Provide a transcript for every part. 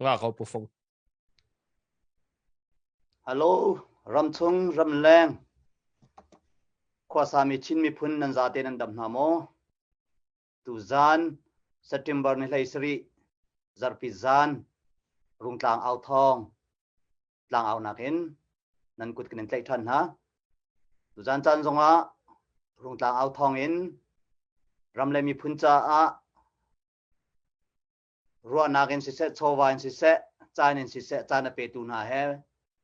Nga ko Pu Fung. Hello, ramchung ramleng khuasami Chin miphun nan zate nan dam hna maw? Tuzan September ni 17 zarhpi zan Rungtlang au thawng tlangau nakin nan kut kan in tlaih ṭhan hna. Tuzan caan zongah Rungtlang au thawng in ram le miphun caah ruahnak in siseh, chawva in siseh, caan in siseh, caan a petu hna he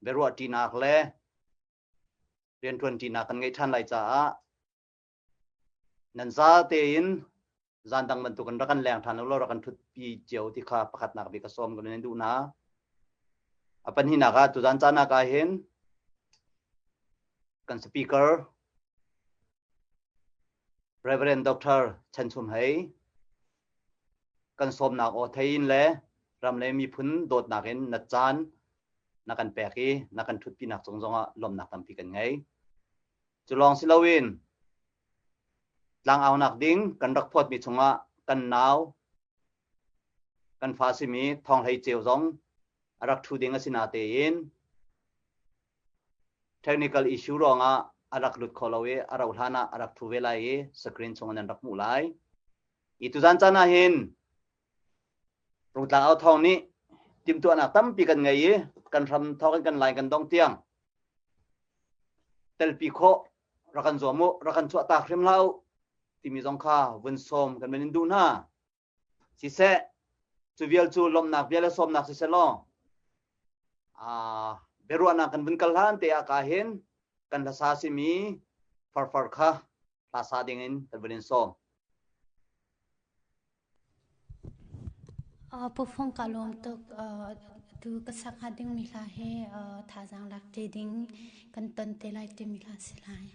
biaruah ṭinak le rianṭuan ṭinak kan ngeih ṭhan lai caah nan za tein zan dang bantukin rak kan leng ṭhan u law rak kan ṭhutpi cio ti kha pakhatnak bik ka sawm kan in duh hna. A pahnihnak ah tuzan caan ah hin kan speaker Reverend Dr. Chan Chum Hei kan sawmnak aw thei in le ram le miphun dawtnak in na caan na kan pek i na kan ṭhutpinak cung zongah lawmhnak tampi kan ngei. Cu lawng si loin tlangaunak ding kan rak phawtmi chungah kan nau kan fa simi Thawng Hlei Ceu zong a rak ṭhu ding a si natein technical issue ruangah a rak lut kho lo i a rauh hlan ah a rak ṭhu ve lai i screen chung nan rak hmuh lai. I tuzan caan ah hin Rungtlang Au Thawng nih timhtuahnak tampi kan ngei i kan hram thawk in kan lai kan dong tiang telpi khawh rak kan zuam u rak kan chuah tak hrim hlah u timi zong kha vun sawm kan van in duh hna. Siseh cu vial cu lawmhnak bia le sawmnak siseh law biaruahnak kan vun kal hlan te ah ka hin kan hlasa simi farfar kha hla sa ding in kan vun in sawm. Pu Fung ka lawm tuk. Tu ka sak hnga dingmi hla hi thazaang lak te ding kan ton te lai timi hla si lai.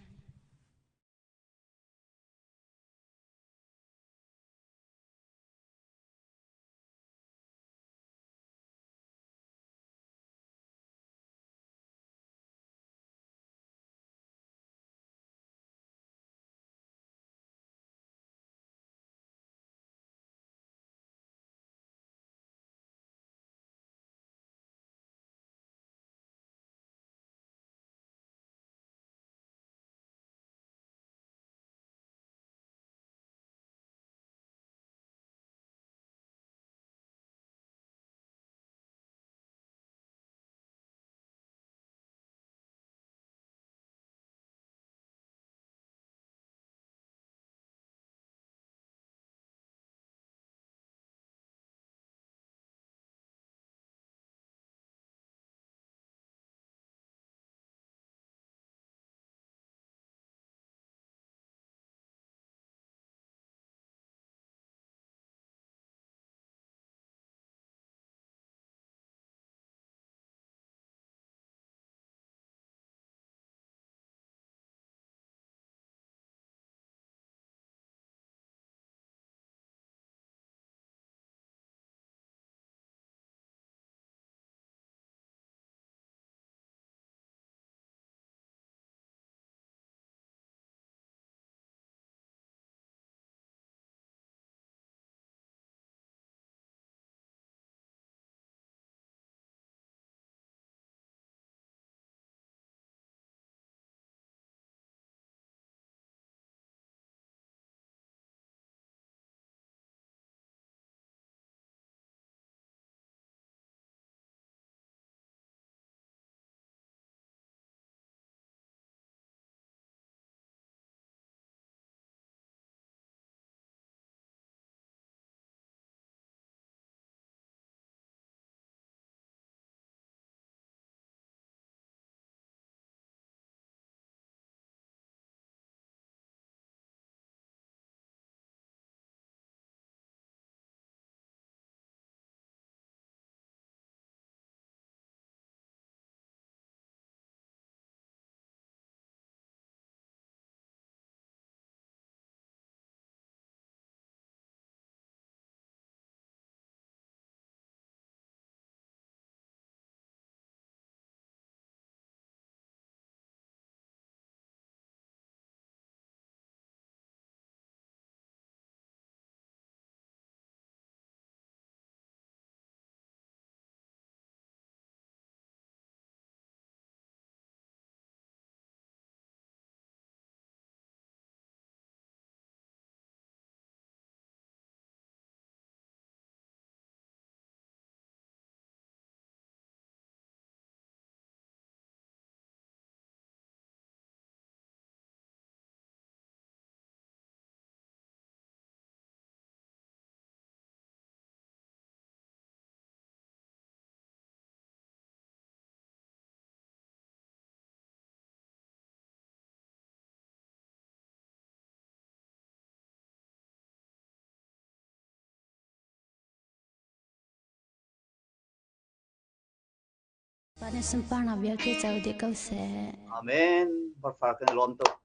Pa nih sunparnak vialte co dih ko seh. Amen. Farfar kan lawm tuk.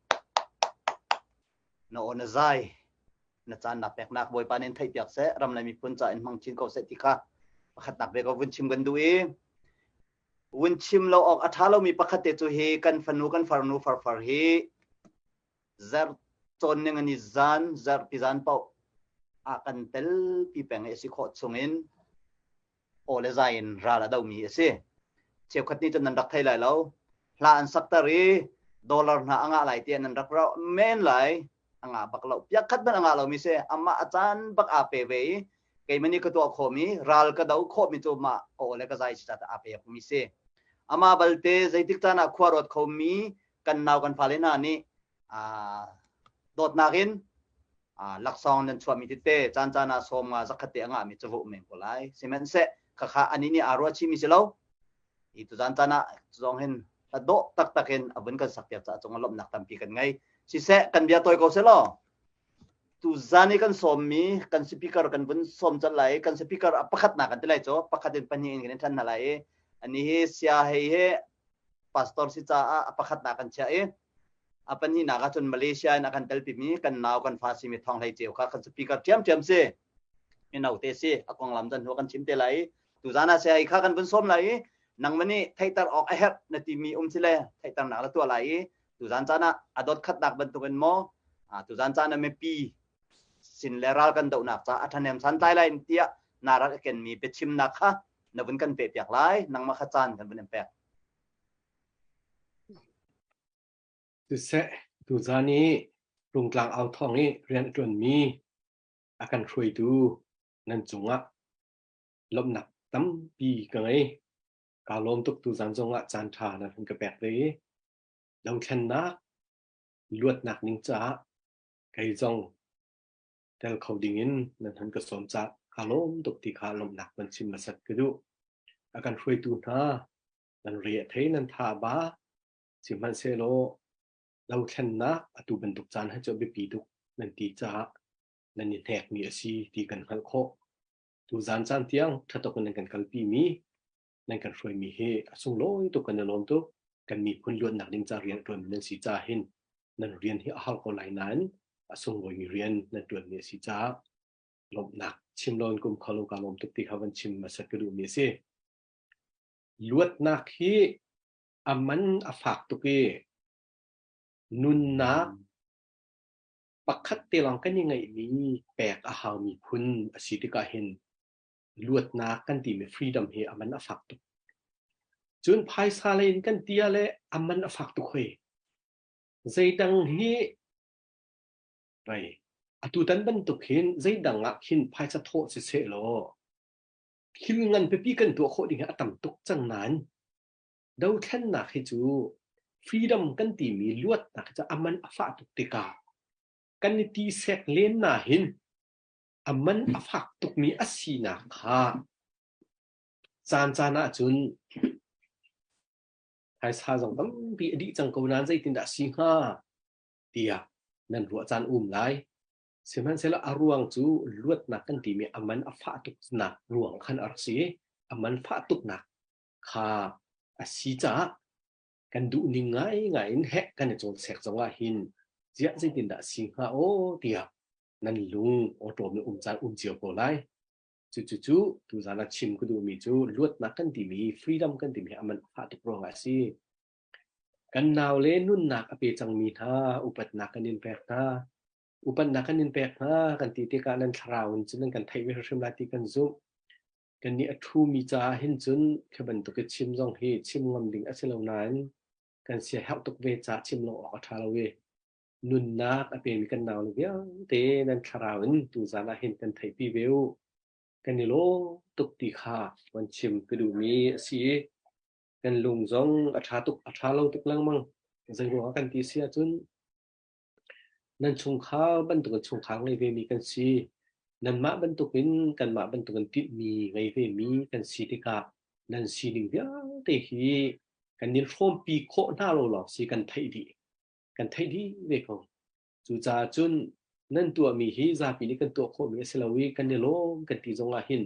Na aw na zai. Na caan na peknak Bawipa nih theih piak seh. Ram le miphun ca in hmang chin ko seh ti kha pakhatnak ve ko vun chim kan duh i vun chim lo awk a ṭha lomi pakhat te cu hi kan fanu kan farnu farfar hi zarh cawn ning an i zan zarhpi zan paoh a kan telpi peng i a si khawh chungin aw le zai in ral a domi a si. Cheukhat nih cun nan rak thei lai lo. Hla an sakter i dollar hna a ngah lai tiah nan rak rauh men lai. A ngah bak lo. Piak khat hmanh a ngah lomi si. Amah a caan bak aa pe ve i keimah nih ka tuah khawhmi ral ka do khawhmi cu mah ka aw le ka zai si caah aa pek mi si. Amah balte zeitik caan ah khua ruat khomi kan nau kan fale hna nih dawtnak in laksawng nan chuahmi tete caan caan ah sawm nga zakhat te a ngahmi cu va um men ko lai. Sihmanhseh khakha anih nih aa ruah chihmi si lo. Hi tuzan caan ah zong hin hla dawh taktak in a vun kan sakpiak caah cung ah lawmhnak tampi kan ngei. Siseh kan bia tawi ko selaw tuzan i kan sawmmi kan speaker kan vun sawm colh lai i kan speaker a pakhatnak kan ti lai cu pakhat in pahnih in kan in ṭhan hna lai i ani hi sia hei hi pastor si caah a pakhatnak kan chiah i a pahnihnak ah cun Malaysia in a kan telpimi kan nau kan fa simi Thawng Hlei Ceu kha kan speaker ṭhiamṭhiam si mino te si a konglam zan hnu kan chim te lai i tuzan ah saya kha kan vun sawm lai i nangmah nih theihter awk a herh na timi um si le theihternak la tuah lai i tuzan caan ah a dot khatnak bantukin maw tuzan caan ah mipi sin le ral kan dohnak ca a ṭhahnem santlai lai tiah na rak i kenmi biachimnak kha na vun kan pehpiak lai nangmah kha caan kan vun in pek. Siseh, tuzan i Rungtlang au thawng i rian a ṭuanmi a kan hruaitu nan cungah lawmhnak tampi ka ngei. Kaa lawm tuk tuzan zongah caan ṭha nan hun ka pek ve i dothlennak luatnak ning caah kei zong tel kho dingin nan hun ka sawm caah kaa lawm tuk ti kha lawmhnak van chim hmasat ka duh. A kan hruaitu hna nan re a thei nan tha a ba sihmanhsehlaw dothlennak atu bantuk caan hi cu a biapi tuk nan ti caah nan i hnekmi a si ti kan hngalh khawh. Tuzaan caan tiang ṭha tuk in nan kan kalpimi, nan kan hruaimi hi a sunglawi tuk kan i lawm tuk. Kan miphun luatnak ding ca rian a ṭuanmi nan si caah hin nan rian hi a har ko lai nain a sunglawimi rian nan ṭuanmi a si caah lawmhnak chim loin kum kho lo kaa lawm tuk ti kha van chim hmasat ka duhmi a si. Luatnak hi a man a fak tuk i nunnak pakhat te lawng kan i ngeihmi pek a haumi phun a si tikah hin luatnak kan timi freedom hi a man a fak tuk. Cun phaisa lei in kan ti ah le a man a fak tuk hoi. Zeidang hi vei atutan bantuk hin zeidang ah khin phaisa thawh siseh law thil ngan pipi kan tuah khawh ding hi a tam tuk cang nain dothlennak hi cu freedom kan timi luatnak hi cu a man a fah tuk tikah kan i ti sek len na hin a man a fak tukmi a sinak kha caan caan ah cun phaisa zong tampi a dih cang ko nain zeitindah a si hnga tiah nan ruah caan um lai. Sihmanhsehlaw a ruang cu luatnak kan timi a man a fah tuknak ruang khan a rak si i a man fah tuknak kha a si caah kan duhning ngaingai in heh kan i cawlsek zongah hin ziah zeitindah a si hnga aw tiah nan lung awṭawm in um caan um cio ko lai. Cucu tuzaan ah chim ka duhmi cu luatnak kan timi freedom kan timi hi a man a fah tuk ruangah a si. Kan naule nunnak a pe cangmi hna upatnak kan in pek hna. Upatnak kan in pek hna kan ti tikah nan thlarau in cun nan kan theih ve hrimhrim lai ti kan zumh. Kannih a ṭhumi caah hin cun khi bantuk i chim zong hi chim ngam ding a si lo nain kan siaherh tuk ve caah chim lo awk a ṭha lo i nunnak a pemi kan naule vialte nan thlarau in tuzaan ah hin kan theihpi ve u. Kan i lawm tuk ti kha van chim ka duhmi a si i kan lung zong a ṭha tuk a ṭha lo tuk lengmang. Zeiruangah kan ti si ahcun Nan chungkhar bantukin chungkhar ngei vemi kan si. Nanmah bantukin kanmah bantukin tinhmi ngei vemi kan si tikah nan sining vialte hi kan in hrawmpi khawh hna lo lawng si kan theih dih. Kan theih dih ve ko. Cucaah cun nan tuahmi hi zapi nih kan tuah khawhmi a si lo i kan i lawm kan ti zongah hin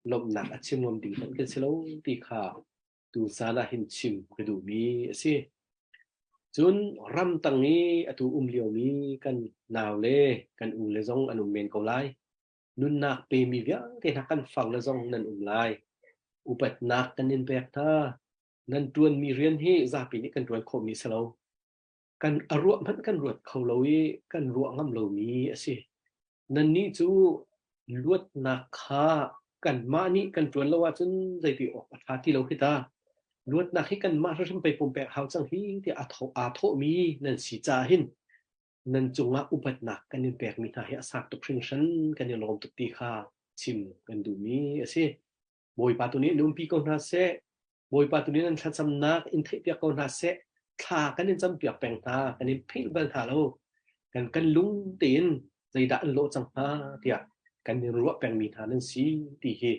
lawmhnak a chim ngam ding hmanh kan si lo ti kha. Tuzaan ah hin chim ka duhmi a si. Cun ramtang i atu um liomi kan naule kan ule zong an um men ko lai. Nunnak pemi vialte hna kan farle zong nan um lai. Upatnak kan in pek hna. Nan ṭuanmi rian hi zapi nih kan ṭuan khawhmi a si lo. Kan a ruah hmanh kan ruat kho lo i kan ruah ngam lomi a si. Nannih cu luatnak kha kanmah nih kan ṭuan lo ahcun zeiti awk a ṭha ti lo khi ta. Luatnak hi kanmah hrimhrim pei pumpek hau cang hi tiah aa thawhmi nan si caah hin nan cungah upatnak kan in pekmi hna hi a sak tuk hringhran kan i lawm tuk ti kha chim kan duhmi a si. Bawipa tu nih in umpi ko hna seh. Bawipa tu nih nan thlacamnak in theihpiak ko hna seh. Thla kan in campiak peng hna, kan in philh bal hna lo. Kan kan lung tein zeidah an lawh cang hnga tiah kan in ruah pengmi hna nan si ti hi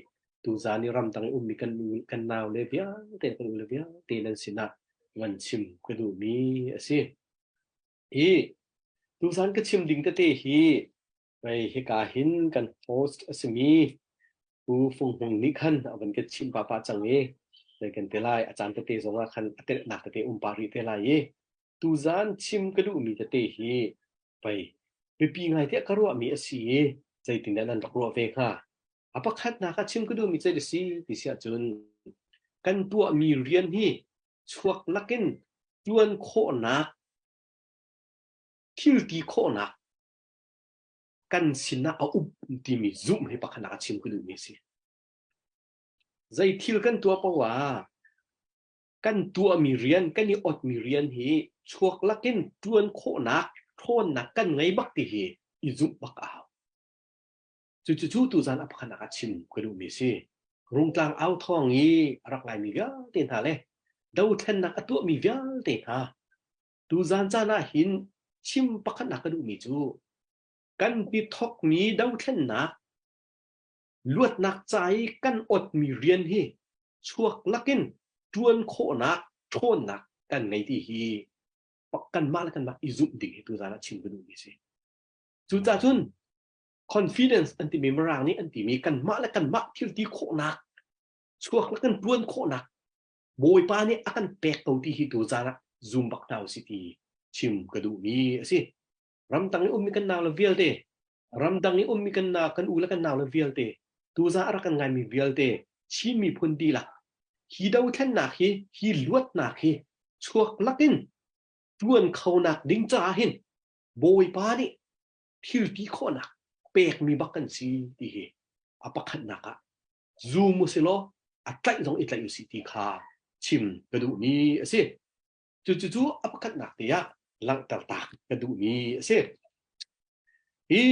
tuzaan i ramdang i ummi kan u kan nau le vialte kan u le vialte nan sinah van chim ka duhmi a si. Hi tuzaan ka chim ding tete hi Hei hika hin kan host a simi Pu Fung Hmung nih khan a van kan chimh pah pah cang i zei kan ti lai a caan tete zongah khan a telhnak tete um pah rih te lai i tuzaan chim ka duhmi tete hi pei biapi ngai tiah ka ruahmi a si i zeitindah nan rak ruah ve hnga? A pakhatnak ah chim ka duhmi zei a si ti si ahcun kan tuahmi rian hi chuak lakin ṭuan khawhnak thil ti khawhnak kan sinah a um timi zumh hi pakhat a chim ka duhmi a si. Zei thil kan tuah paoh ah kan tuahmi rian, kan i otmi rian hi chuak lakin ṭuan khawhnak, ṭhawnnak kan ngei bak ti hi i zumh bak a hau. Cucu tuzan a pakhat a chim ka duhmi a si. Rungtlang au thawng i a rak ngaimi vialte hna le dothlennak a tuahmi vialte hna Tuzaan caan ah hin chim pakhatnak ka duhmi cu kan ti thokmi dothlennak luatnak ca i kan otmi rian hi chuak lakin ṭuan khawhnak ṭhawnnak kan ngei ti hi kanmah le kanmah i zumh ding hi tuzaan ah chim ka duhmi a si. Cucaah cun confidence an timi Mirang nih an timi kanmah le kanmah thil ti khawhnak chuak lakin ṭuan khawhnak Bawipa nih a kan pek ko ti hi tuzaan ah zum bak hna usih ti chim ka duhmi a si. Ramdang i ummi kan nau le vialte, ramdang i ummi kan na kan u le kan nau le vialte, tuzaan a rak kan ngaimi vialte, Chin miphun dihlak, hi dothlennak hi, hi luatnak hi chuak lakin ṭuan khonak ding caah hin Bawipa nih thil ti khawhnak pekmi bak kan si ti hi a pakhatnak ah zum usilaw a tlaih zong i tlaih usih ti kha chim ka duhmi a si. Cucu a pakhatnak te ah langhter tak ka duhmi a si. Hi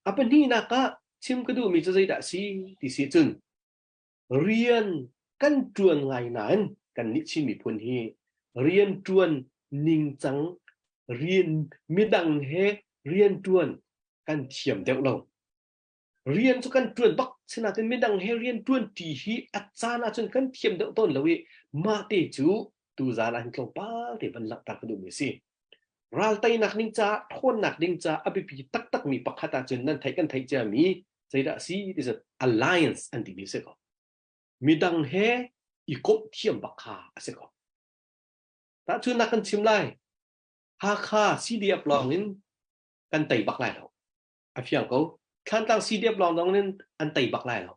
a pahnihnak ah chim ka duhmi cu zeidah a si ti si cun rian kan ṭuan ngai nain kannih Chin miphun hi rian ṭuan ningcang rian midang he rian ṭuan kan thiam deuh lo. Rian cu kan ṭuan bak sinain midang he rian ṭuanṭi hi a caan ahcun kan thiam deuh tawn lo i mah te cu tuzaan ah hin tlawmpal te van langhter ka duhmi a si. Ral teinak ding caah ṭhawnnak ding caah a biapi taktakmi pakhat ahcun nan theih kan theih ciami zeidah a si ti cu alliance an timi a si ko. Midang he i komh thiam bak kha a si ko. Tahchunhnak kan chim lai. Hakha CDF lawng in kan tei bak lai lo. A fiang ko. Thlantlang CDF lawng dong in an tei bak lai lo.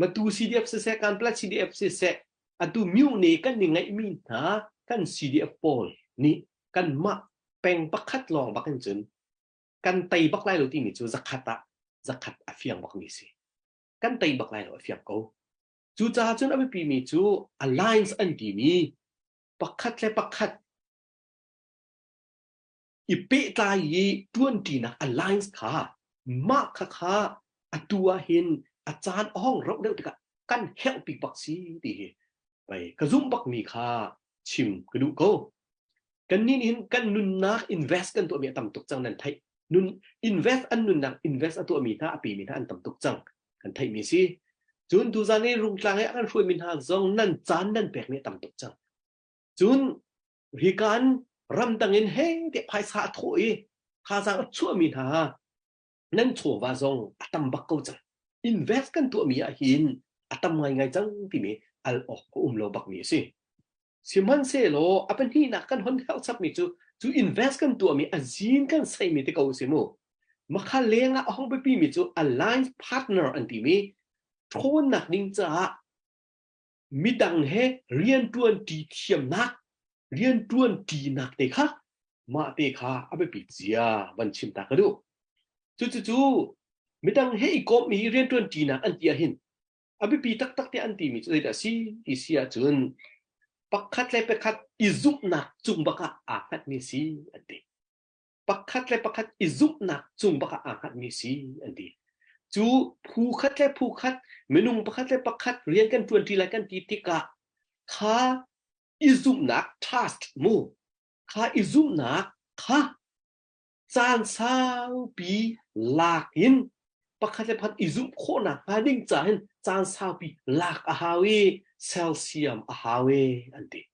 Matu CDF siseh, Kanpetlet CDF siseh, atu myone kan i ngeihmi hna kan CDF pawl nih kanmah peng pakhat lawng bak in cun kan tei bak lai lo timi cu zakhat ah zakhat a fiang bakmi si. Kan tei bak lai lo a fiang ko. Cucaah cun a biapimi cu alliance an timi pakhat le pakhat i pehtlai i ṭuanṭinak alliance kha mah khakha atu ah hin a caan a hong rauh deuh tikah kan herh bik bak si ti hi pei ka zumh bakmi kha chim ka duh ko. Kannih nih hin kan nunnak invest kan tuahmi a tam tuk cang nan theih. Nun invest an nunnak invest a tuahmi hna a pemi hna an tam tuk cang kan theihmi si. Cun tuzan i Rungtlang i a kan hruaimi hna zong nan caan nan pekmi a tam tuk cang. Cun hika in ramdang in he tiah phaisa a thawh i thazaang a chuahmi hna nan chawva zong a tam bak ko cang. Invest kan tuahmi ah hin a tam ngaingai cang timi Al awk a um lo bakmi a si. Sihmanhsehlaw a pahnihnak kan hon herh chapmi cu cu invest kan tuahmi a zin kan seimi te ko a si mu. Makha lengah a hong biapimi cu alliance partner an timi ṭhawnnak ding caah midang he rianṭuan ṭi thiamnak rianṭuan ṭinak te kha mah te kha a biapit zia van chim ta ka duh. Cucucu midang he i komh i rianṭuan ṭinak an ti ahhin a biapi taktak te an timi cu zeidah si ti si ahcun pakhat le pakhat i zumhnak cung bak ah aa hngatmi si an ti. Pakhat le pakhat i zumhnak cung bak ah aa hngatmi si an ti. Cu phu khat le phu khat minung pakhat le pakhat rian kan ṭuanṭi lai kan ti tikah kha i zumhnak trust mu kha i zumhnak kha caan saupi lak in pakhat le pakhat i zumh khawhnak hnga ding ca hin caan saupi lak a hau i selsiam a hau e an ti.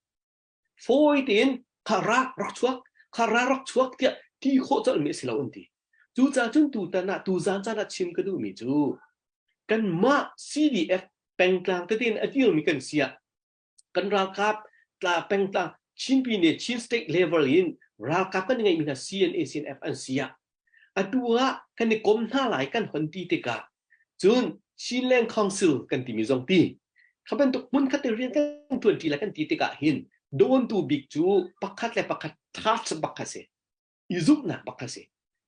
Fawi tein kha ra rak chuak kha ra rak chuak tiah ti khawh colhmi a si lo an ti. Cucaah cun tutan ah tuzaan caan ah chim ka duhmi cu kanmah CDF pengtlang tete in a dirmi kan si ah kan ralkap tla pengtlang Chin Pyine Chin State level in ralkap kan ngeihmi hna CNA CNF an si ah atu ah kan i kom hna lai kan hon ti tikah cun Chinland Council kan timi zong ti kha bantuk hmun khat rian kan tuan ti lai kan ti tikah hin dawntu bik cu pakhat le pakhat trust bak kha si i zumhnak bak kha si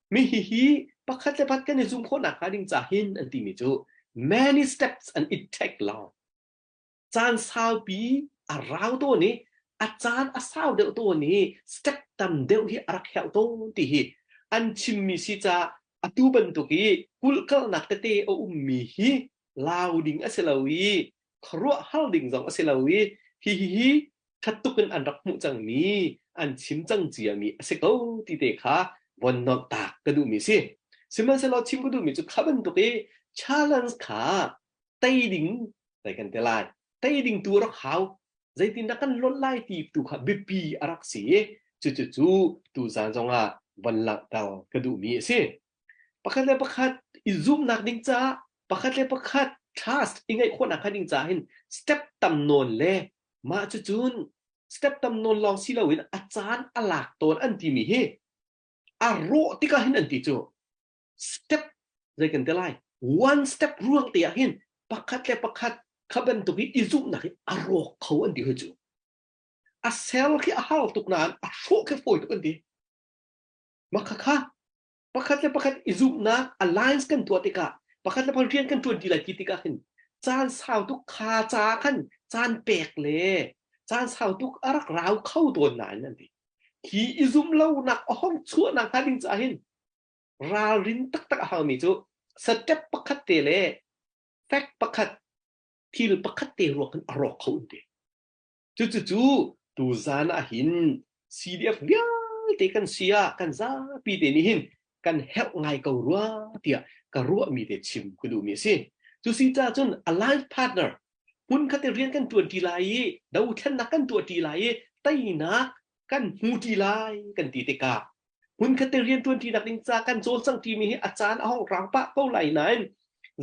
mi hi hi pakhat le pakhat kan i zum khawhnak hnga ding ca hin an timi cu many steps and it take long Caan saupi a rau tawn i a caan a sau deuh tawn i step tam deuh hi a rak herh tawn ti hi an chimmi si caah atu bantuk i kulhkalhnak tete a ummi hi lau ding a si lo i khuaruahhar ding zong a si lo i hihi hi ṭhat tuk in an rak hmuh cangmi an chim cang ciami a si ko ti te kha von nolh tak ka duhmi si. Sihmanhsehlaw chim ka duhmi cu kha bantuk i challenge kha tei ding zei kan ti lai tei ding tu rak hau zeitindah kan lonh lai ti tu kha biapi a rak si i cucu cu tuzan zongah von langhter ka duhmi a si pakhat le pakhat i zumhnak ding caah pakhat le pakhat trust i ngeih khawhnak kha ding caah hin step tam nawn le mah cucun step tam nawn lawng si loin a caan a lak tawn an timi hi a rawh tikah hin an ti cu step zei kan ti lai one step ruang te ah hin pakhat le pakhat kha bantuk hi i zumhnak hi a rawk kho an ti hoi cu a sel khi a har tuk nain a hrawh khi fawi tuk an ti mah kha kha pakhat le pakhat i zumhnak alliance kan tuah tikah pakhat le pakhat rian kan ṭuan ti lai ti tikah hin caan sau tuk kha ca khan caan pek le caan sau tuk a rak rau kho tawn nain an ti hi i zumh lonak a hong chuahnak hnga ding caah hin ralrin taktak a haumi cu step pakhat te le fact pakhat thil pakhat te ruak in a rawk kho an ti. Cucucu tuzan ah hin CDF vialte kan si ah kan zapi te nih hin kan herh ngai ko rua tiah ka ruahmi te chim ka duhmi a si. Cu si ca cun alliance partner hmunkhat i rian kan ṭuanṭi lai i dothlennak kan tuahṭi lai i teinak kan hmuṭi lai kan ti tikah hmunkhat te rian ṭuanṭinak ding ca kan cawlcang ṭimi hi a caan a hong rang pah ko lai nain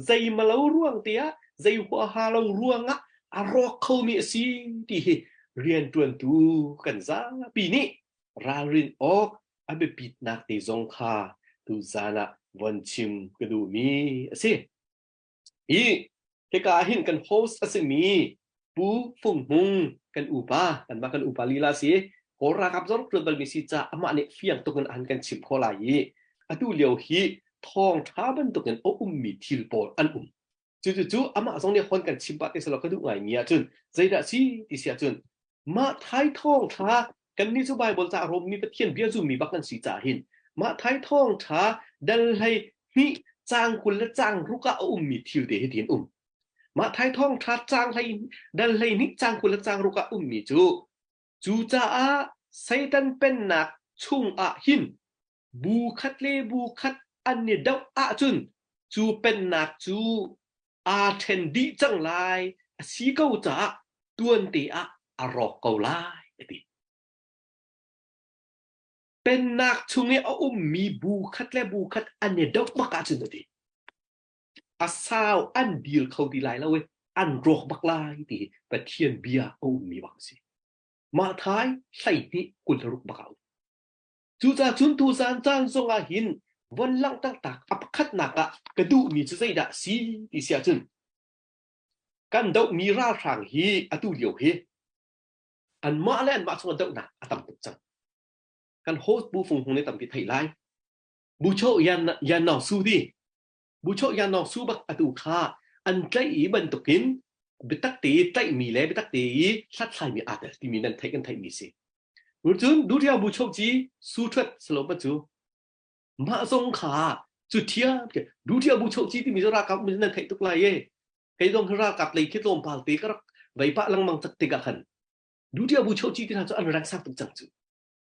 zeimalo ruang te ah zei huaha lo ruangah a rawk khomi a si ti hi rianṭuantu kan zapi nih ralrin awk a biapitnak te zong kha tuzan ah von chim ka duhmi a si. Hi hika ah hin kan host a simi Pu Fung Hmung kan upa kanmah kan upa lila si Kawl ralkap zong ṭuan balmi si caah amah nih fiang tuk in an kan chimh khawh lai i atu lio hi thawngṭha bantukin a ummi thil pawl an um. Cucu amah zong nih hon kan chim pah te selaw ka duh ngaimi ahcun zeidah si ti si ahcun mah thai thawngṭha kannih cu Baibal ca Rommi Pathian bia zummi bak kan si caah hin mah thai thawngṭha dal hlei hnih caang 20 le caang ruk ah a ummi thil te hi tiin um. Mah thai thawngṭha caang hlei dal hlei hnih caang 20 le caang ruk ah ummi cu cucaah Satan pennak chung ah hin bu khat le bu khat an i doh ahcun cu pennak cu aa ṭhen dih cang lai a si ko caah tuante ah a rawk ko lai a ti. Pennak chung i a ummi bu khat le bu khat an i doh bak ahcun a ti. A sau an dir kho ti lai lo i. An rawk bak lai ti hi Pathian bia a ummi bak a si. Mathai 12 26 bak ah a um. Cucaah cun tuzaan caan zong ah hin von langhter tak a pakhatnak ah ka duhmi cu zeidah a si ti si ahcun kan dohmi ralhrang hi atu lio hi anmah le anmah chungah dohnak a tam tuk cang. Kan host Bu Fung Hung nih tampi theih lai. Bu Cho Yan Yan Naung Su ti Bu Cho Yan Naung Su bak atu kha an tlaih i bantukin biatak te i tlaihmi le biatak te i hlathlaimi aa tel timi nan theih kan theihmi si. Cun Dutiang Bu Cho Ci Su Thuat salo pa cu mah zong kha cu thiam Dutiang Bu Cho Ci timi cu ralkap nan theih tuk lai e. Kei zong hi ralkap lei khi tlawmpal te ka rak vei pah lengmang cak tikah khan Dutiang Bu Cho Ci ti hna cu an rank sang tuk cang cu.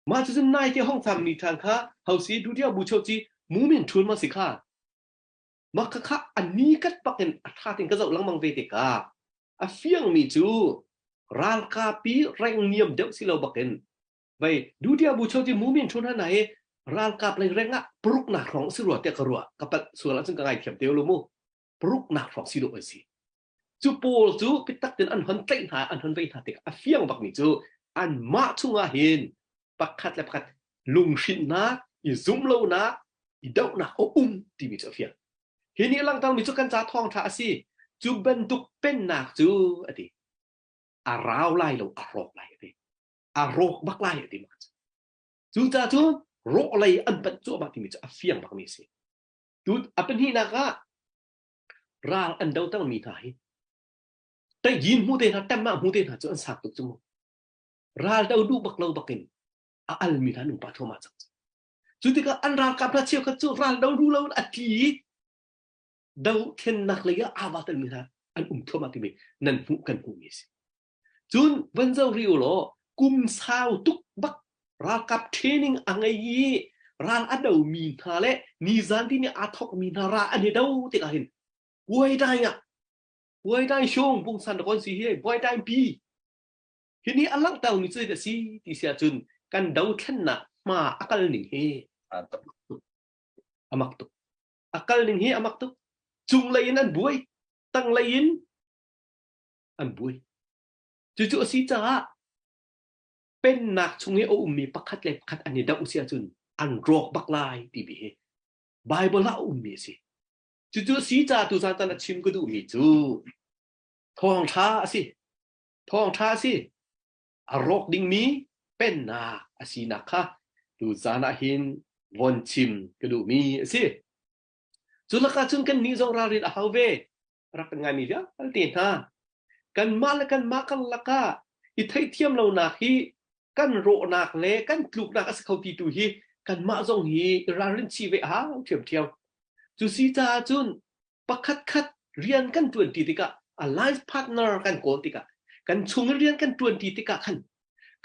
Mah cu cun nai te hong fang mi ṭhan kha hosi Dutiang Bu Cho Ci mu min ṭhun ma si kha. Mah kha kha a ni kat bak in a ṭha tein ka zoh lengmang ve tikah a fiangmi cu ralkap i reng niam deuh si lo bakin vei dutia bu cho ti mumin thun hana hi ralkap lei reng ah paruk nak hrawng si rua tiah ka ruah ka pat sual ahcun ka ngai thiam te lo mu paruk nak hrawng si dawh an si cu pawl cu pitak tin an hon tlaih hna an hon vei hna tik a fiang bak mi cu an mah chungah hin pakhat le pakhat lunghrinhnak i zumlonak i dohnak a um timi cu a fiang Hi nih a langhtermi cu kan ca thawngṭha a si. Cu bantuk pennak cu a ti. A rau lai lo, a rawk lai a ti. A rawk bak lai a ti mah cu. Cucaah cun rawh lei an panh cuahmah timi cu a fiang bakmi a si. Tu a pahnihnak ah ral an dotermi hna hi Tayin hmu te hna, Temah hmu te hna cu an sang tuk cu mu. Ral do duh bak lo bakin a almi hna an um pah thluahmah cang. Cu tikah an ralkap hna cheukhat cu ral do duh loin a tli i dothlennak lei ah aa vaa telmi hna an um thluahmah timi nan hmuh kan hmuhmi a si. Cun van zoh rih u law kum sau tuk bak ralkap training a ngei i ral a domi hna le nizan timi aa thawkmi hna ral an i do tikah hin buaidai ah buaidai shung pungsan rakon si hi buaidai pi Hi nih a langhtermi cu a si ti si ahcun kan dothlennak hma a kal ning hi a mak tuk. A kal ning hi a mak tuk. Cunglei in an buai, tanglei in an buai. Cucu a si caah pennak chung i a ummi pakhat le pakhat an i doh si ahcun an rawk bak lai timi hi Bible ah a ummi a si. Cucu a si caah tuzaan tan a chim ka duhmi cu thawngṭha a si. Thawngṭha a si. A rawk dingmi pennak a sinak kha tuzaan ah hin von chim ka duhmi a si. Cu lakah cun kannih zong ralrin a hau ve. Rak kan ngaimi vialte hna. Kanmah le kanmah karlak ah i theihthiam lonak hi kan rawhnak le kan tluknak a si kho ti tu hi kanmah zong hi i ralrin chih ve a hau ṭhiamṭhiam. Cu si caah cun pakhatkhat rian kan ṭuanṭi tikah a life partner kan kawl tikah kan chung in rian kan ṭuanṭi tikah khan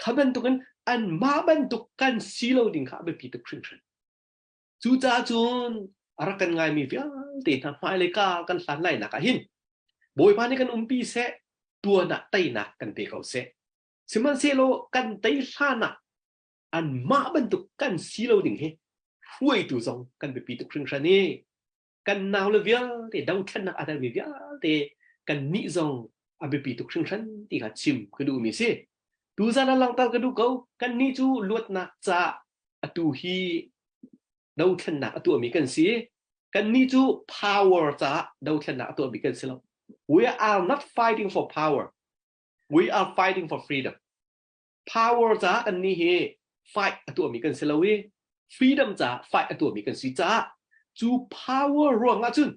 kha bantukin anmah bantuk kan si lo ding kha a biapi tuk hringhran. Cucaah cun a rak kan ngaimi vialte hna hmailei ka kan hlan lainak ah hin Bawipa nih kan umpi seh, tuan ah teinak kan pe ko seh. Sihmanhsehlaw kan tei hlan ah anmah bantuk kan si lo ding hi hruaitu zong kan biapi tuk hringhran i kan naule vialte dothlennak aa telmi vialte kan nih zong a biapi tuk hringhran ti kha chim ka duhmi si. Tuzan ah langhter ka duh ko kan nih cu luatnak ca atu hi dothlennak a tuahmi kan si. Kan nih cu power caah dothlennak a tuahmi kan si lo. We are not fighting for power. We are fighting for freedom. Power caah kan nih hi fight a tuahmi kan si lo i freedom caah fight a tuahmi kan si caah cu power ruangah cun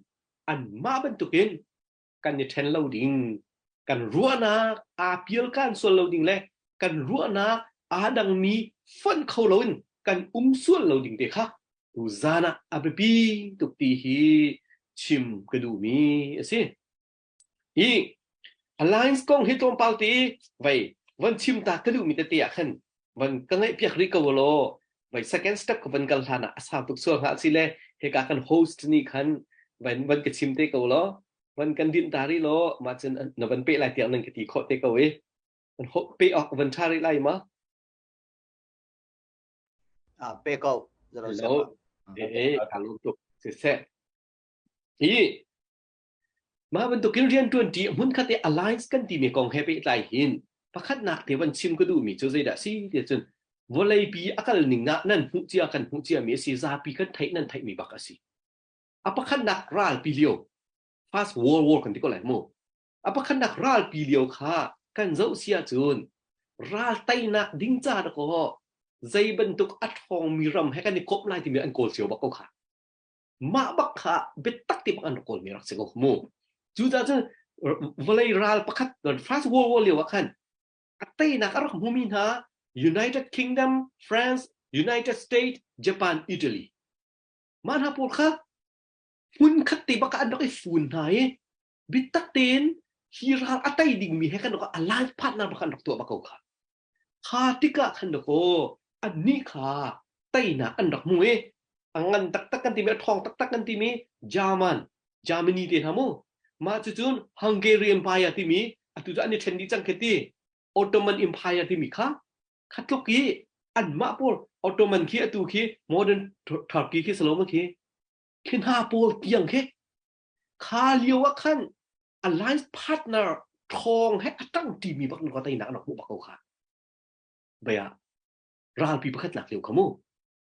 anmah bantukin kan i ṭhen lo ding kan ruahnak aa pialkan sual lo ding le kan ruahnak aa dangmi fonh kho loin kan um sual lo ding te kha tuzan ah a biapi tuk ti hi chim ka duhmi a si. Hi alliance kong hi tlawmpal te vei von chim ta ka duhmi tete ah khan von ka ngaihpiak rih ko law vei second step ka von kal hlan ah a sau tuk sual hlah si le hika kan host nih khan van van ka chim te ko law van kan dinh ta rih law mah cun na van peh lai tiang nan ka ti khawh te ko i an pe awk van ṭha rih lai ma Ah pe ko Hello eh eh ka lawm tuk siseh hi. Mah bantukin rianṭuanṭi hmunkhat i alliance kan timi kong he pehtlai hin pakhatnak te van chim ka duhmi cu zeidah a si ti ahcun vawleipi a kal ning ah nan hmuh cia kan hmuh ciami a si zapi kan theih nan theihmi bak a si. A pakhatnak ralpi lio First World War kan ti ko lai mu. A pakhatnak ralpi lio kha kan zoh si ahcun ral teinak ding ca dakaw zei bantuk a ṭhawngmi ram he kan i komh lai timi an kawl cio bak ko kha. Mah bak kha biatak te bak an rak kawlmi rak si ko mu. Cucaah cun vawlei ral pakhat First World War lio ah khan a teinak a rak hmumi hna United Kingdom, France, United States, Japan, Italy. Mah hna pawl kha hmun khat te bak ah an rak i fun hna i biatak tein hi ral a tei dingmi he kan rak alliance partner bak an rak tuah bak ko kha. Kha tikah khan dakaw annih kha teinak an rak hmu i a ngan taktak kan timi a ṭhawng taktak kan timi German Germany te hna mu mah cucun Hungary Empire timi atu cu an i ṭhen dih cang khi ti Ottoman Empire timi kha kha tluk i anmah pawl Ottoman khi atu khi modern Turkey khi salo khi khi hna pawl tiang khi kha lio ah khan alliance partner ṭhawng he a ṭang ṭimi bak na teinak an rak hmuh bak ko kha. Baya ralpi pakhat nak lio kha mu.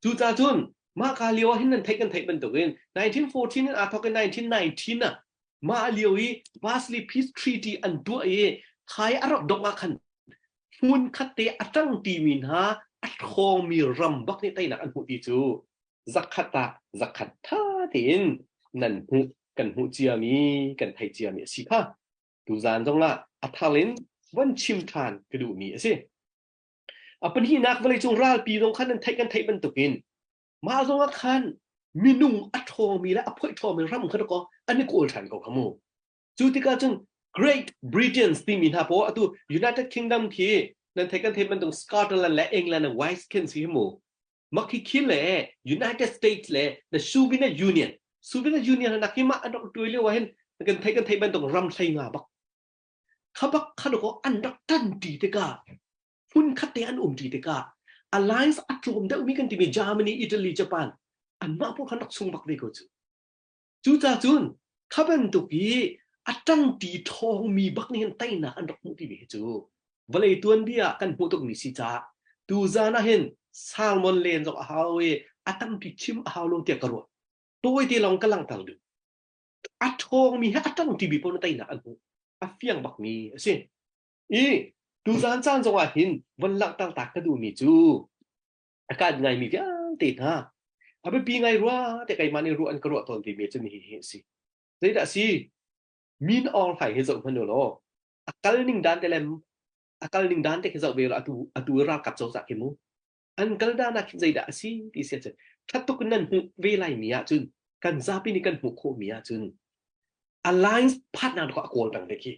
Cucaah cun mah ka lio ah hin nan theih kan theih bantukin 1914 in aa thawk in 1919 ah mah lio i Vassili Peace Treaty an tuah i khai a rak dongh ah khan hmun khat te a ṭang ṭimi hna a ṭhawngmi ram bak nih teinak an hmuh ti cu zakhat ah zakhat ṭha tein nan hmuh kan hmuh ciami kan theih ciami a si kha tuzan zongah a thar in von chim ṭhan ka duhmi a si. A pahnihnak vawleicung ralpi zong khan nan theih kan theih bantukin mah zongah khan minung a ṭhawngmi le a phoih ṭhawngmi ram kha kaw an i kawl ṭhan ko kha mu. Cu tikah cun Great Britain timi hna pawl atu United Kingdom khi nan theih kan theih bantuk Scotland le England le Wales khin si hi mu. Makhi le United States le the Soviet Union Soviet Union nak hi mah an rak tuai lio ah hin kan theih kan theih bantuk ram hlei nga bak kha bak kha ko an rak tan ti tikah hmun khat te an um ti tikah alliance a tlawm deuh mi kan timi Germany Italy Japan anmah pawl khan rak chung bak ve ko cu Cucaah cun kha bantuk i a ṭangṭi ṭhawngmi bak nih hin teinak an rak hmuh timi hi cu vawlei tuanbia ah kan hmuh tukmi si caah tuzan ah hin salmon len zong a hau i a tampi chim a hau lo tiah ka ruah. Tawite lawng ka langhter duh. A ṭhawngmi he a ṭangṭimi paoh na teinak an hmuh. A fiang bakmi a si. I tuzan caan zong ah hin von langhter ta ka duhmi cu a kaan ngaimi vialte hna a biapi ngai rua te keimah nih ruah an ka ruah tawn timi cu hi hi a si. Zeidah a si? Min Aung Hlaing hi zoh hmanh u law a kal ning dan te le a kal ning dan te khi zoh ve law atu atu ralkap cozah khi mu an kal dan ah khin zeidah a si ti si ahcun ṭhat tuk in nan hmuh ve lai mi ahcun kan zapi nih kan hmuh khawh mi ahcun alliance partner kha a kawl peng ve khi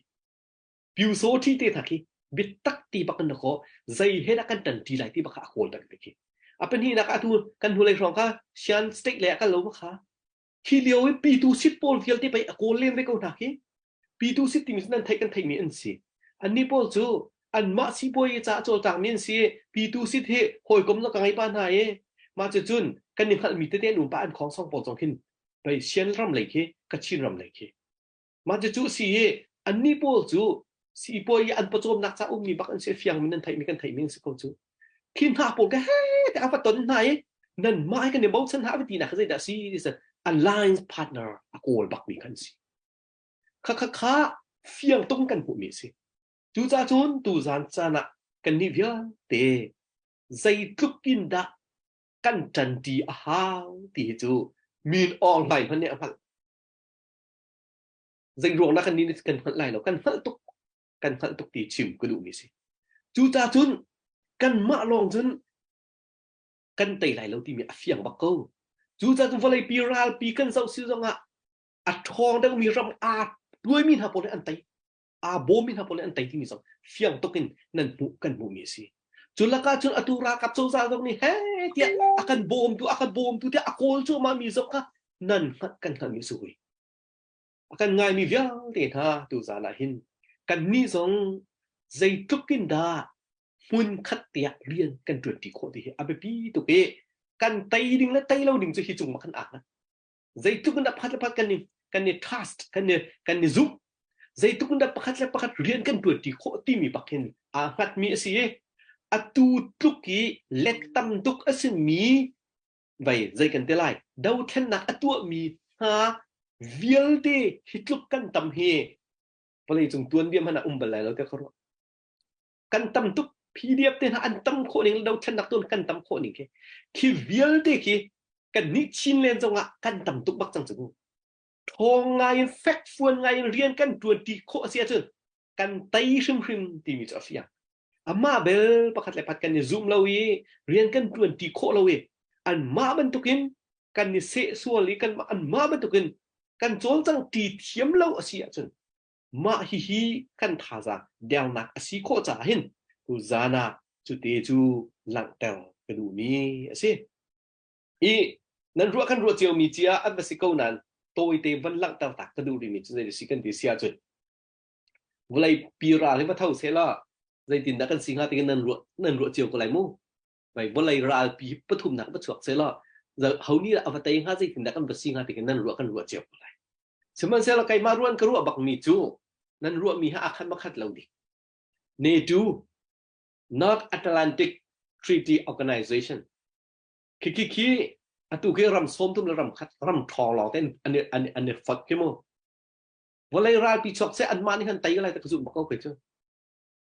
Pyusawṭhi te hna khi biatak ti bak in kaw zei he dah kan ṭanṭi lai ti bak kha a kawl peng te khi. A pahnihnak ah atu kan hnulei hrawng kha Shan State lei ah kal lo ma kha. Khi lio i Pitu sit pawl vialte pei a kawl len ve ko hna khi. Pitu sit timi cu nan theih kan theihmi an si. Annih pawl cu anmah sipuai caah cawlcangmi an si. Pitu sit hi hawikom zong ka ngei pa hna i mah cucun kan i hngalhmi tete an um pah an khawng song pawl zong khin pei Shan ram lei khi Kachin ram lei khi Mah cucu a si i annih pawl cu siipuai i an pawcawmnak ca ummi bak an si fiangmi nan theihmi kan theihmi an si ko cu. Khi hna pawl ka he te a va ton hna i nanmah hi kan i bochan hna va tinak zeidah a si ti alliance partner a kawl bakmi kan si. Kha kha kha fiang tung kan hmuhmi a si. Cucaah cun tuzan caan ah kannih vialte zeitluk in dah kan ṭanṭi a hau ti hi cu min awng hlai hmanh nih a hngalh. Zei ruang dah kan nih kan hngalh lai lo kan hngalh tuk kan hngalh tuk ti chim ka duhmi si. Cucaah cun kanmah lawng cun kan tei lai lo timi a fiang bak ko. Cucaah cun vawleipi ralpi kan zoh si zongah a ṭhawng deuhmi ram aa tuaimi hna pawl nih an tei. Aa bawmmi hna pawl nih an tei timi zong fiang tuk in nan hmuh kan hmuhmi a si. Cu lakah cun atu ralkap cozah zong nih he tiah a kan bawmtu a kan bawmtu tiah a kawl cuahmah mi zong kha nan hngalh kan hngalhmi a si hui. A kan ngaimi vialte hna tuzan ah hin kannih zong zeitluk in dah hmunkhat tiah rian kan ṭuanṭi khawh ti hi a biapi tuk i kan tei ding le tei lo ding cu hi cung ma kan ak na. Zeitluk in dah phat le phat kan ning. kan i trust kan i kan i zumh zeitluk in dah pakhat le pakhat rian kan ṭuan ṭi khawh timi bak hin aa hngatmi a si i atu tluk i let tam tuk a simi vei zei kan ti lai dothlennak a tuahmi hna vialte hi tluk kan tam hi vawleicung tuanbia hmanh ah um bal lai lo tiah ka ruah. Kan tam tuk PDF te hna an tam khawh ning le dothlennak tuan kan tam khawh ning khi khi vialte khi kan nih Chinland zong ah kan tam tuk bak cang cu. Ṭhawng ngai in fekfuan ngai in rian kan ṭuan ṭi khawh a si ahcun kan tei hrimhrim timi cu a fiang. Amah bel pakhat le pakhat kan i zum lo i rian kan ṭuan ṭi khawh lo i anmah bantukin kan i sehsual i kan anmah bantukin kan cawlcang ṭi thiam lo a si ahcun mah hihi kan thazaang dernak a si khawh caah hin tuzaan ah cute cu langhter ka duhmi a si. I nan ruah kan ruah ciomi cia an va si ko nain tawite van langhter tak ka duh rihmi cu zei si kan ti si ahcun vawlei pi ral hi va tho seh law zeitindah kan si hnga tiin nan ruah nan ruah cio ko lai mu. Vai vawlei ralpi pathumnak va chuak seh law ho nih dah a va tei hnga zeitindah kan va si hnga tiin nan ruah kan ruah cio ko lai. Sihmanhsehlaw keimah ruan ka ruah bakmi cu nan ruahmi ha akhat makhat lo ding. NATO North Atlantic Treaty Organization Khi khi khi atu khi ram sawmthum le ram khat ram ṭhawng lawng te an an an i fot khi mu. Vawlei ralpi chuak seh anmah nih khan tei lai ta ka zumh bak ko kei cu.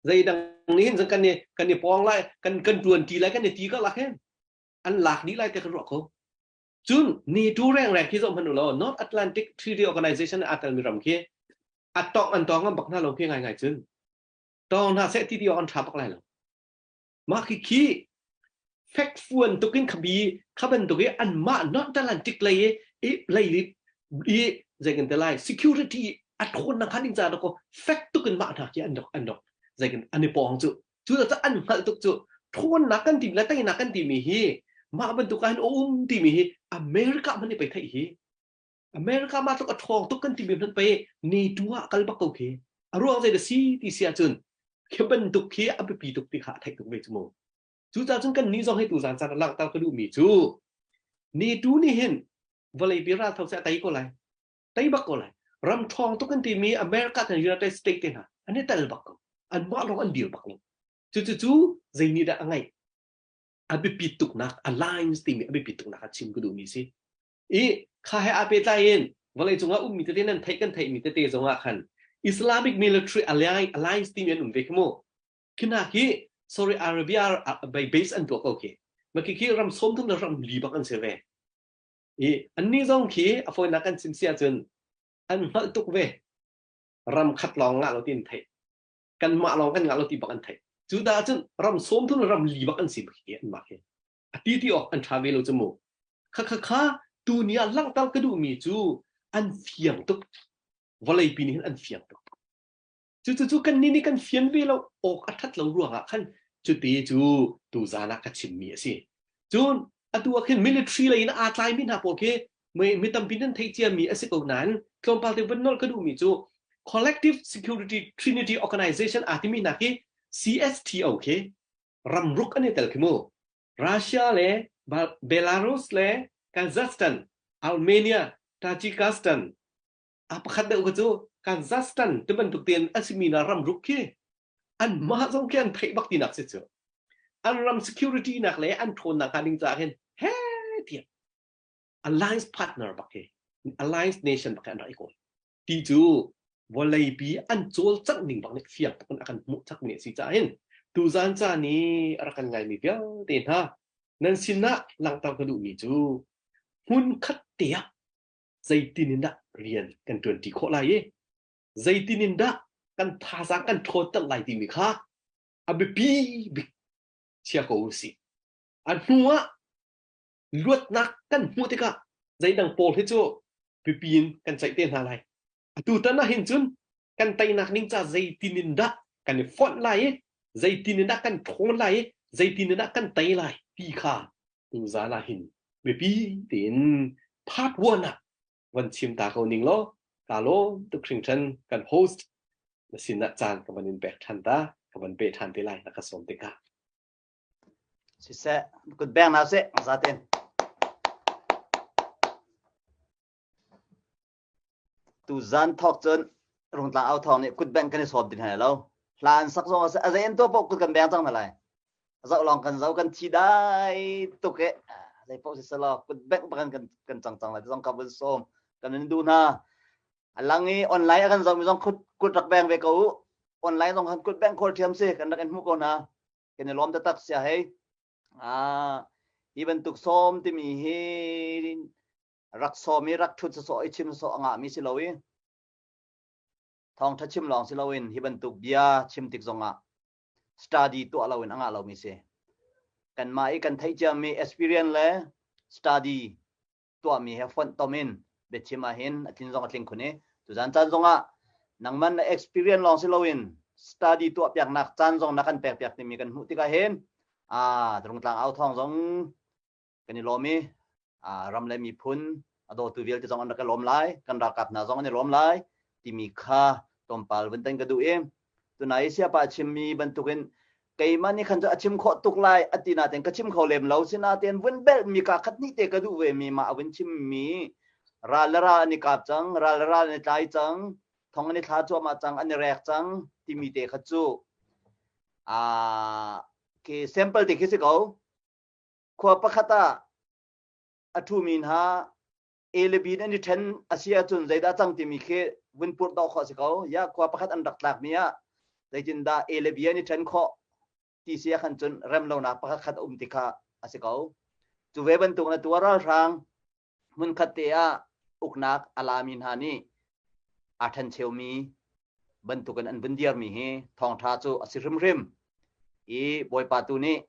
Zeidang nih hin kan i kan i pawng lai kan kan ṭuan ṭi lai kan i ti ka lak hin an lak dih lai te ka ruah ko. Cun NATO rengreng khi zoh hmanh u law North Atlantic Treaty Organization aa telmi ram khi a tong an tong ngam bak hna lo khi ngaingai cun tong hna seh ti ti awk an ṭha bak lai lo. Mah khikhi fekfuan tuk in khabi kha bantuk i anmah North Atlantic lei i i lei i zei kan ti lai security a ṭhawnnak hnga ding caah dakaw fek tuk in mah hna khi an dok an dok zei kan an i pawng cu cu caah an hngalh tuk cu ṭhawnnak kan timi le teinak kan timi hi mah bantuk ah hin a um timi hi America hmanh nih pei theih hi America mah tluk a ṭhawng tuk kan timi hmanh pei NATO ah kal bak ko khi. A ruang zei dah si ti si ahcun khi bantuk khi a biapi tuk ti kha a theih tuk ve cu mu. Cucaah cun kan nih zong hi tuzaan caan ah langhter ka duhmi cu NATO nih hin vawleipi raltho seh a tei ko lai. Tei bak ko lai. Ram ṭhawng tuk kan timi America kan United States te hna an i tel bak ko. Anmah lawng an dir bak lo. Cucu zei nih dah a ngeih? A biapit tuknak alliance timi a biapit tuknak a chim ka duhmi si. I kha he aa pehtlai in vawleicung ah ummi tete nan theih kan theihmi tete zong ah khan Islamic Military Alliance timi an um ve khi mu. Khi hna khi Saudi Arabia base an tuah ko khi. Ma khi khi ram 30 le ram li bak an si ve. I annih zong khi a fawinak kan chim si ahcun an hngalh tuk ve. Ram khat lawng ngah lo ti an theih. Kanmah lawng kan ngah lo ti bak an theih. Cu dah cun ram 30 le ram li bak an si khi anmah khi. A ti ti awk an ṭha ve lo cu mu. Kha kha kha tuni ah langhter ka duhmi cu an fiang tuk. Vawleipi nih hin an fiang tuk. Cucu cu kannih nih kan fian ve lo awk a ṭhat lo ruangah khan cuti cu tuzaan ah ka chimmi a si. Cun atu ah khin military lei in aa tlaimi hna pawl khi mi tampi nan theih ciami a si ko nain tlawmpal te van nolh ka duhmi cu Collective Security Trinity Organization aa timi hna khi CSTO khi ramruk an i tel khi mu. Russia le Belarus le Kazakhstan, Armenia, Tajikistan a pakhat deuh kha cu Kazakhstan ti bantuk tein a simi na ramruk khi anmah zong khi an theih bak tinak si cu. An ram security nak le an ṭhawnnak hnga ding caah hin he tiah alliance partner bak hi alliance nation bak hi an rak i kawl. Ti cu vawleipi an cawlcangh ning bak nih fiang tuk in a kan hmuh chakmi a si caah hin tuzaan caan i a rak kan ngaimi vialte hna nan sinah langhter ka duhmi cu hmun khat te ah zeitin in dah rian kan ṭuanṭi khawh lai i zeitin in dah kan thazaang kan ṭhawnter lai timi kha a biapi bik chia ko u sih. A hnu ah luatnak kan hmuh tikah zeidang pawl hi cu pipi in kan ceih te hna lai. Atu tan ah hin cun kan teinak ning ca zeitin in dah kan i fonh lai i zeitin in dah kan ṭhawn lai i zeitin in dah kan tei lai ti kha tuzaan ah hin biapi tein part one ah van chim ta ko ning law ka lawm tuk hringhran kan host na sinah caan ka van in pek ṭhan ta ka van pe ṭhan te lai na ka sawm tikah. Siseh, kut beng na seh, zaten. Tu zan thawk cun Rungtlang au thawng nih kut bengh kan i sawm ti hna lo. Hla an sak zong a si, a zei an tuah paoh kut kan beng cang hna lai. Zoh lawng kan zoh kan thi dai tuk i zei paoh si selaw kut bengh bak kan kan cang cang lai zong ka vun sawm kan in duh hna. A lang i online a kan zohmi zong kut kut rak beng ve ko u. Online zong khan kut bengh khawl thiam si kan rak in hmuh ko hna. Kan i lawm taktak sia hei. Ah, hi bantuk sawm timi hi rak sawm i rak ṭhut sawsawh i chim sawsawh a ngahmi si lo i thawngṭha chim lawng si loin hi bantuk bia chim tik zongah study tuah loin a ngah lomi si. Kanmah i kan theih ciami experience le study tuahmi he fonh tom in biachim ahhin a tlin zong a tling khun i tuzan caan zongah nangman na experience lawng si loin study tuah piaknak caan zong na kan pek piak timi kan hmuh tikah hin a Rungtlang au thawng zong kan i lawm i ram le miphun a dawtu vialte zong an rak i lawm lai kan ralkap hna zong an i lawm lai timi kha tlawmpal vun tan ka duh i tunai siapa chimmi bantukin keimah nih khan cu a chim khawh tuk lai a ti nain ka chim kho lem lo sinain vun belh mi ka khat hnih te ka duh ve mi mah a vun chim mi ral le ral an i kap cang ral le ral an i tlai cang thong an i thla cuahmah cang an i rek cang timi te kha cu a ke sample te khi si ko Khua pakhat ah a ṭhumi hna A le B an i ṭhen a si ahcun zeidah cang timi khi vun purh dawh khawh a si ko. Ya khua pakhat an rak tlakmi ah zeitindah A le B an i ṭhen khawh ti si ah khan cun rem lonak pakhat khat a um ti kha a si ko. Cu ve bantuk na tuah ralhrang hmunkhat te ah uknak a lami hna nih aa ṭhencheumi bantukin an vun dirmi hi thawngṭha cu a si hrimhrim. I Bawipa tu nih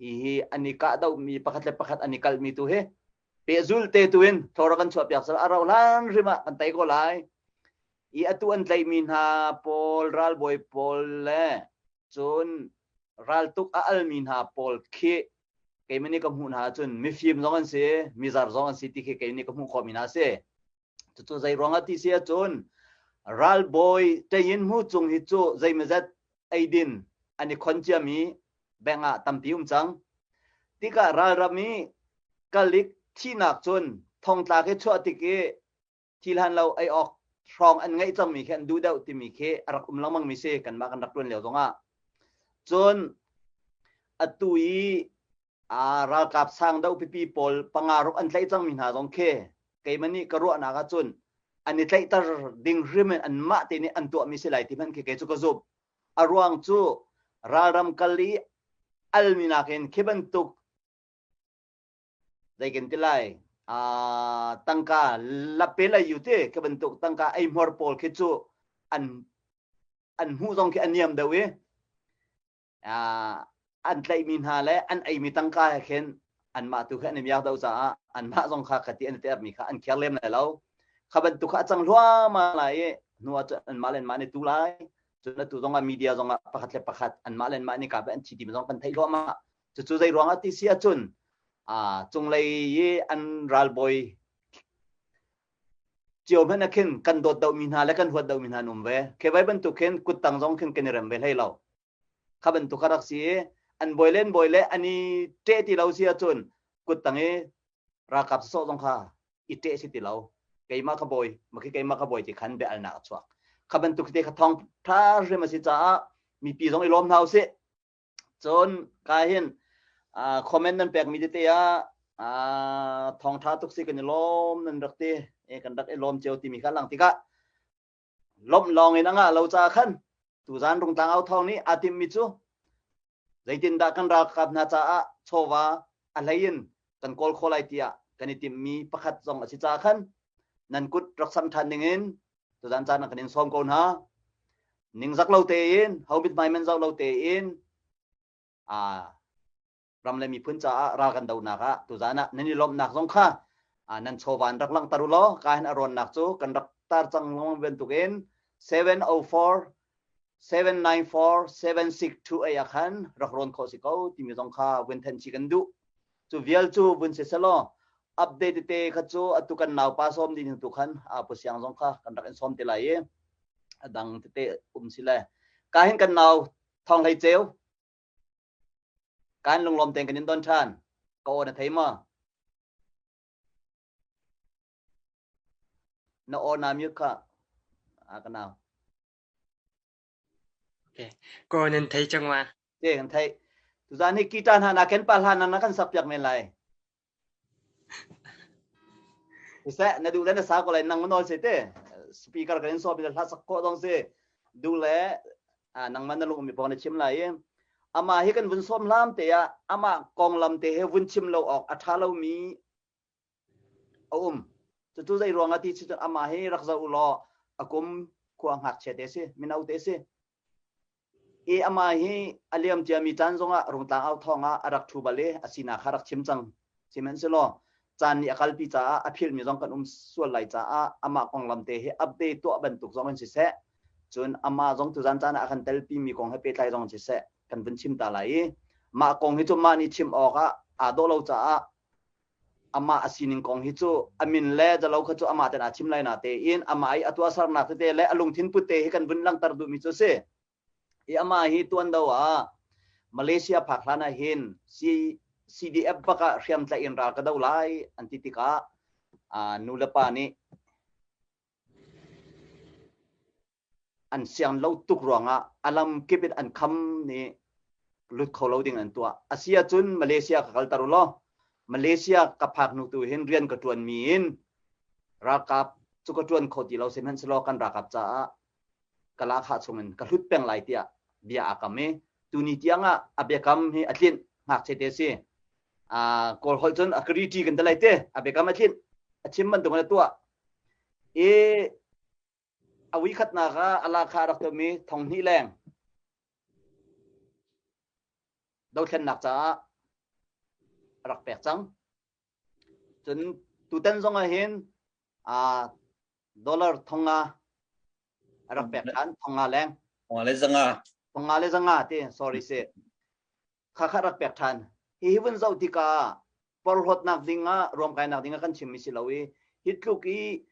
hihi an i kahdohmi pakhat le pakhat an i kalhmi tu hi pehzul te tu in thaw kan chuahpiak sal a rauh hlan hrim ah kan tei ko lai. I atu an tlaihmi hna pawl ralbawi pawl le cun raltuk a almi hna pawl khi keimah nih ka hmuh hna ahcun mifim zong an si, mizar zong an si ti khi kei nih ka hmuh khawhmi hna a si. Cucu zei ruangah ti si ahcun ralbawi ṭein hmu cung hi cu zeimawzat eidin an i khon ciami bank ah tampi um cang. Tikah ralram i kalik thihnak cun thongtla khi chuah tik i thi hlan lo ei awk hrawng an ngeih cangmi khi an duh deuh timi khi a rak um lengmang mi si kanmah kan rak ṭuan lio zongah. Cun atu i a ralkap sang doh pipi pawl panga ruk an tlaih cangmi hna zong khi keimah nih ka ruahnak ahcun an i tlaihter ding hrim in anmah te nih an tuahmi si lai ti hmanh khi kei cu ka zumh. A ruang cu ralram kal i almi nakin khi bantuk zeikin ti lai tangka lape lai yu ti khi bantuk tangka eihmuar pawl khi cu an an hmuh zong khi a niam deuh i an tlaihmi hna le an eimi tangka he khin anmah tu kha an i miak deuh caah anmah zong kha khati an i termi kha an khiar lem lai lo. Kha bantuk kha a cang hluahmah lai i hnu ah cun anmah le anmah an i tu lai. Cun atu zong ah media zong ah pakhat le pakhat anmah le anmah an i kap i an thi timi zong kan theih hluahmah. Cucu zei ruangah ti si ahcun cunglei i an ralbawi cio hmanh ah khin kan dawt deuhmi hna le kan huat deuhmi hna an um ve. Khi vai bantuk khin kuttang zong khin kan i rem ve hlei lo. Kha bantuk a rak si i an bawi le an bawi le an i ṭeh ti lo si ahcun kuttang i ralkap sawsawh zong kha i ṭeh si ti lo. Keimah ka bawi, makhi keimah ka bawi ti khan bia-alnak a chuak. Kha bantuk te kha thawng ṭha hrim a si caah mipi zong i lawm hna usih. Cun ka hin comment nan pekmi tete ah thawngṭha tuk si kan i lawm nan rak ti kan rak i lawm cio timi kha lang tikah lawmh lawng in a ngah lo caah khan tuzan Rungtlang au thawng nih aa timhmi cu zeitindah kan ralkap hna caah chawva a hlei in kan kawl khawh lai tiah kan i timhmi pakhat zong a si caah khan nan kut rak sam ṭhan ding in tuzan caan ah kan in sawm ko hna. Ningzak lo tein, ho mithmai men zoh lo tein ram le miphun caah ral kan donak ah tuzan ah nan i lawmhnak zong kha nan chawva in rak langhter u law ka hin a rawnnak cu kan rak tar cang lengmang bantukin 704 794 7628 ah khan rak rawn khawh si ko timi zong kha vun thanh chih kan duh. Cu vial cu vun si selaw update te kha cu atu kan naupa sawm ding tu khan pu siang zong kha kan rak in sawm te lai i a dang tete um si le ka hin kan nau thong hlei ceu kan lunglawm tein kan in don ṭhan. Ka aw na thei maw? Na aw naa mute kha. A ka nau. Okay. Ko nan thei cang ma? Te kan thei. Tuzan hi guitar hna na ken pa hlan na kan sak piak men lai. Siseh, na duh le na sa ko lai nang nawl se te. Speaker kan in sawm i hla sak khawh dong si. Duh le nangmah na lung mi pawng na chim lai i amah hi kan vun sawm hlam te ah amah konglam te he vun chim lo awk a ṭha lomi a um. Cucu zei ruang ah ti si cun amah hi rak zoh u law a kum khua ngakchia te si, mino te si. I amah hi a liam ciami caan zongah Rungtlang au thawng ah a rak ṭhu bal i a sinak kha rak chim cang. Sihmanhsehlaw caan nih a kalpi caah a philhmi zong kan um sual lai caah amah konglam te hi update tuah bantuk zong in siseh, cun amah zong tuzan caan ah a kan telpimi kong he pehtlai zong in siseh kan vun chim ta lai i mah kong hi cu mah nih chim awk ah aa dawh lo caah amah a sining kong hi cu a min le zalo kha cu amah ten aa chim lai na tein amah i a tuahsernak tete le a lungthin put te hi kan vun langhter duhmi cu si. I amah hi tuan do ah Malaysia phak hlan ah hin CDF bak ah hriamtlaih in ral ka do lai an ti tikah nu le pa nih an siang lo tuk ruangah a lam kip in an kham nih lut kho lo ding an tuah. A si ahcun Malaysia ka kalter u law Malaysia ka phak hnu tu hin rian ka ṭuan mi in ralkap cu ka ṭuan kho ti lo sihmanhsehlaw kan ralkap caah ka lahkhah chungin ka hlut peng lai tiah bia aa kam i tuni tiang ah a biakam hi a tlinh ngakchia te si. Kawl holh cun a kari ṭi kan ti lai te a biakam a tlinh a chim bantuk in a tuah i A voikhatnak ah a lahkhah a rak tuahmi 2000 leng dothlennak caah a rak pek cang. Cun tutan zong ah hin dollar 5000 a rak pek ṭhan 5000 leng. 500 le 100. 500 le 100 ti sorry si. Kha kha rak pek ṭhan. Hi vun zoh tikah porhlawtnak ding ah ruamkainak ding ah kan chimmi si lo i hi tluk i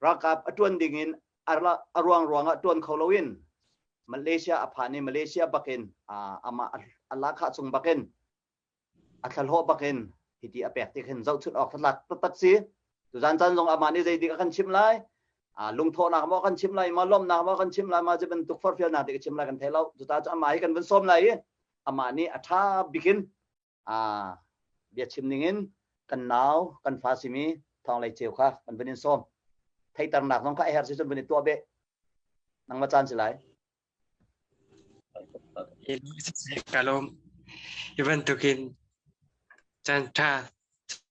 ralkap a ṭuan ding in a ruang ruang ah ṭuan kho loin Malaysia a phan i Malaysia bakin amah a lahkhah chung bakin a thlahlawh bakin hiti a pek tik hin zohchunh awk thlak taktak si. Tuzan caan zong amah nih zeidik a kan chimh lai lungthawhnak maw kan chim lai ma lawmhnak maw kan chim lai ma cu bantuk forhfialnak ti ka chim lai kan thei lo cuta cu amah hi kan vun sawm lai i amah nih a ṭha bikin bia chim ning in kan nau kan fa simi thawng lei ceu kha kan vun in sawm theiternak zong kha a herh si cun vun i tuah beh nangmah caan si lai Ka lawm. Hi bantukin caan ṭha,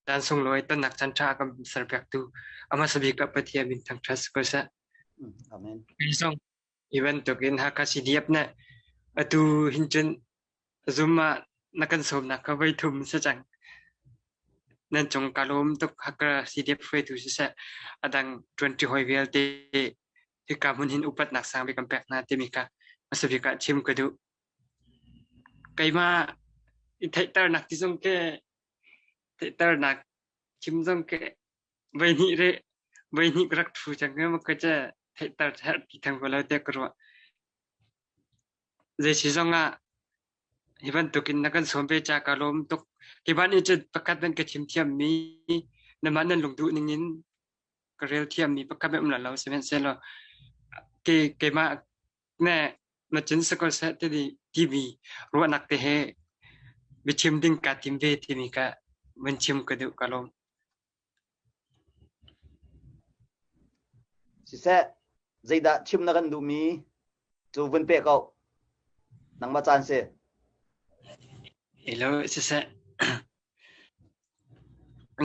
caan sunglawi tonnak caan ṭha kan serpiaktu a hmasa bik ah Pathian min thangṭhat si ko seh. Amen. Kei zong hi bantukin Hakha CDF nih atu hin cun Zoom ah na kan sawmnak kha voi thum si cang. Nan cung ka lawm tuk Hakha CDF hruaitu siseh, a dang ṭuanṭi hawi vialte hika hmun hin upatnak sang bik kan pek hna timi kha hmasa bik ah chim ka duh. Keimah i theihternak ti zong ke theihternak chim zong ke voi hnih re voi hnih ka rak ṭhu cang ma ka ce theihter herh ti thang ko lo te ka ruah. Zei si zong ah hi bantukin na kan sawm ve ca ka lawm tuk. Hi ban in cun pakhat nan ka chim thiammi namah nan lungduh ning in ka rel thiammi pakhat um lo sihmanhsehlaw ke keimah ne na cun si ko seh timi timi ruahnak te he biachim ding kaa tim ve timi ka van chim ka duh ka lawm. Siseh, zeidah chim na kan duhmi cu vun pe ko. Nangmah caan si. Hello, siseh.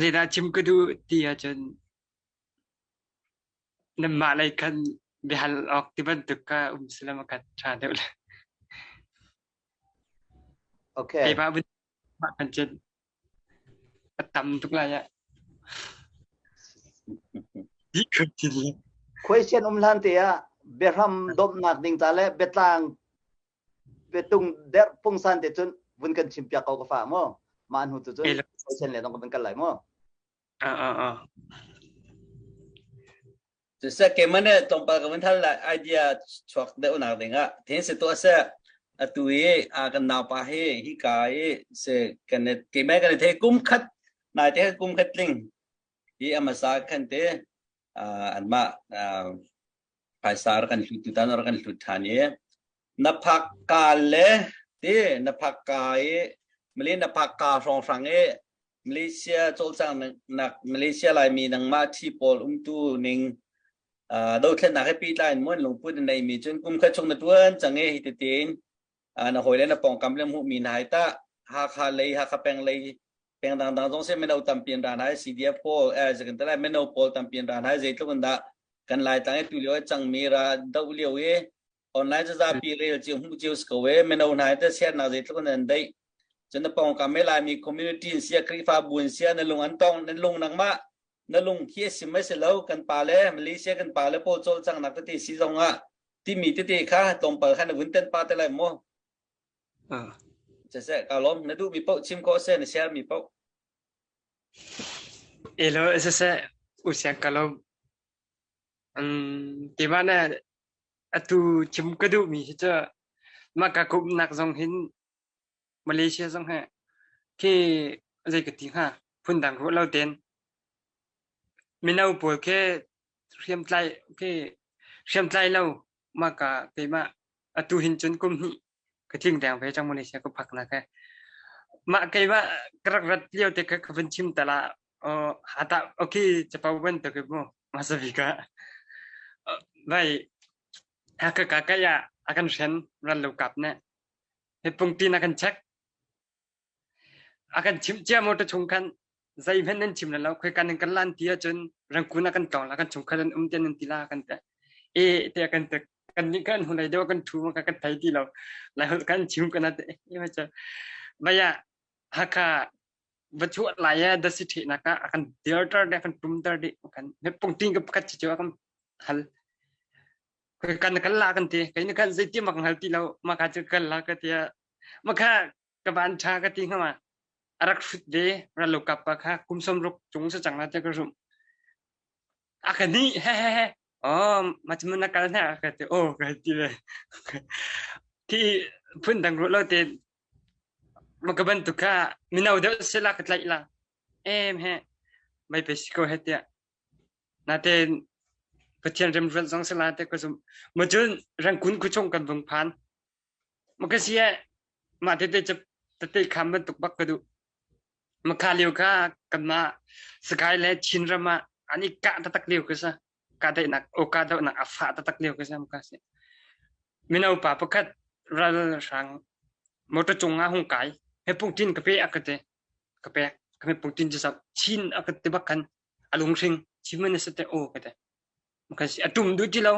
Zeidah chim ka duh ti ahcun nanmah lei khan biahal awk ti bantuk kha um sila ma khat ṭha deuh le. Okay. Keimah vun mah kan cun a tam tuk lai ah. Dih kho ti le. Question um hlan te ah biahram domhnak ding ca le biatlang biatung derh pungsan te cun vun kan chim piak ko ka fa mu. Mah hnu tu cun question le dong ka vun kal lai mu. Ah ah ah. Siseh keimah nih tlawmpal ka vun hal lai idea chuak deuhnak dingah then si tuah seh atu i a kan naupa hi hika i se kan keimah kan i thei kum khat nai te kum khat tling hi a hmasa khan te anmah. Phaisa rak kan hlut tutan rak kan hlut ṭhan i na phak ka le ti na phak ka i Malay na phak ka hrawnghrang i Malaysia cawlcanghnak Malaysia Laimi nangmah ṭhi pawl umtu ning dothlennak he pehtlai in maw lungput na neimi cun kum khat chung na ṭuan cang i hi tein na hawile na pawngkam le hmuhmi hna hi tah Hakha lei Hakha peng lei peng dangdang zong si mino tampi an ra hna CDF pawl eh zakin te lai mino pawl tampi an ra hna zeitluk in dah kan Laitlang i tu lio i cangmi ra doh lio i online zapi rel cio hmuh cio si ko e mino hna te siarnak zeitluk in an deih cun na pawngkam me Laimi community in sia Khrihfabu in sia na lung an tong na lung nangmah na lung khi a sim mai si lo kan pa le Malaysia kan pa le pawl cawlcanghnak tete si zong ah timi tete kha tlawmpal kha na vun ten pa te lai mu Ah. Siseh ka lawm na duhmi paoh chim khawh seh na share mi paoh. Elo siseh usiang ka lawm. Um, keimah na atu chim ka duhmi hi cu mah ka kumnak zong hin Malaysia zong he khi zei ka ti hnga phundang ruah lo ten mino pawl khi hriamtlai khi hriamtlai lo mah ka keimah atu hin cun kum hnih ka tling deng ve cang Malaysia ka phak nak he mah keimah ka rak rat lio te ka ka vun chim tala oh hata okay chapau ban to ke mu masa bika vai ka ka ka ya akan hren ran lo kap ne he pungti na kan check A kan chimh cia motor chung khan zeihmanh nan chim lo khoi kan kan lan ti ahcun rangkun a kan tlawng la kan chungkhat an um tian nan ti la kan te e te kan te kan nih kan hunai deuh kan thu ka kan thei ti lo lai holh kan chim kan te e ma cha vaya haka va chuah lai ya da si the na ka akan theater de kan tum ter de kan me pungting ka pakhat chi kan hal khoi kan kan la kan ti kai ni kan zeiti mak hal ti lo ma ka chu kan la ka tia ma kha ka van ṭha ka ti hnga ma a rak hrut ve rallokap pa kha kum 60 cung sa cang la te ka rum a ka ni he he he oh ma chu na kal na ka ti oh ka ti ve khi phun dang ru lo te ma ka bantuk kha mino deuh se la ka tlaih la em he mai pe si ko he tia natein Pathian remruat zong se la te ka zum ma cun rangkun khu chung kan vung phan Ma ka si eh mah tete cu tete kham bantuk bak ka duh. Makha lio kha kanmah Sagaing le Chinram ah an i kah taktak lio ka si. Kahdaihnak aw kahdohnak a fah taktak lio ka si ka si. Mino pa pakhat ralhrang motor cung ah hung kai. He pungtin ka pe a ka ti. Ka pek. Ka me pungtin cu sap Chin a ka ti bak khan a lunghring chim na si te aw ka ti. Ka si a tum duh ti lo.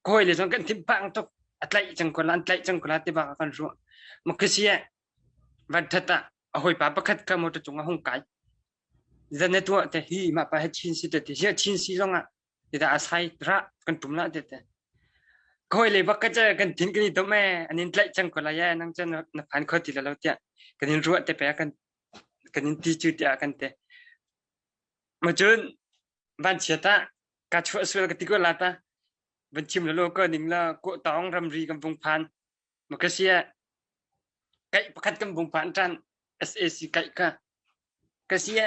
Kawi le zong kan thim pang tuk a tlaih cang ko la an tlaih cang ko la ti bak kan ruah makasi eh van that ah a hawipa pakhat kha motor cung ah hung kai zan na tuah te hi ma pa he chin si te ti sia chin si zong ah ti da asai ra kan tum la te te koi le bak ka che kan thin kan i dom e an in tlaih cang ko la ye nang chen na phan kho ti la lo tia kan in ruah te pe kan kan in ti chu tia kan te ma chun van chiat ah ka chuah sual ka ti ko la ta van chim lo ko ning la ko tawng ramri kan vung phan ma ka sia kai pakhat kan vung phan tan SAC kai ka ka sia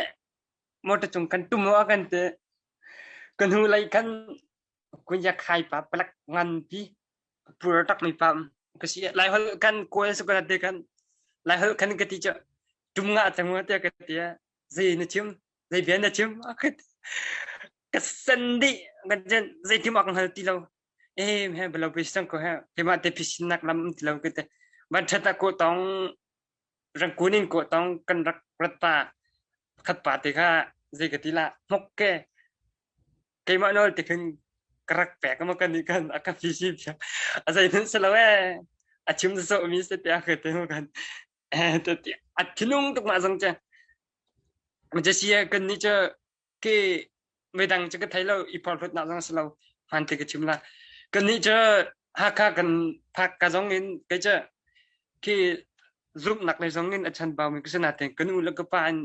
motor cung kan tum wa kan te kan hu lai kan kunya khai pa palak ngan pi pur tak mi pam ka sia lai hol kan kual su ka te kan lai hol kan ka ti cha tum nga chang te ka ti zei na chim zei bia na chim ka sen dih kan jen zeitim ak hngal ti lo eh he balo pe sang ko he keimah te phisin nak lam ti lo ke te van thata ko tong rangkun in ko tong kan rak rat pa khat pa te kha zei ka ti la hmok ke keimah nol te khin ka rak pek ma kan ni kan aka phisi a zei nan se lo eh a chim so mi se te ka te kan eh te a thinung tuk ma zong che ma je sia kan ni che ke midang cu ka thei lo i porhlawtnak zong a si lo hmaan te ka chim la kannih cu Hakha kan phak ka zong in kei cu khi zumhnak lei zong in a chanbau mi ka si nain kan u le ka pa in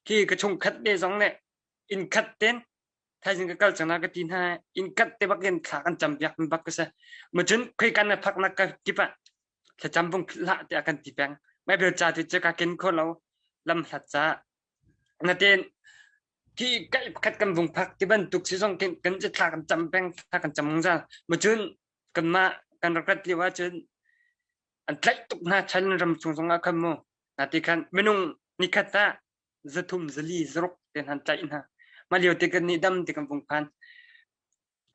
khi ka chungkhat te zong nih inn khat ten thaizing ka kal cang na ka ti hna inn khat te bak in thla kan cam piak mi bak ka si ma cun khoi kan na phaknak ka kip ah thlacam bung hlah tiah kan ti peng mai bel ca tu cu ka ken kho lo lam hlat ca natin. Khi kai pakhat kan vung phak ti bantuk si zong kan kan thla kan cam peng thla kan cam zungzal. Macun kanmah kan rak rat lio ahcun an tlaih tuk hna China ram chung zong ah khan mu. Nati khan minung nikhat ah zathum zali zaruk te hna tlaih hna. Mah lio te kan nih dam ti kan vung phan.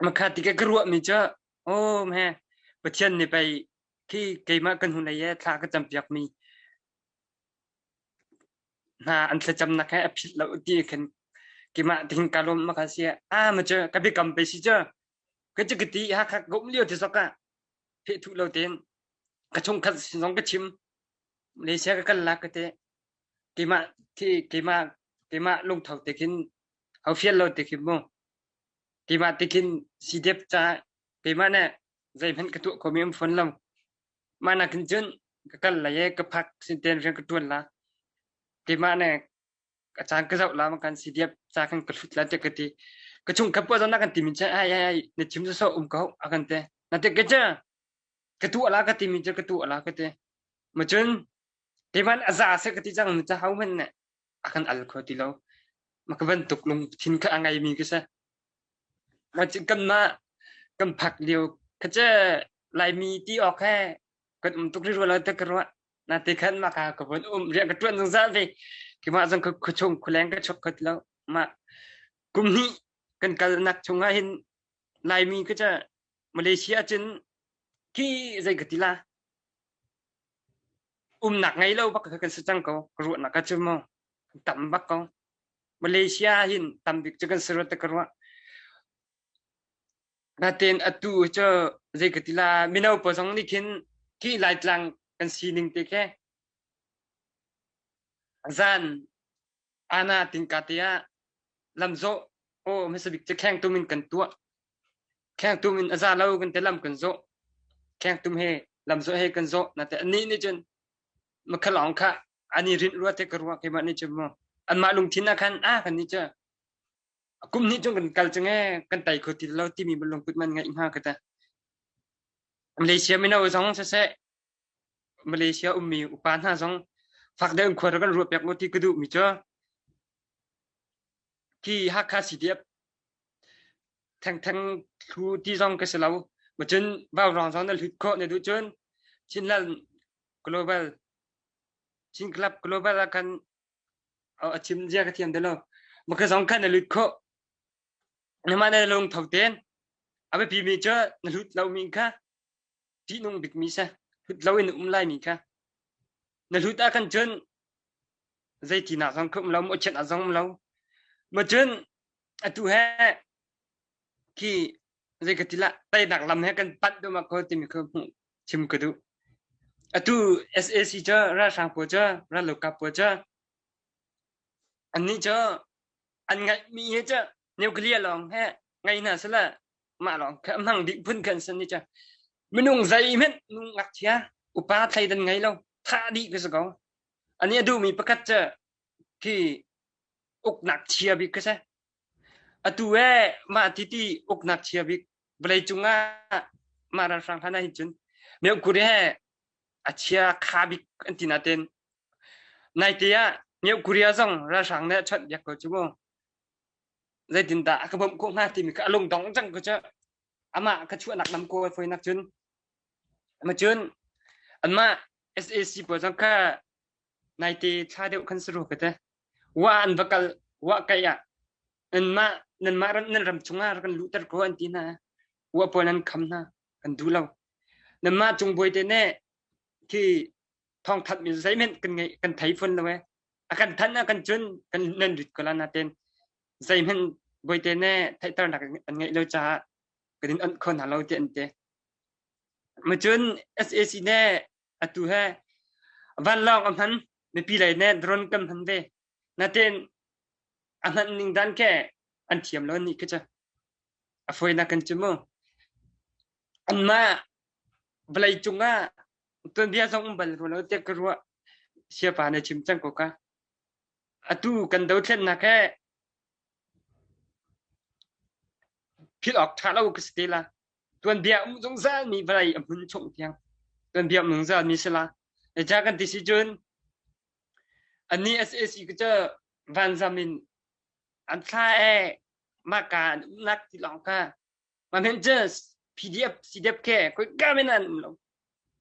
Makha ti ka ruah mi cu oh he Pathian nih pei khi keimah kan hun lei thla ka cam piak mi hna an thlacamnak he a philh lo ti khan keimah tihin ka lawm maka si a ma cu ka biakam pe si cu ka cu ka ti ha kha ka um lio ti sok ah phe thu lo tein ka chungkhat sin zong ka chim Malaysia ka kal la ka te keimah thi keimah keimah lungtho te khin hau fial lo te khin mu keimah te khin CDF ca keimah ne zeihmanh ka tuah khomi um fawn lo Mah nakin cun ka kal lai i ka phak sin tein rian ka ṭuan la. Keimah nih a caan ka zoh la ma kan CDF ca kan ka hlut la tiah ka ti. Ka chung kha puah zong na kan timi cu ai ai ai na chim sawsawh um ko a kan ti. Na ti ka cu ka tuah la ka timi cu ka tuah la ka ti. Ma cun keimah nih a za seh ka ti cang ca ho hmanh nih a kan al kho ti lo. Ma ka bantuk lungthin kha a ngeimi ka si. Ma cu kanmah kan phak lio kha cu Laimi ti awk he kan um tuk rih rua lo tiah ka ruah. Nate khan mah ka ka vun um rian ka ṭuan zungzal ve. Keimah zong khuachung khualeng ka chuak kho ti lo. Mah kum hnih kan kalnak chungah hin Laimi kha cu Malaysia cun khi zei ka ti la umnak ngei lo bak kha kan si cang ko. Ka ruahnak ka cu mu tam bak ko. Malaysia hin tambik cu kan si rua te ka ruah. Natin atu cu zei ka ti la mino pawl zong nih khin khi Laitlang kan sining te khi zan ana tingka te ah lamzawh aw hmasa bik cu khengtum in kan tuah. Khengtum in a za lo kan te lam kan zawh. Khengtum he lamzawh he kan zawh. Nate anih nih cun makhalawng kha ani rinh rua te ka ruah keimah nih cun mu anmah lungthin ah khan a kan nih cu kum hnih chung kan kal chung e kan tai kho ti lo timi lungput man ngaih hnga ka ta Malaysia mino zong siseh Malaysia ummi upa hna zong fak deuh in khua kan ruah piak mu ti ka duh mi cu khi Hakha CDF thengtheng thlu ti zong ka si lo ma cun vaurawng zong na hlut khawh na duh cun Chinland Global Chin Club Global ah khan a chim zia ka thiam ti lo. Ma ka zong khan na lut khawh. Namah na lung tho ten. A biapi mi cu na hlut lo mi kha ṭihnung bik mi si. Hlut lo in um lai mi kha. Na hlut ah khan cun zeitinak zong kha um lo, mawhchiat ah zong um lo. Ma cun atu he khi zei ka ti lah teinak lam he kan panh deuh ma ko timi kha hmuh chim ka duh. Atu SAC cu ralhrang pawl cu rallokap pawl cu annih cu an ngaihmi hi cu nuclear lawng he ngei hna sila mah lawng kha hmang dih phun khan san ni cu minung zeihmanh nung ngakchia upa thleidan ngei lo thah dih ka si ko. Ani a duhmi pakhat cu khi uknak chia bik ka si. Atu ee mah titi uknak chia bik vawleicung ah mah ralhrang hlan ah hin cun Myo Korea he a chia kha bik an ti natin naite ah Myo Korea zong ralhrang nih a chawnh biak ko cu mu. Zeitindah a ka bawmh khawh hnga timi kha a lung dong cang ko cu. Amah ka chuahnak lam kawl fawinak cun ma cun anmah SAC pawl zong kha naite thla deuh khan si ru ka te. Wa an va kal wa kai ah nanmah nanmah ram nan ram chungah rak kan luhter ko an ti hna. Wa pawl an kham hna kan duh lo. Nanmah cung bawi te nih khi thawngthanh mi zeihmanh kan ngei kan thei fawn lo e. A kan thanh ah kan cun kan nan lut ko la natin zeihmanh bawi te nih theihternak an ngeih lo caah kan in onh kho hna lo ti an ti. Ma cun SAC nih atu he vanlawng a hman mipi lei nih drone kan hman ve. Natin a hman ning dan ke an thiam lo ni khi cu. A fawinak kan cu mu. Anmah vawlei cungah tuanbia zong um bal rua lo tiah ka ruah. Siapa na chim cang ko ka. Atu kan dothlennak he philh awk ṭha lo ka si te la. Tuanbia um zungzal mi vawlei a hmun chung tiang. Tuanbia um zungzal mi si la. Ca kan ti si cun Annih SAC cu vanzam in. An thla e mah ka an umnak ti lawng kha ma men just PDF CDF ke koi ka men an um lo.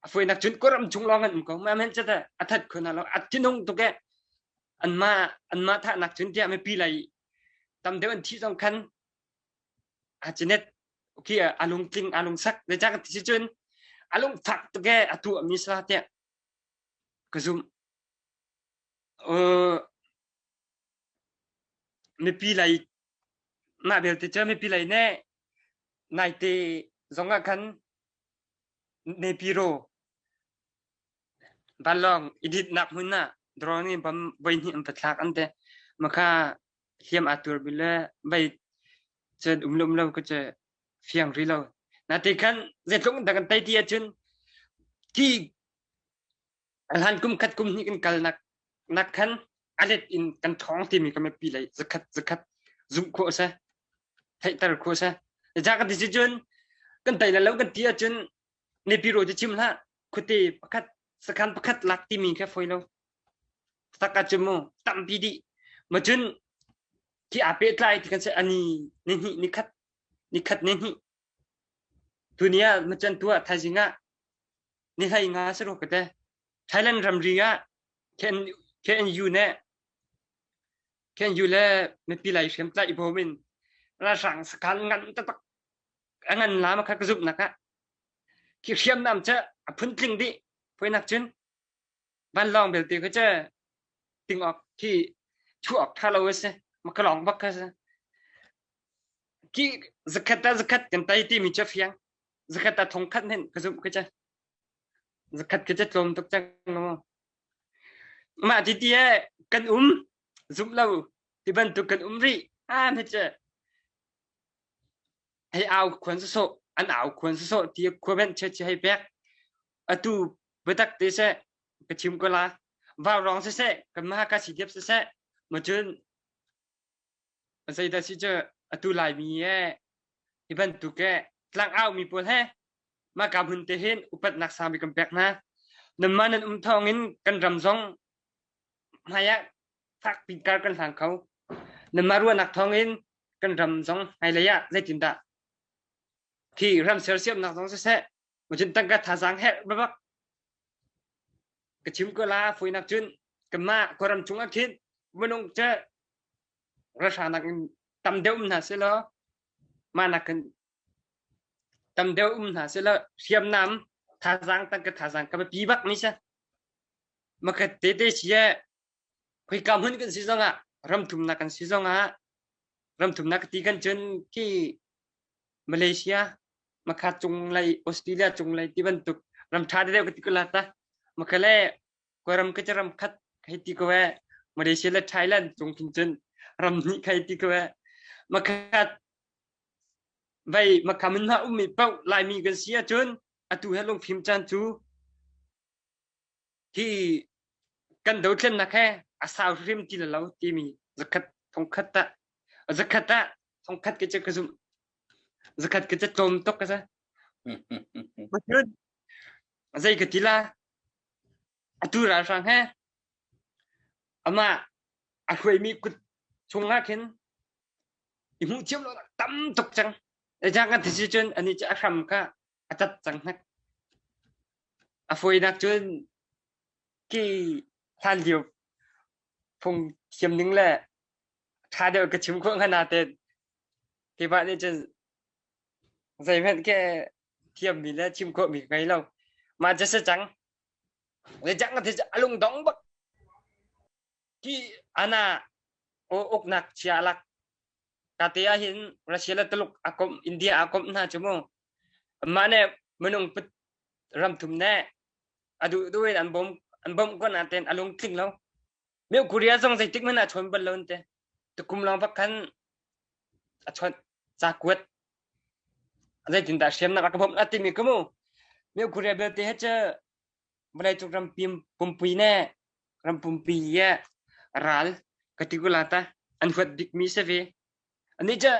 A foi nak cun koram chung lawng an um ko. Ma men cata a that khona lo a tinung tuk e an ma an ma tha nak cun tiah mipi lai tam deuh an thi zong khan a chinet khi a lungtling a lungsak le cak ti si cun a lungfak tuk e a tuah mi sa tiah ka zum uh, mipi lei mah belte cu mipi lei ne naite zong ah khan Nepiro vanlawng i dinhnak hmun ah drone in bom voihnih an va thlak an ti. Makha hliam aa tur bil le vei cun um le um lo ka cu fiang rih lo. Nate khan zeitluk in dah kan tei ti ahcun khi hlan kum khat kum hnih kan kal nak nak khan a let in kan ṭhawng timi kan mipi lei zakhat zakhat zumh khawh a si theihter khawh a si. Ja kan ti si cun kan tei le lo kan ti ahcun Nepi ro cu chim hlah khuate pakhat sakhan pakhat lak timi kha foi lo. Tak ah cun mu tampi dih. Ma cun khi aa pehtlai ti kan si ani ni hnih ni khat ni khat ni hnih tuni ah ma cun tu ah thaizing ah ni hlei nga si ro ka te Thailand ramri ah KNU ne KNU le mipi lai hriamtlai i bawm in ralhrang sakhan ngan taktak a ngan la ma kha ka zumh nak ah khi hriamnam cu a phuntling dih phuinak cun vanlawng belte kha cu ting awk khi thu awk tha lo a si makalong bak kha si khi zakhat ah zakhat kan tai ti mi cu fiang zakhat ah thong khat hen ka zumh ka cu zakhat ka cu tlawm tuk cang lo mah ti ti e kan um zumh lo ti bantuk kan um rih ah na cu Hei au khuan sawsawh, an au khuan sawsawh ti khuabenh chiachi hei pek. Atu biatak te seh, ka chim ko la. Vaurawng siseh, kanmah ka si diap siseh, macun zeidah si cu atu Laimi e hi bantuk e tlang au mi pawl he mah ka hmun te hin upatnak sang bik kan pek hna. Nanmah nan um thawng in kan ram zong hmai ah fakpi kar kan hlang kho. Nanmah ruahnak thawng in kan ram zong hmailei ah zeitindah khi ram sersiamnak zong siseh macun tangka thazaang herh babak ka chim ko la fuinak cun kanmah khuaram chung ah khin minung cu ralhrang nak in tam deuh um hna selaw mah nak kan tam deuh um hna selaw hriamnam thazaang tangka thazaang ka biapi bak mi si makhat te te si Khoika hmun kan si zongah ramthumnak kan si zongah ramthumnak ti kan cun khi Malaysia makha cunglei Australia cunglei ti bantuk ram ṭha deuh ka ti ko la ta makha le kawlram ka ram khat hei ti ko eh Malaysia le Thailand cung khin cun ram hnih khai ti ko eh makha vai makha mun hna ummi paoh Laimi kan si ahcun atu he lungfim caan cu Hi kan dothlennak he a sau hrim ti lo timi zakhat thongkhat ah zakhat ah thongkhat ke ka zumh zakhat ke tlawm tuk ka sa zei ka ti la atu ralhrang he ama a hruaimi kut chungah khin i hmuh thiam lo tam tuk cang jang kan thisi cun ani cu a hram kha a cat cang hnek. A fawinak cun ki hlan lio phung thiam ning le ṭha deuh ka chim khawh hnga nain keimah nih cun zeihmanh ke thiammi le chim khawhmi ka ngei lo. Mah cu si cang. Zeicah ka ti cu a lungdong bak. Ki ana uknak chia lak ka te ah hin Russia le Tuluk a komh India a komh hna cu mu. Mah nih minung ram thum nih a duh duh in an bawm an bawmh ko nain a lungtling lo. Myo Korea zong zeitik hmanh ah chawn bal lo an ti. Tukum lawng bak khan a chawnh ca kuat. Zeitindah hriamnak a ka bawmh la timi ka mu. Myo Korea belte he cu vawleicung ram pumpi ne ram pumpi i ral ka ti ko la ta an huat bikmi si ve. Anih cu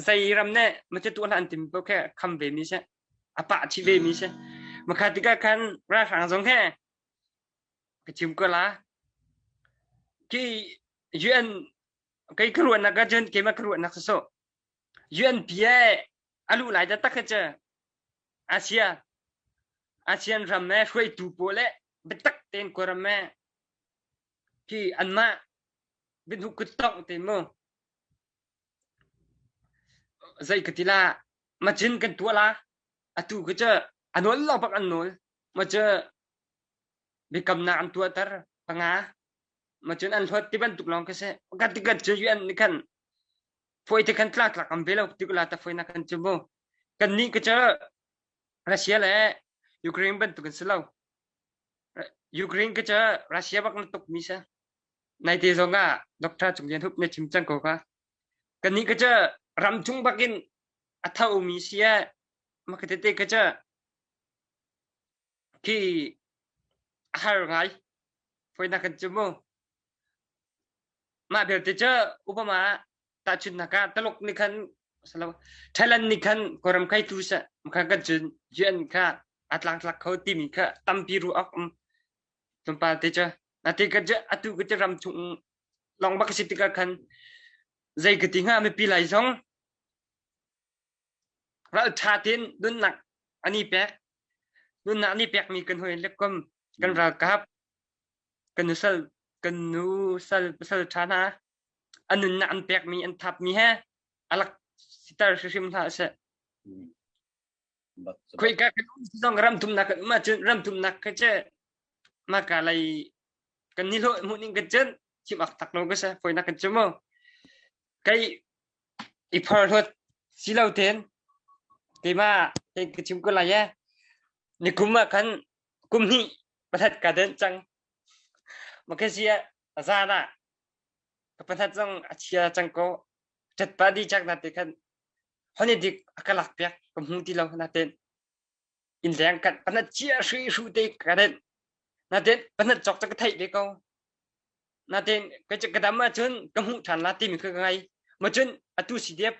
zei ram nih macu tuah hlah an timi paoh khi kham ve mi si. A pah chih ve mi si. Makha tikah khan ralhrang zong he ka chim ko la. Khi UN Kei ka ruahnak ahcun keimah ka ruahnak sawsawh UNPA a luh lai taktak hi cu Asia ASEAN ram he hruaitu pawl he biatak tein Kawlram he khi anmah biahnu kuttongh te mu zei ka ti la macin kan tuah la atu ka cu a nawl lo bak an nawl ma cu biakamnak an tuahter panga ma cun an hlawt ti bantuk lawng ka si ka ti kan cu UN nih khan foi te khan tlak tlak am ve lo ti la ta foi na kan cu mu kan nih ka cu Russia le Ukraine bantuk in si lo Ukraine ka cu Russia bak na tuk mi sa nai te zong ah Dr. Cung Lian Hup ne chim cang ko ka kan nih ka cu ram chung bakin a tho mi si e ma ka te te ka cu khi a har ngai foi na kan cu mu Mah belte cu upama tahchunhnak ah Taluk nih khan salo Thailand nih khan Kawlram kai tu seh kha kan cun UN kha a tlangtlak kho timi kha tampi ruah awk um tlawmpal te cu ate ka cu atu ka cu ram chung lawng bak si tikah khan zei ka ti hnga mipi lai zong ral ṭha tein nunnak ani pek nunnak ani pekmi kan hoi le kom kan ralkap Kan nusal kan nu sal pasal ṭha hna an nunnak an pekmi an thapmi he a lak siter hrimhrim hlah seh. Khoika kan um zong ram thumnak kan um ahcun ram thumnak kha cu maka lei kan ni hlawh hmuh ning kan cun chim ak tak lo ka se foinak kan cu mu kai i phorhlawt si lo ten keimah kei ka chim ko lai e nikum ah khan kum hnih pathat ka den cang Malaysia zan ah ka pathat zong a chia cang ko ṭat pa di chak na te khan honi dik a ka lak piak ka hmu ti lo na ten in leng kan panat chia hri hru te ka den na ten panat chok ka theih ve ko na ten ka ka dam ahcun ka hmuh ṭhan la timi kha ka ngai ma cun atu si dep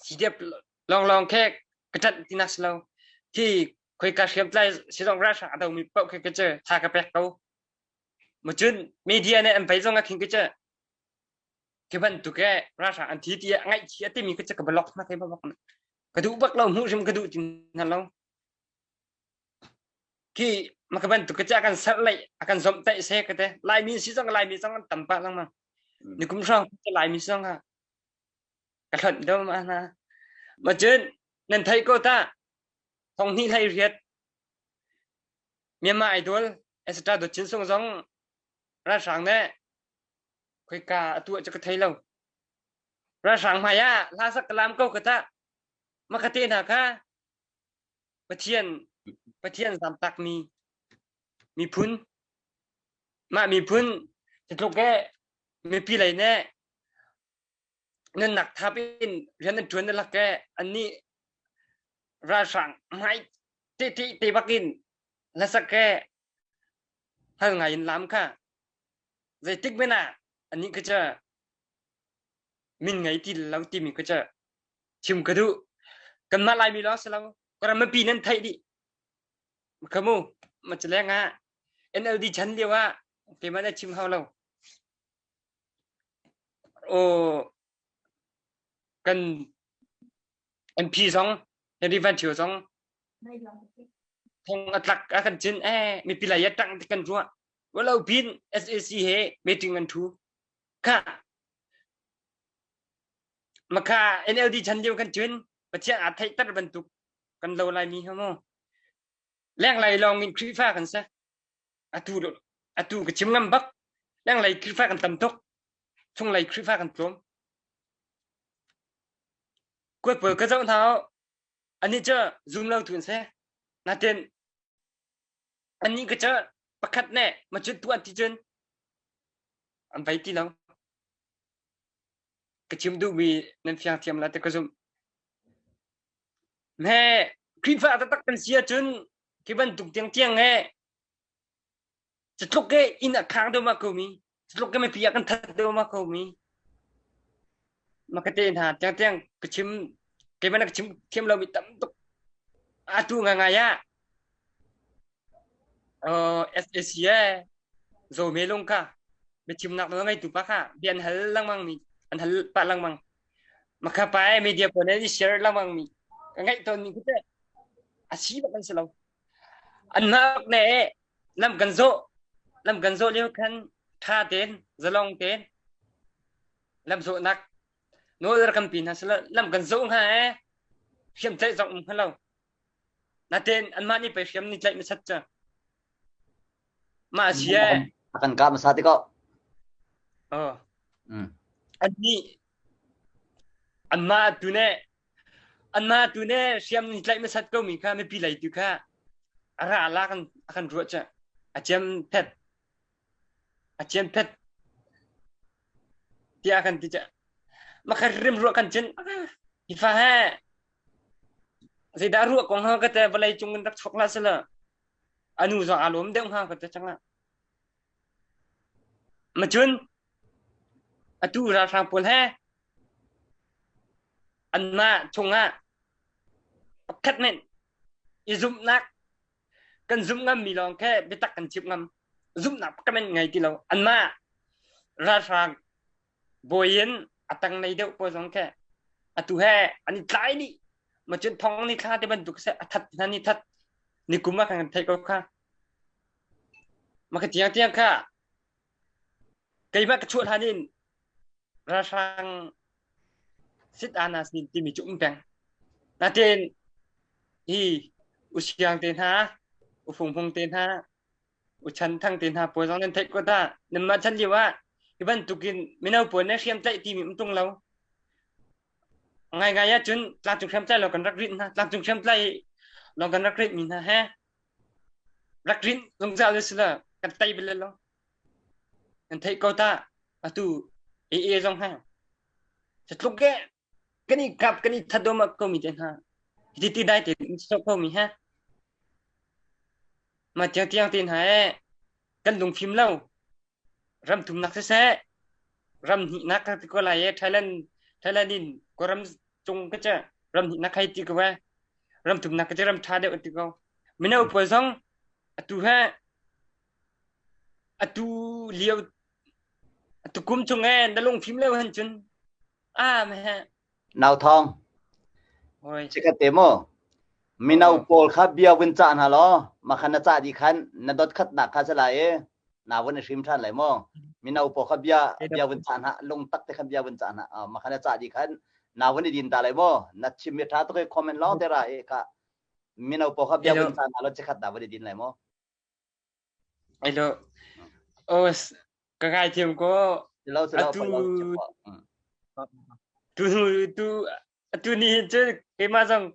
CDF lawnglawng khe ka ṭanh ti nak si lo. Khi khoika hriamtlai sizong ralhrang a domi paoh khi ka cu tha ka pek ko. Mucun media nih an vei zong ah khin ka cu khi bantuk e ralhrang an thi ti a ngaihchia timi ka cu ka block hna kai bak ka duh bak lo hmuh hrim ka duh ti hna lo. Khi maka bantuk ka cu a kan serh lei a kan zomh taih se ka te Laimi si zong Laimi zong an tam pah lengmang. Nikum hrawng Laimi zong ha ka hlonh do ma hna ma cun nan thei ko ta thong hnih hlei riat Myanmar idol etc do chin sung zong ralhrang ne khoika atu cu ka thei lo ralhrang hmai ah hla sak kalam ko ka ta ma ka te hna kha Pathian Pathian zamtak mi miphun mah miphun tluk e mipi lei ne nunnak thap in rian an ṭuan na lak e annih ralhrang hmai te te te bakin hlasak e hal ngai in lam kha zeitik men ah annih kha cu min ngei ti lo timi kha cu chim ka duh kanmah Laimi lawng si lo ka ram mipi nan theih dih khamu ma cu leng ah NLD chan lio ah keimah na chim hau lo Aw kan MP zong Henry Van Thio zong thong a tlak a kan cin eh mipi lai a tang ti kan ruah walo pin SAC he meeting an thu kha makha NLD chan lio kan cun Pathian aa theihter bantuk kan lo lai mi ha mu leng lai lawng in Khrihfa kan si atu atu ka chim ngam bak lenglei Khrihfa kan tam tuk chunglei Khrihfa kan tlawm kuat pawl ka zoh hna ani cu zum lo tu an si natin annih ka cu pakhat ne ma cun tu an ti cun an vai ti lo ka chim duhmi nan fiang thiam la te ka zumh me Khrihfa taktak kan si ahcun khi bantuk tiangtiang he Cutluk ke inn a khang deuh ma ko mi cutluk ke mipi a kan that deuh ma ko mi ma ka te hna tiang tiang ka chim keimah na ka chim thiam lo mi tam tuk atu nga ngai ah uh SAC e zo me lung kha. Biachimnak nawl ngeitu pa kha bia an hal lengmang mi an hal pah lengmang. Makha pa e media pawl nih an share lengmang mi ka ngaih tawn mi khi teh a si bak an si lo. An nak ne lam kan zawh lam kan zawh lio khan tha tein zalong tein lam zawhnak nawl rak kan pi hna sila lam kan zawh hnga e hriam tlaih zong um hnga lo. Natein anmah nih pei hriam ni tlaih masat cu. Mah si e. A kan kah hmasa ti ko. Oh. Mm. An nih anmah tu ne anmah tu ne hriam ni tlaih masat ko mi kha mipi lei tu kha a ra la kan a kan ruah cu a ciam phet a ciam phet tiah kan ti cu makha rim ruah kan cin hi fa he Zeidah ruah kong ha ka te vawlei cung in rak chuak hlah sela anu zong aa lawm deuh hnga ka te chang ah. Macun atu ralhrang pawl he anmah chungah pakhat men i zumhnak kan zumh ngammi lawng khe biatak kan chim ngam zumhnak pakhat men ngei ti lo anmah ralhrang Bawi in a tanglei deuh pawl zong khi atu he an i tlai dih. Macun thong ni thla te bantuk seh a that hna ni that ni kum ah kan theih ko kha. Maka tiang tiang kha keimah ka chuah hlan in ralhrang sit ana sin timi cu um peng. Natin hi usiang te hna, ufungfung te hna, U Chan Thang te hna pawl zong nan theih ko ta. Nanmah chan lio ah hi bantukin mino pawl nih hriam tlaih timi um tung lo. Ngaingai ahcun tlangcung hriamtlai lawng kan rak rinh hna. Tlangcung hriamtlai lawng kan rak rinh mi hna he rak rinh zungzal le sila kan tei bal lo. Nan theih ko ta. Atu AA zong ha. Tluk ke kan i kap kan i thadom ko mi te hna. Hi ti dai te in so ko mi ha. Mah tiangtiang te hna ee kan lungfim lo. Ram thumnak siseh, ram hnihnak ka ti ko lai ee Thailand Thailand in Kawlram cung ka cu ram hnihnak hei ti ko ee. Ram thumnak ka cu ram ṭha deuh ti ko. Mino pawl zong atu he atu lio atu kum chung ee na lungfim lo han cun ah meh Nau Thawng. Chikkhat te mu. Mino pawl kha bia vun cah hna law makhan na cah dih khan na dot khatnak kha si lai i na vun i hrim ṭhan lai mu. Mino pawl kha bia bia vun cah hna lungtak te khan bia vun cah hna makhan na cah dih khan na vun i din ta lai mu. Na chim mi ṭha tuk i comment lawng te ra i kha mino pawl kha bia vun cah hna law chikkhat na vun i din lai mu. Ilo. Oh, ka ngaithiam ko. Atu tu tu atu ni hin cu keimah zong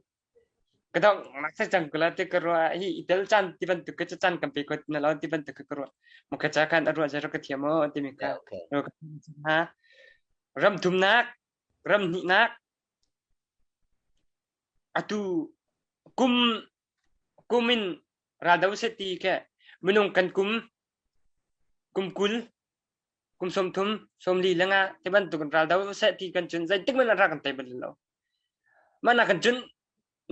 ka dong nak sa cang kula te ka ruah hi itel chan ti bantuk ka chan kan pe ko na lo ti bantuk ka ruah mo ka cha khan a ruah zero ka thiam o ti mi kha ha ram thumnak ram hnihnak atu kum kumin raldo se ti ke minung kan kum Kum 20, kum 30, 40 le nga ti bantuk in ral do seh ti kan cun zeitik hmanh ah rak kan tei bal lo. Mah nak kan cun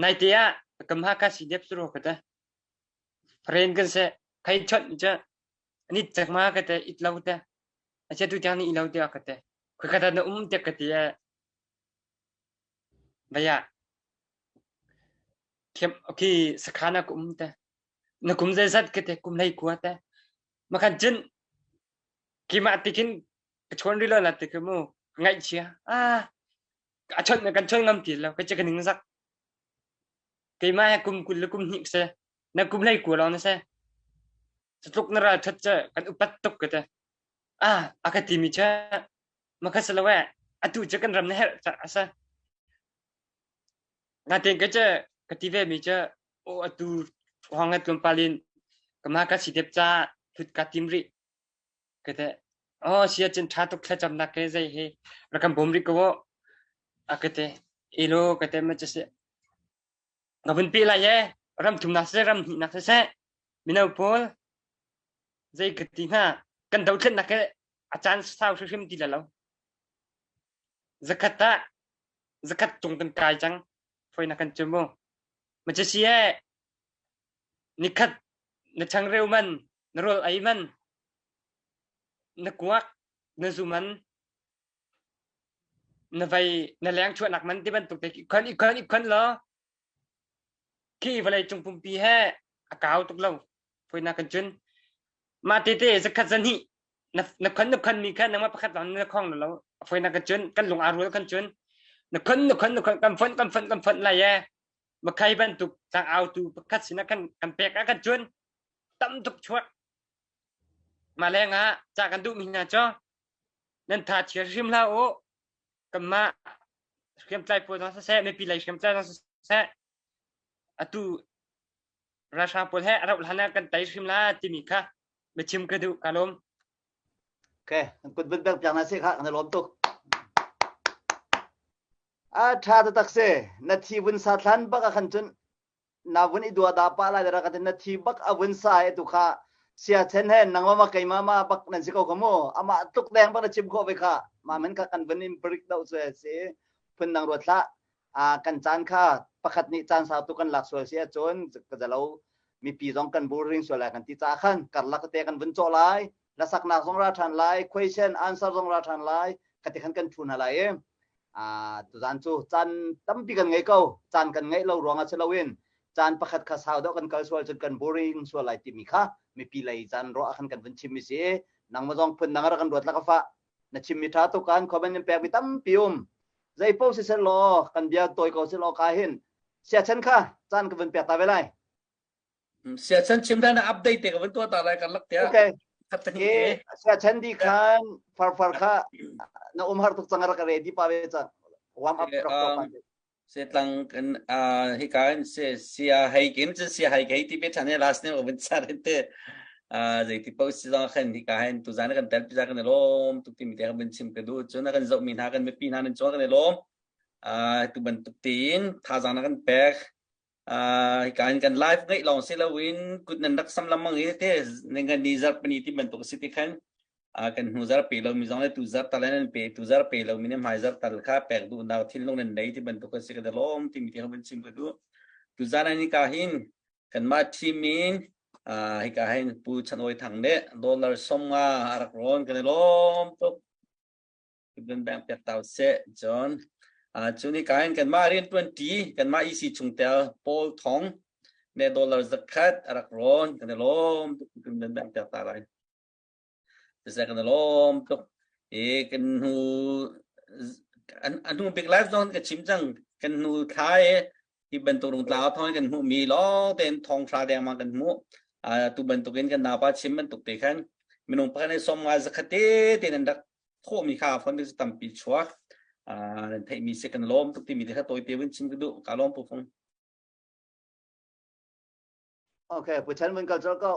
naite ah kam ha ka si dep suru ka te. Friend kan se khai chot cha ni chak ma ka te it lo te. Acha tu tiang ni ilo te ka te. Khoi ka na um te ka ti baya thiam okay sakhana ka um te. Na kum zeizat ka te kum hlei kua te. Makhan cun keimah ti khin ka chawn rih lo na ti khi mu ngaihchia ah a chawnh kan chawn ngam ti lo ka che ka ning zak keimah he kum 20 le kum hnih se na kum hlei kua lawng na se tluk na ral that che kan upat tuk ka te ah a ka ti mi che makha se lo eh atu che kan ram na herh cha asa Natein ka cu ka ti ve mi cu aw atu hawng he tlawmpal in ka mah ka si dep ca thut ka tim rih. Ka te oh sia cun ṭha tuk thlacamnak ke zei hi rak kan bawm rih ko aw. A ka te elo ka te ma cu si. Ka vun pe lai e ram thumnak siseh ram hnihnak siseh mino pawl zei ka ti hna kan dothlennak he a caan sau hrimhrim ti la lo. Zakhat ah zakhat cung kan kai cang foi na kan chim mu ma si e nikhat na changreu man na rawl ei man na kuak. Na zu man, na vei na leng chuahnak man ti bantuk te i khon i khon i khon law khi vawlei cung pumpi he a kau tuk lo. Foinak kan cun mah tete zakhat zahnih na na khon na khon mi kha nangmah pakhat lawng na khong lo. Foinak kan cun kan lung aa rual kan cun na khon na khon na khon kan fonh kan fonh kan fonh lai e makhai bantuk tlang autu pakhat sinah kan kan pek ah kan cun tam tuk chuak. Mah lengah ca kan duhmi hna cu nan tha chia hrim hlah u. Kanmah hriamtlai pawl zong siseh, mipi lei hriamtlai zong siseh, atu ralhrang pawl he a rauh hlan ah kan tei hrim la timi kha biachim ka duh. Ka lawm. Okay, kut vun pek piak na si kha kan lawm tuk. A tha taktak si. Na thi vun sa thlan bak ah khan cun na vun i dua da pa lai dara ka na thi bak a vun sa e tu kha sia chen he nangma ma keima ma bak nan si ko ka mu ama tluk deng bak na chim kho ve kha ma men kha kan vun in break do chu si phun dang ruat hlah a kan caan kha pakhat nih caan sau tu kan lak sual si ahcun ka zalo mipi zong kan boring sual lai kan ti ca khan karlak te kan vun cawh lai lasaknak zong ra ṭhan lai question answer zong ra ṭhan lai ka ti khan kan thu hna lai i tuzaan cu caan tampi kan ngei ko. Caan kan ngeih lo ruangah si loin caan pakhat kha sau deuh kan kal sual cun kan boring sual lai timi kha mipi lei caan ruah khan kan vun chimmi si. Nangmah zong phun dang rak kan ruat la ka fah. Na chimmi ṭha tuk kan comment in pekmi tampi um. Zei paoh siseh law kan bia tawi ko seh law ka hin siachan kha caan ka vun pek ta ve lai. Siachan chim dan update te ka vun tuah ta lai kan lak tiah. Okay. Ke siachan di khan far far kha na um har tuk cang rak ready pa ve cang. Warm up rak to pa. Se tlang kan hi kan se sia hei kin chen sia hei kei ti pe than last name vun char te zei ti po si zong khan hi ka hen tu zan kan tel pi kan lom tuk ti mi te kan chim ka du chun kan zoh mi hna kan mipi hna nan chuan kan lom tu bantuk tiin thazang na kan pek Hika in kan live ngeih lawng si loin kut nan rak sam lengmang i te nan ni zarhpini ti bantuk a si ti khan kan hnu zarh pe lomi zong le tu zarh tal nan pe tu zarh pe lomi ne hmai zarh tal kha pek duhnak thinlung nan nei ti bantuk a si ka lawm timi ti kan chim ka duh. Tu zan an hika hin kanmah team in hika hin Pu Chan Awi Thang nih dollar 50 a rak rawn kan i lawm tuk. Kan bank pek ta seh. Cun cu ni ka in kanmah rianṭuan ṭi kanmah EC chungtel Paul Thong ne dollar 100 a rak rawn kan i lawm tuk kan bank pek ta lai. Siseh kan i lawm tuk. I kan hnu an hnu bik live zong ka chim cang kan hnu thla i hi bantuk rungtlang thawng kan hmuh mi lawng tein thong hra dengmang kan hmuh. Tu bantukin kan naupa chim bantuk te khan minung pakhat nih 50 zakhat te tein an rak thawhmi kha phone cu tampi chuak. Nan theihmi si kan lawm tuk timi te kha tawite vun chim ka duh. Ka lawm Pu Fung. Okay, Pu Chen vun kal colh ko.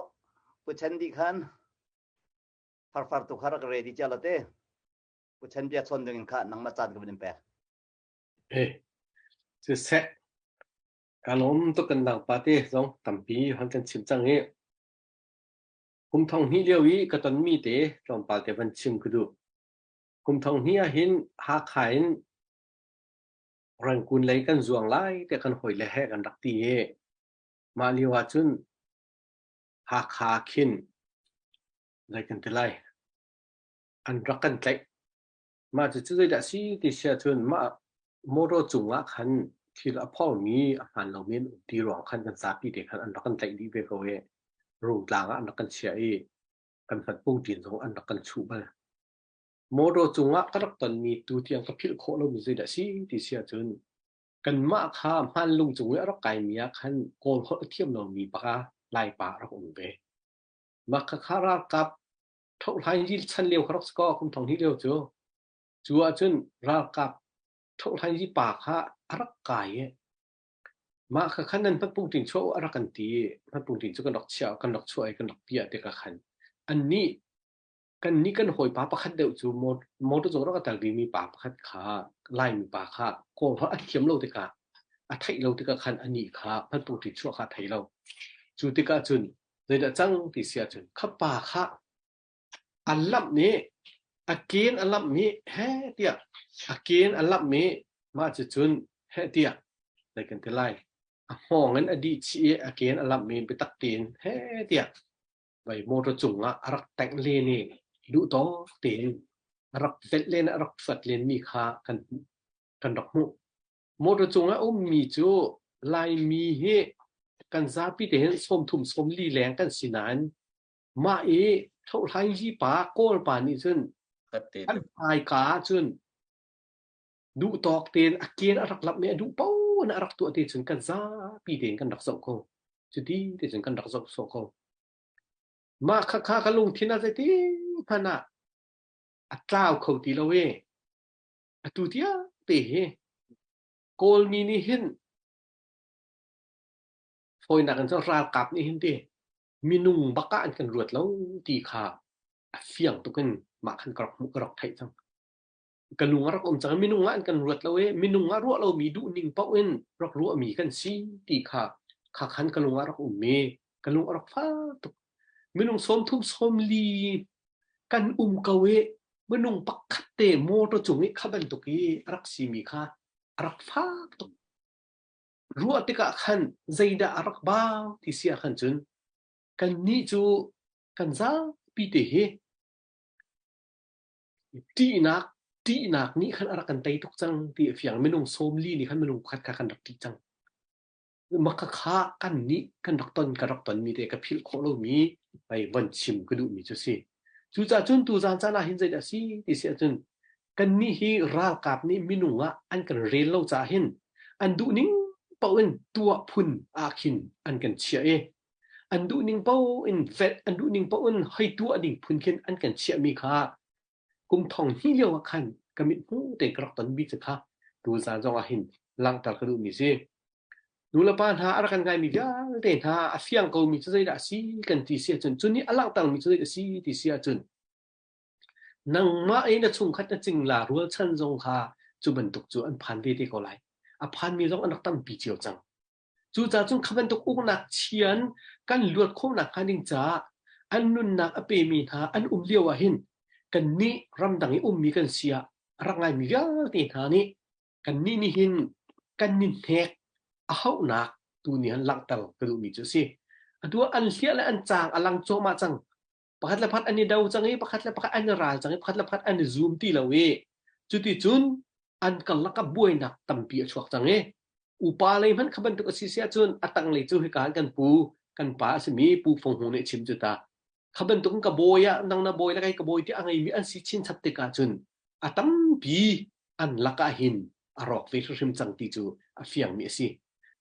Pu Chen di khan farfar tu kha rak ready cia la te. Pu Chen bia chawn ding in kha nangmah caan ka vun in pek. Eh, siseh, ka lawm tuk kan dang pa te zong tampi han kan chim cang i Kum thong hnih lio i ka tonmi te tlawmpal te van chim ka duh. Kum thong hnih ahhin Hakha in Rangoon lei kan zuang lai tiah kan hawile he kan rak ti i mah lio ahcun Hakha khin zei kan ti lai an rak kan tlaih. Mah cucu zeidah a si ti si ahcun mah mawṭaw cungah khan thil a phormi a hmaan lomi an um ti ruang khan kan zapi te khan an rak kan tlaih dih ve ko i Rungtlang ah an rak kan chiah i kan hmatpungṭin zong an rak kan chuh bal. Mawṭaw cungah ka rak tonmi tutiang ka philh khawh lomi zeidah a si ti si ahcun kanmah kha hmanlung cung i a rak kaimi ah khan Kawl holh a thiam lomi baka Laipa a rak um ve. Mah khakha ralkap ṭhohhlain chan lio kha rak si kaw kum thong hnih lio cu. Cu ahcun ralkap ṭhohhlain pa kha a rak kai i Mah khakhan nan hmatpungṭin chuah u a rak kan ti i hmatpungṭin cu kan rak chiah kan rak chuah i kan rak piah tikah khan annih kannih kan hawipa pakhat deuh cu motor cung rak a tel vimi pa pakhat kha Laimi pa kha Kawl holh a thiam lo tikah a theih lo tikah khan anih kha hmatpungṭin chuah kha a thei lo. Cu tikah cun zeidah cang ti si ahcun kha pa kha A lamh i a ken a lamh i heh tiah a ken a lamh i mah cucun heh tiah zei kan ti lai a hngawng in a dih chih i a ken a lamh i biatak tein heh tiah vai motor cungah a rak tengh len i duhtawk tein. A rak velh len a rak thuat lenmi kha kan kan rak hmuh. Motor cungah a ummi cu Laimi hi kan zapi te hin 30 40 leng kan si nain mah i thohlaingyi pa Kawl pa nih cun an hmaika ahcun duh tawk tein a ken a rak lamh i a duh paoh in a rak tuah te cun kan zapi tein kan rak zoh ko. Cuti te cun kan rak zoh sawh ko. Mah khakha ka lungthin ah zeiti hmanh ah a tlau kho ti lo i atu tiang te hi Kawlmi nih hin fawinak in cun ralkap nih hin ti minung bak ah an kan ruat lo ti kha a fiang tuk in mah khan ka rak hmuh ka rak theih cang. Ka lung a rak um cang. Minung ah an kan ruat lo i minung ah ruah lomi duhning paoh in rak ruahmi kan si ti kha kha khan ka lung ah rak um i ka lung a rak fak tuk. Minung 30 40 kan um ko i minung pakhat te motor cung i kha bantuk i a rak simi kha a rak fak tuk. Ruah tikah khan zeidah a rak bau ti si ah khan cun kannih cu kan zapi te hi ṭihnak ṭihnak nih khan a rak kan tei tuk cang ti a fiang. Minung 40 nih khan minung pakhat kha kan rak ṭih cang. Mah khakha kan nih kan rak ton kan rak tonmi te ka philh khawh lomi hei von chim ka duhmi cu si. Cucaah cun tuzaan caan ah hin zeidah a si ti si ahcun kannih hi ralkap nih minung ah an kan rel lo caah hin an duhning paoh in tuah phun ah khin an kan chiah i an duhning paoh in velh an duhning paoh in hei tuah ding phun khin an kan chiahmi kha kum thong hnih lio ah khan ka mithmuh tein ka rak tonmi cu kha tuzaan zong ah hin langhter ka duhmi si. Nulepa hna a rak kan ngaimi vialte hna a fiang komi cu zeidah a si kan ti si ahcun cu nih a langhtermi cu zeidah a si ti si ahcun nangmah i na chungkhat na cingla rualchan zong kha cu bantuk cu an phan ve te ko lai. A phanmi zong an rak tampi cio cang. Cucaah cun kha bantuk uknak chian kan luat khawhnak hnga ding caah an nunnak a pemi hna an um lio ah hin kannih ramdang i ummi kan si ah a rak ngaimi vialte hna nih kannih nih hin kan ni hnek a hauhnak tu nih han langhter ka duhmi cu a si. Atu ah an hliah le an caang a lang cuahmah cang. Pakhat le pakhat an i do cang i pakhat le pakhat an i ral cang i pakhat le pakhat an i zum ti lo i cuticun an karlak ah buainak tampi a chuak cang i upa lei hmanh kha bantuk a si si ahcun a tanglei cu hika kan pu kan pa a simi Pu Fung Hung nih a chim cu ta. Kha bantuk in ka bawi ah nang na bawi le kei ka bawi ti a ngeimi an si chinchap tikah cun a tampi an lakah hin a rawk ve hrimhrim cang ti cu a fiangmi a si.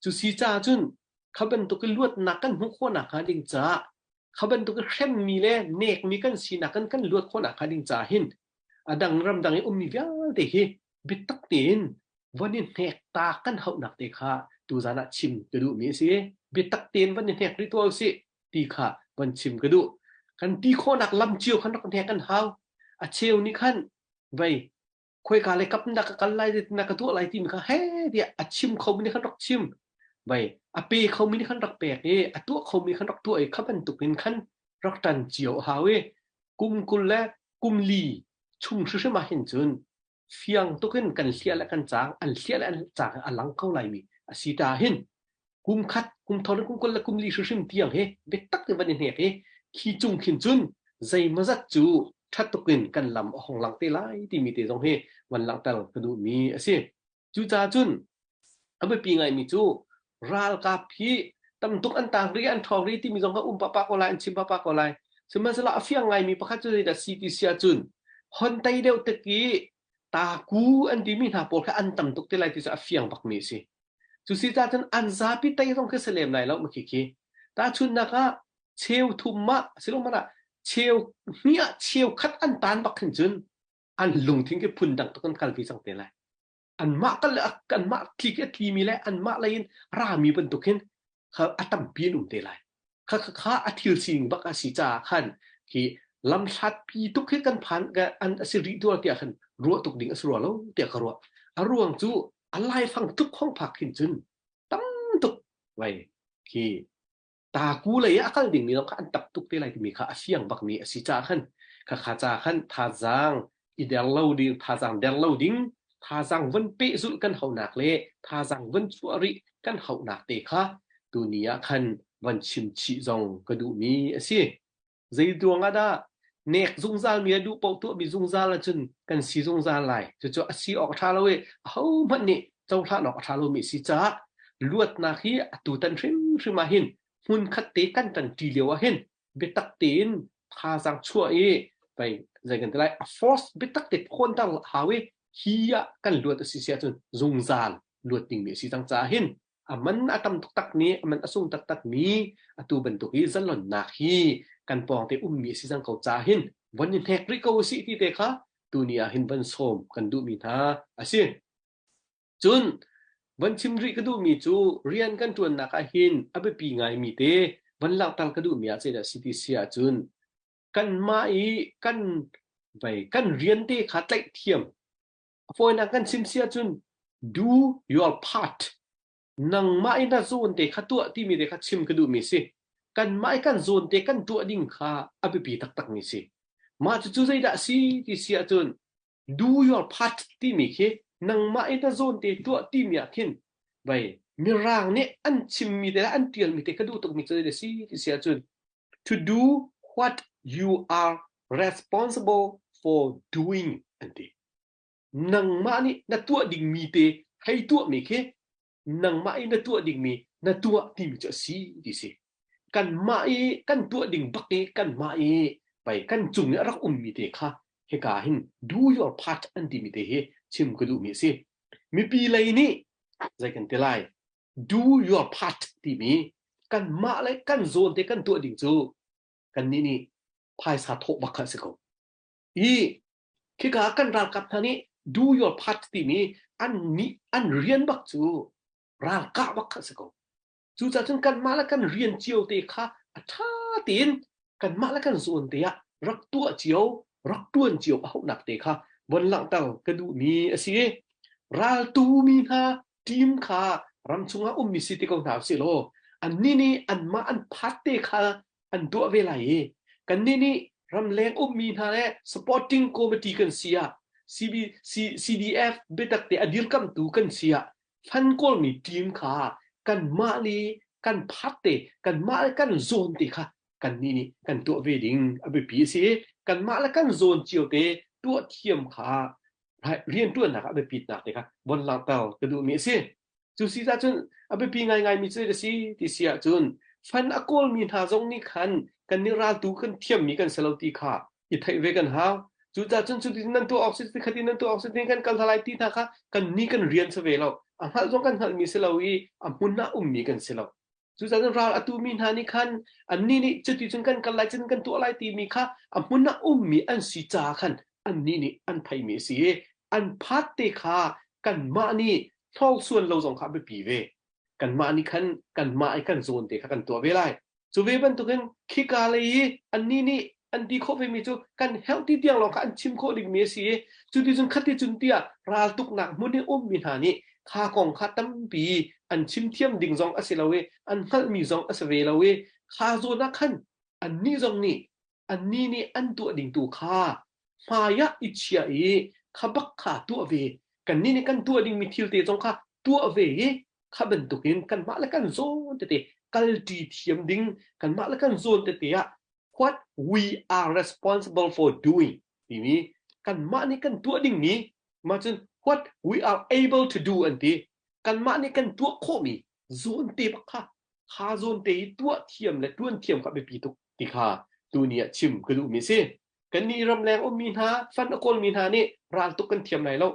Cu si caah cun kha bantuk i luatnak kan hmuh khawhnak hnga ding caah kha bantuk i hremmi le nekmi kan sinak kan kan luat khawhnak hnga ding caah hin a dang ramdang i ummi vialte hi biatak tein von i hnek ta kan hauhnak te kha tuzan ah chim ka duhmi a si. Biatak tein von i hnek rih tuah usih ti kha von chim ka duh. Kan ti khawhnak lam cio khan rak hnek kan hau. A cheu nih khan vei khoika le kap na ka kal lai na ka tuah lai timi kha he tiah a chim khomi nih khan rak chim. Vei a pe khomi nih khan rak pek i a tuah khomi khan rak tuah i kha bantuk in khan rak ṭan cio a hau i kum 20 le kum li chung hrimhrim ah hin cun fiang tuk in kan hliah le kan caang an hliah le an caang a lang ko laimi a si ta hin kum khat kum thor kum kul le kum li hrimhrim tiang hi biatak te van i hnek i khi cung khin cun zeimawzat cu ṭhat tuk in kan lam a hong lang te lai timi te zong hi van langhter ka duhmi a si. Cucaah cun a biapi ngaimi cu ralkap hi tamtuk an tang rih an ṭhawng rih timi zong kha um pahpah ko lai an chim pahpah ko lai. Sihmanhsehlaw a fiang ngaimi pakhat cu zeidah si ti si ahcun hon tei deuh tik i taku an timi hna pawl kha an tam tuk te lai ti cu a fiang bakmi a si. Cu si caah cun an zapi tei zong khi si lem lai lo ma khi khi. Tahchunhnak ah cheu thum ah silomana cheu hnih ah cheu khat an tan bak khin cun an lungthin khi phun dang tuk an kal ve cang te lai. Anmah kal le anmah tlik a tlimi le anmah lei in rami bantuk hin kha a tampi an um te lai. Kha kha kha a thil sining bak a si caah khan khi lamhlat pi tuk hi kan phan an a si rih tuar tiah khan ruah tuk ding a si rua lo tiah ka ruah. A ruang cu a laifang tuk khong phak khin cun tam tuk vai khi taku lei ah a kal dingmi zong kha an tap tuk te lai timi kha a fiang bakmi a si caah khan khakha ca khan thazaang i der lo ding thazaang der lo ding thazaang von pehzulh kan haunak le thazaang von chuah rih kan hauhnak te kha tuni ah khan von chim chih zong ka duhmi a si. Zei ruang ah dah? Nek zungzal mi le duh paoh tuahmi zungzal ahcun kan si zungzal lai. Cucu a si awk a ṭha lo i ahohmanh nih cohlan awk a ṭha lomi a si caah luatnak hi atutan hrimhrim ah hin hmunkhat te kan ṭanṭi lio ah hin biatak tein thazaang chuah i pei zei kan ti lai a force biatak te phawnter hau i hi ah kan luat a si si ahcun zungzal luat dingmi a si cang caah hin a man a tam taktakmi a man a sung taktakmi atu bantuk i zalonnak hi kan pawngte ummi a si cang ko caah hin von i hnek rih ko usih ti te kha tuni ah hin von sawm kan duhmi hna a si. Cun von chim rih ka duhmi cu rian kan ṭuannak ah hin a biapi ngaimi te von langhter ka duhmi ah zeidah si ti si ahcun kanmah i kan vei kan rian te kha tlaih thiam a fawinak kan chim si ahcun do your part nangmah i na zawn te kha tuah timi te kha chim ka duhmi si kanmah i kan zawn te kan tuah ding kha a biapi taktakmi si mah cucu zeidah si ti si ahcun do your part timi khi nangmah i na zawn te tuah timi ah khin vai mirang nih an chimmi te le an tialmi te ka duh tukmi cu a si ti si ahcun to do what you are responsible for doing an ti nangmah nih na tuah dingmi te hei tuahmi khi nangmah i na tuah dingmi na tuah timi cu a si ti si kanmah i kan tuah ding bak i kanmah i pei kan cung i a rak ummi te kha hika hin do your part an timi te hi chim ka duhmi a si mipi lei nih zei kan ti lai do your part timi kanmah le kan zawn te kan tuah ding cu kannih nih phaisa thawh bak kha a si ko i Khika kan ralkap hna nih do your part timi an nih an rian bak cu ralkah bak kha a si ko. Cucaah cun kanmah le kan rian cio te kha a ṭha tein kanmah le kan zawn te ah rak tuah cio, rak ṭuan cio a hauhnak te kha von langhter ka duhmi a si. Raltu mi hna team kha ram chungah ummi si te ko hna usih law annih nih anmah an phat te kha an tuah ve lai i kannih nih ramleng ummi hna le supporting committee kan si ah CB, C, CDF biatak te a dirkamtu kan si ah fan kawlmi team kha kanmah nih kan phat te kanmah le kan zawn te kha kannih nih kan tuah ve ding a biapi a si i kanmah le kan zawn cio te tuah thiam kha rianṭuannak ah biapitnak te kha von langhter ka duhmi a si. Cu si cun a biapi ngaingaimi cu a si ti si ahcun fan a kawlmi hna zong nih khan kan nih raltu kan thiammi kan si lo ti kha i theih ve kan hau. Cucaah cun cuti nan tuah awk si khati nan tuah awk si kan kal hna lai ti hna kha kan nih kan rian si ve lo. A hngalh zong kan hngalhmi si lo i a hmun ah ummi kan si lo. Cucaah ral a tumi hna nih khan annih nih cuti cun kan kal lai cun kan tuah lai timi kha a hmun ah ummi an si caah khan annih nih an theimi a si i an phat te kha kanmah nih hnorsuan lo zong kha a biapi ve. Kanmah nih khan kanmah i kan zawn te kha kan tuah ve lai. Cu ve bantukin khika lei i annih nih an ti khawh vemi cu kan herh ti tiang lawng kha an chim khawh dingmi a si i cuticun khati cun tiah raltuknak hmun i ummi hna nih kha kong kha tampi an chim thiam ding zong a si lo i an hngalhmi zong a si ve lo i kha zawn ah khan annih zong nih annih nih an tuah ding tu kha hmai ah i chia i kha bak kha tuah ve kannih nih kan tuah dingmi thil te zong kha tuah ve i kha bantukin kanmah le kan zawn tete kalṭi thiam ding kanmah le kan zawn tete ah what we are responsible for doing timi kanmah nih kan tuah dingmi mah cun what we are able to do an ti kanmah nih kan tuah khawhmi zawn te bak kha kha zawn te i tuah thiam le tuan thiam kha biapi tuk ti kha tuni ah chim ka duhmi si kannih ramleng ummi hna fan a kawlmi hna nih raltuk kan thiam lai lo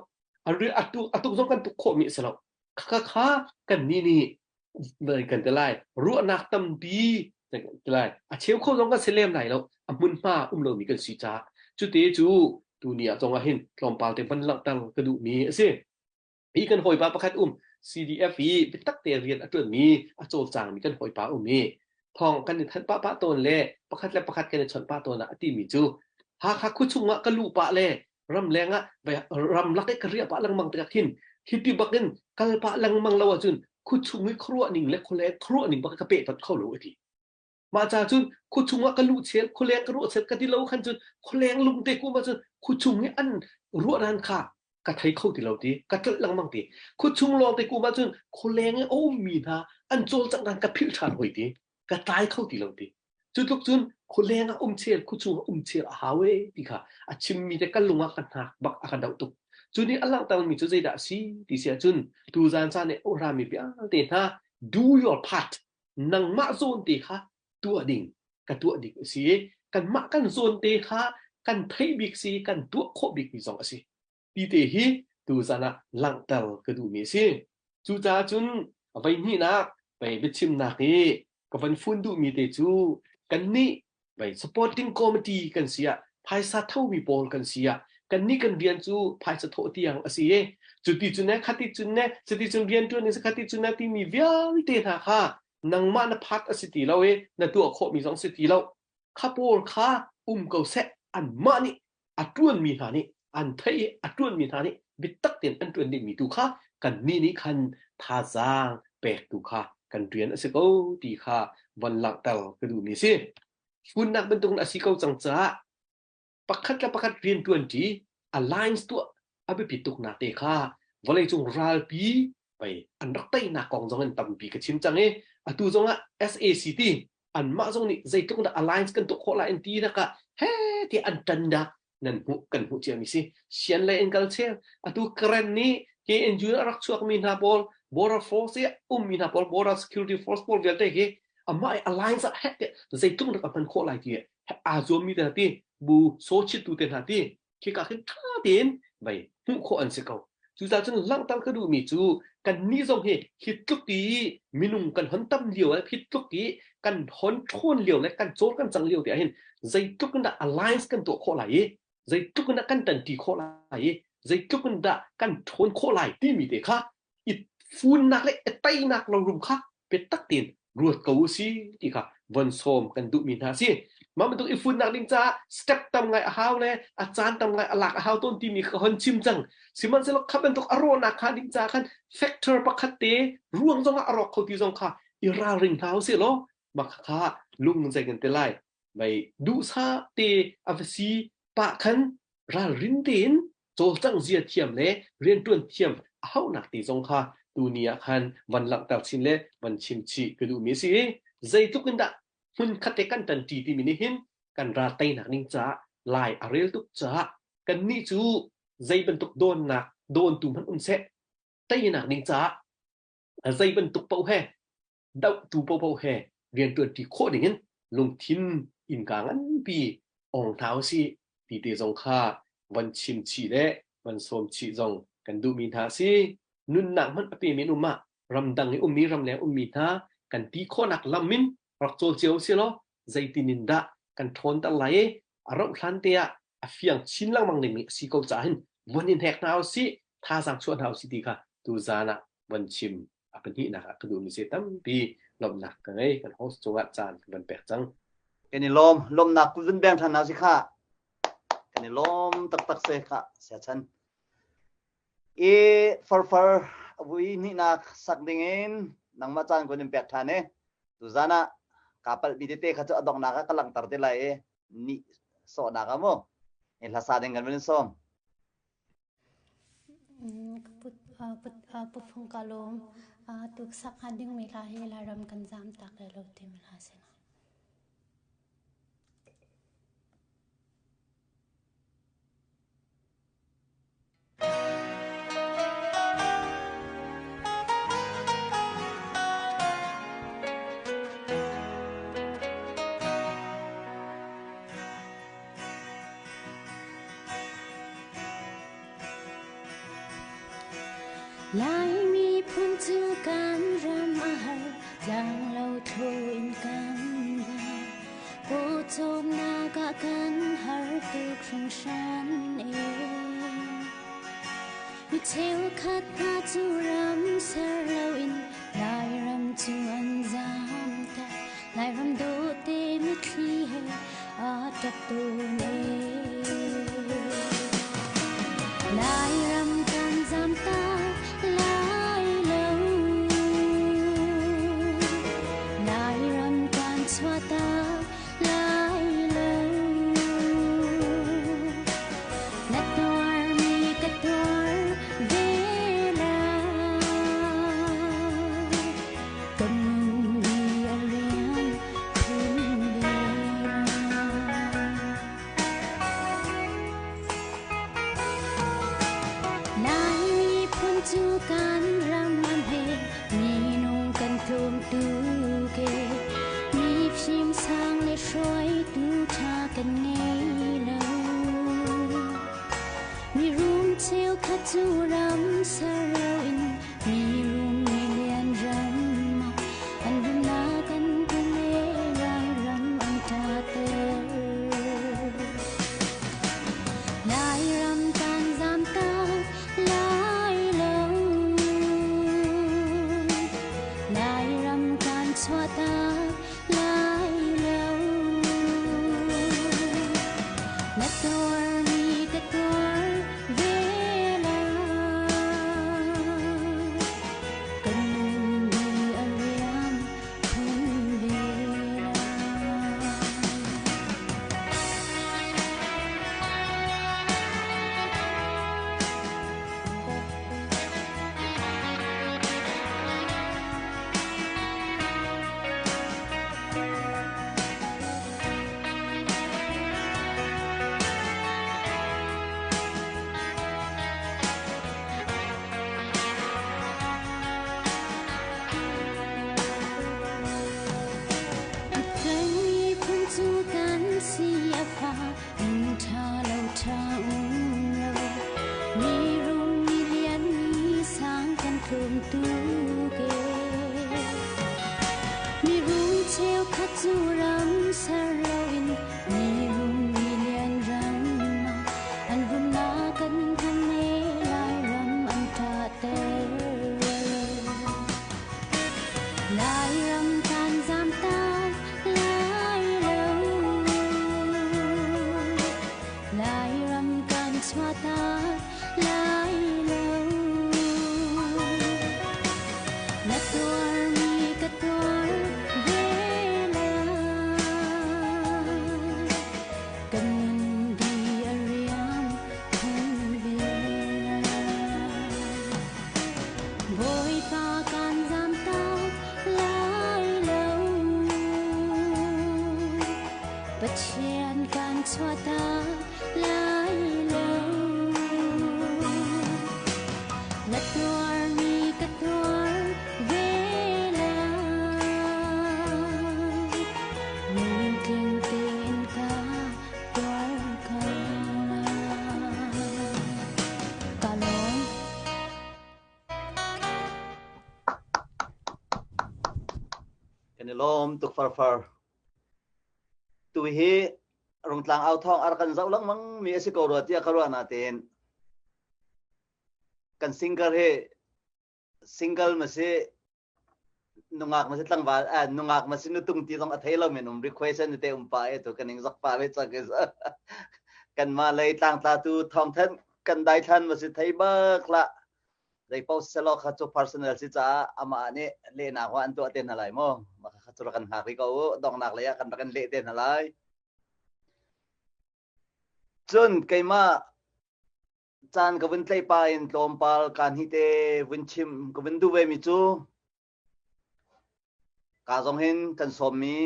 a tuk zong kan tuk khawhmi a si lo kha kha kannih nih kan ti lai ruahnak tampi kan ti lai a cheu kho zong kan si lem lai lo a hmunhma um lomi kan si caah cute cu tuni ah zong ah hin tlawmpal te van langhter ka duhmi a si hi kan hawipa pakhat um CDF i biatak te rian a ṭuanmi a cawlcangmi kan hawipa um i thawng kan i thanh pah pah tawn le pakhat le pakhat kan i chawnh pah tawn ah a timi cu Hakha khuachung ah ka luh pah le ramleng ah ramlak i ka riah pah lengmang tikah khin hiti bakin kal pah lengmang lo ahcun khuachung i khuaruah ning le khualeng khuaruah ning bak ka peh tot kho lo a ti. Mah ca cun khuachung ah ka luh chel khualeng ka ruah chel ka ti lo khan cun khualeng lung te kum ahcun khuachung i an ruah dan kha ka thei kho ti lo ti ka tlolh lengmang ti khuachung lawng te kum ahcun khualeng i a ummi hna an cawlcangh dan ka philh ṭhan hoi ti ka tlai kho ti lo ti cu tluk cun. Khualeng ah um chel, khuachung ah um chel a hau e ti kha a chimmi te kan lung ah ka hnak bak a ka doh tuk. Cu nih a langhtermi cu zeidah a si ti si ahcun tuzan caan i a rami vialte hna do your part nangmah zawn te kha tuah ding ka tuah ding a si i kanmah kan zawn te kha kan theih bik si kan tuah khawh bikmi zong a si. Ti te hi tuzan ah langhter ka duhmi a si. Cucaah cun voi hnihnak pei biachimnak i ka van fun duhmi te cu kannih pei supporting committee kan si ah phaisa thomi pawl kan si ah kannih kan rian cu phaisa thawh tiang a si i cuti cun ne khati cun ne cuti cun rian ṭuan in khati cun ne timi vialte hna kha nangmah na phat a si ti lo i na tuah khawhmi zong si ti lo kha pawl kha um ko seh anmah nih a ṭuanmi hna nih an theih i a ṭuanmi hna nih biatak tein an ṭuan dingmi tu kha kannih nih khan thazaang pek tu kha kan rian a si ko ti kha von langhter ka duhmi a si. Funnak bantukin a si ko cang caah pakhat le pakhat rian ṭuanṭi alliance tuah a biapit tuknak te kha vawleicung ralpi pei an rak teinak kong zong in tampi ka chim cang i atu zongah SACT anmah zong nih zeitluk dah alliance kan tuah khawh lai an ti nak ah he ti an ṭan dah nan hmuh kan hmuh ciami si sian lei in kal chel atu Karen nih KNU a rak chuakmi hna pawl border force i ummi hna pawl border security force pawl vialte hi amah i alliance ah he te zeitluk rak a hman khawh lai ti aa zuammi te hna ti bu sochittu te hna ti khika khin ṭha tein vei hmuh khawh an si ko. Cucaah cun langhter ka duhmi cu kannih zong hi hi tluk i minung kan hon tam lio le hi tluk i kan hon ṭhawn lio le kan cawl kan cang lio te ahhin zeitluk in dah alliance kan tuah khawh lai i zeitluk in dah kan ṭanṭi khawh lai i zeitluk in dah kan ṭhawn khawh lai timi te kha i funnak le i teinak rorum kha biatak tein ruat ko u si ti kha von sawm kan duhmi hna si. Mah bantuk i funnak ding caah step tam ngai a hau le a caan tam ngai a lak a hau tawn timi kha hon chim cang. Sihmanhsehlaw kha bantuk a rawhnak kha ding caah khan factor pakhat te ruang zongah a rawk kho ti zong kha i ralring hna u sih law mah kha lung zei kan ti lai. Mei duhsah te a va si pah khan ralrin tein cawlcangh zia thiam le rianṭuan thiam a hauhnak ti zong kha tuni ah khan van langhter chin le van chim chih ka duhmi a si i zeitluk in dah hmunkhat te kan ṭanṭi timi nih hin kan ral teinak ding caah lai a rel tuk caah kannih cu zei bantuk dawnnak dawntu hmanh um seh teinak ding caah zei bantuk paoh he dohtu paohpaoh he rianṭuanṭi khawh dingin lungthin innka nganpi ong hna usih ti te zong kha van chim chih le van sawm chih zong kan duhmi hna a si. Nunnak hmanh a pemi an um ah ramdang i ummi ramleng ummi hna kan ti khawhnak lam in rak cawl cio usih law zeitin in dah kan ṭhawnter lai i a rauh hlan te ah a fiang chin lengmang dingmi a si ko caah hin von in hnek hna usih thazaang chuah hna usih ti kha tuzaan ah van chim a pahnihnak ah ka duhmi si tampi lawmhnak ka ngei kan host cungah caan ka van pek cang. Kan i lawm lawmnak kut vun beng ṭhan hna si kha kan i lawm taktak se kha sia chan i farfar vui hnihnak sak ding in nangmah caan kun in pek ṭhan e tuzan ah ka palh mi tete kha cu a donghnak ah ka langhter te lai i ni sawhnak ah mu i hlasa ding kan vun sawm Ka phung ka lawm. Tuksak hnga dingmi hla hi Lairam kan zaam tak lai lo timi hla a si. Laimi phun cu kan ram a har, tlanglo thlu in kan va. Pawcawmnak ah kan har tuk hringhran e. Mi cheukhat hna cu ram ser loin Lairam cu an zaam tak. Lairam dawte mitthli he aa ṭap tawn ee. Lairam kan zaam tak lai lo. Lairam kan chuah tak lai lo. Na tuarmi ka tuar ve lai. Kan nun hi a rian khun ve. tlawm tuk e. Mi fim sang le hruaitu ṭha kan ngei lo. Mirum cheukhat cu ram ser loin mirum milian ram ah an rumnak an hman e Lairam an ṭahter. Lairam kan zamtak lai lo. Lairam kan chuahtak lai lo. Na tuarmi ka tuar ve lai. Kan nun di a riam khun ve lai. Kan miphun cu kan si a fa inn ṭha lo ṭha um lo mi rum mi lian mi sang kan tlum tuk e Mirum cheukhat cu ram ser loin mirum milian ram ah an rumnak an hman e Lairam an ṭahter. Lairam kan zamtak lai lo. Lairam kan chuahtak lai lo. Na tuarmi ka tuar ve lai. Kan nun di a riam khun ve lai. Bawipa kan zamtak lai lo. Pathian kan chuahtak lai lo. Na tuarmi ka tuar ve lai. Lungtling tein ka tuar ko lai. Ka lawm. Kan i lawm tuk farfar. Tu hi Rungtlang au thawng ar kan zoh lengmang mi a si ko rua tiah ka ruah natein kan singer hi single ma si nungak ma si tlangval eh, nungak ma si nutung ti zong a thei lo men um request an te um pa e tu kan ing zak pa ve chak is kan ma lei tlangtla tu thawng than kan dai thlan ma si thei bak la Zei paoh selaw kha cu personal si caah amah nih lehnak wa an tuah te hna lai mu. Mah kha cu rak kan hngak rih ko u. Donghnak lei ah kan rak in leh te hna lai. Cun keimah caan ka vun tlaih pa in tlawmpal kaan hi te vun chim ka vun duh ve mi cu ka zong hin kan sawmmi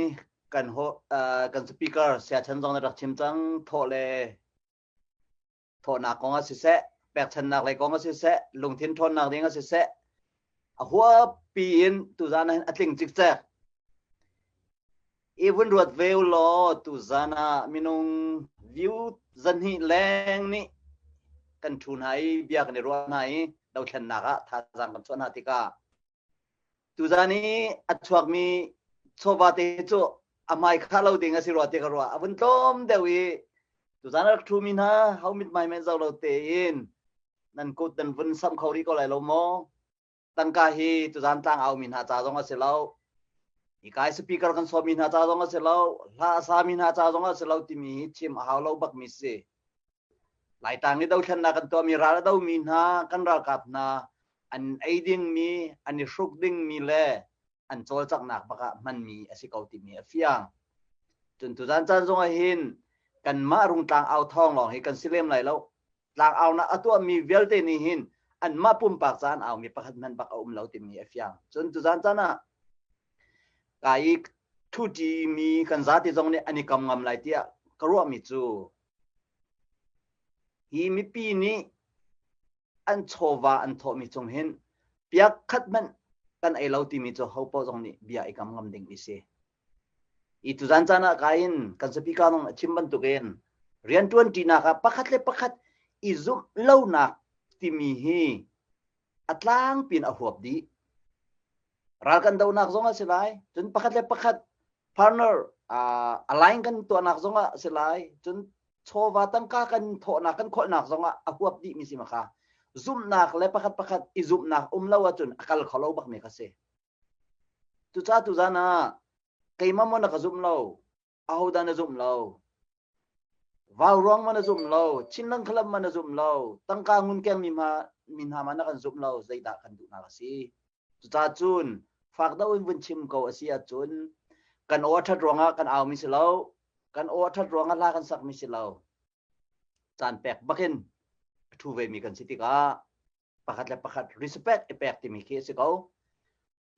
kan ho uh, kan speaker Siachan zong na rak chim cang thawh le thawhnak kong ah siseh, pekchannak lei kong ah siseh, lungthin ṭhawnnak ding ah siseh, a huappi in tuzan ah hin a tling cikcek. I vun ruat ve u law tuzan ah minung view zahnih leng nih kan ṭhu hna i bia kan i ruah hna i dothlennak ah thazaang kan chuah hna tikah Tuzaan i a chuakmi chawva te cu a hmai khah lo ding a si rua ti ka ruah. A vun tlawm deuh i tuzaan a rak ṭhumi hna ho mithmai men zoh lo tein nan kut nan vun samh kho rih ko lai lo maw? Tangka hi tuzaan tlang aumi hna ca zong a si lo. Hika i speaker kan sawmmi hna ca zong a si lo. Hla a sami hna ca zong a si lo timi hi chim a hau lo bakmi si. Laitlang i dothlennak kan tuahmi ral a domi hna kan ralkap hna an ei dingmi, an i hruk dingmi le an cawlcanghnak bak ah hmanmi a si ko timi a fiang. Cun tuzan caan zong ah hin kanmah Rungtlang au thawng lawng hi kan si lem lai lo. Tlang aunak a tuahmi vialte nih hin anmah pumpak ca an aumi pakhat hmanh bak a um lo timi a fiang. Cun tuzan caan ah ka i ṭhuṭimi kan zate zong nih an i kam ngam lai tiah ka ruahmi cu Hi mipi nih an chawva an thawhmi cung hin piak khat hmanh. Kan ei lo timi cu ho paoh zong nih bia i kam ngam ding mi si. I tuzan caan ah kain kan speaker zong a chim bantukin rianṭuan ṭinak ah pakhat le pakhat i zumh lonak timi hi a tlangpi in a huap dih. Ral kan donak zong a si lai. Cun pakhat le pakhat partner uh, align kan tuahnak zong ah a si lai. Cun chawva tangka kan thawhnak kan kholhnak zong ah a huap dih mi si ma kha. Zumhnak le pakhat pakhat i zumhnak um lo ahcun a kal kho lo bak mi kha si. Cucaah tuzan ah keimah maw na ka zumh lo, ahodah na zumh lo, vau ruang ma na zumh lo, Chinland Club ma na zumh lo, tangka ngun keng mi hma mi hna ma na kan zumh lo, zeidah kan duhnak a si. Cucaah cun fak deuh in vun chim ko a si ahcun kan aw a ṭhat ruangah kan au mi si lo, kan aw a ṭhat ruangah hla kan sak mi si lo. Caan pek bakin a ṭhu ve mi kan si tikah pakhat le pakhat respect i pek timi khi a si ko.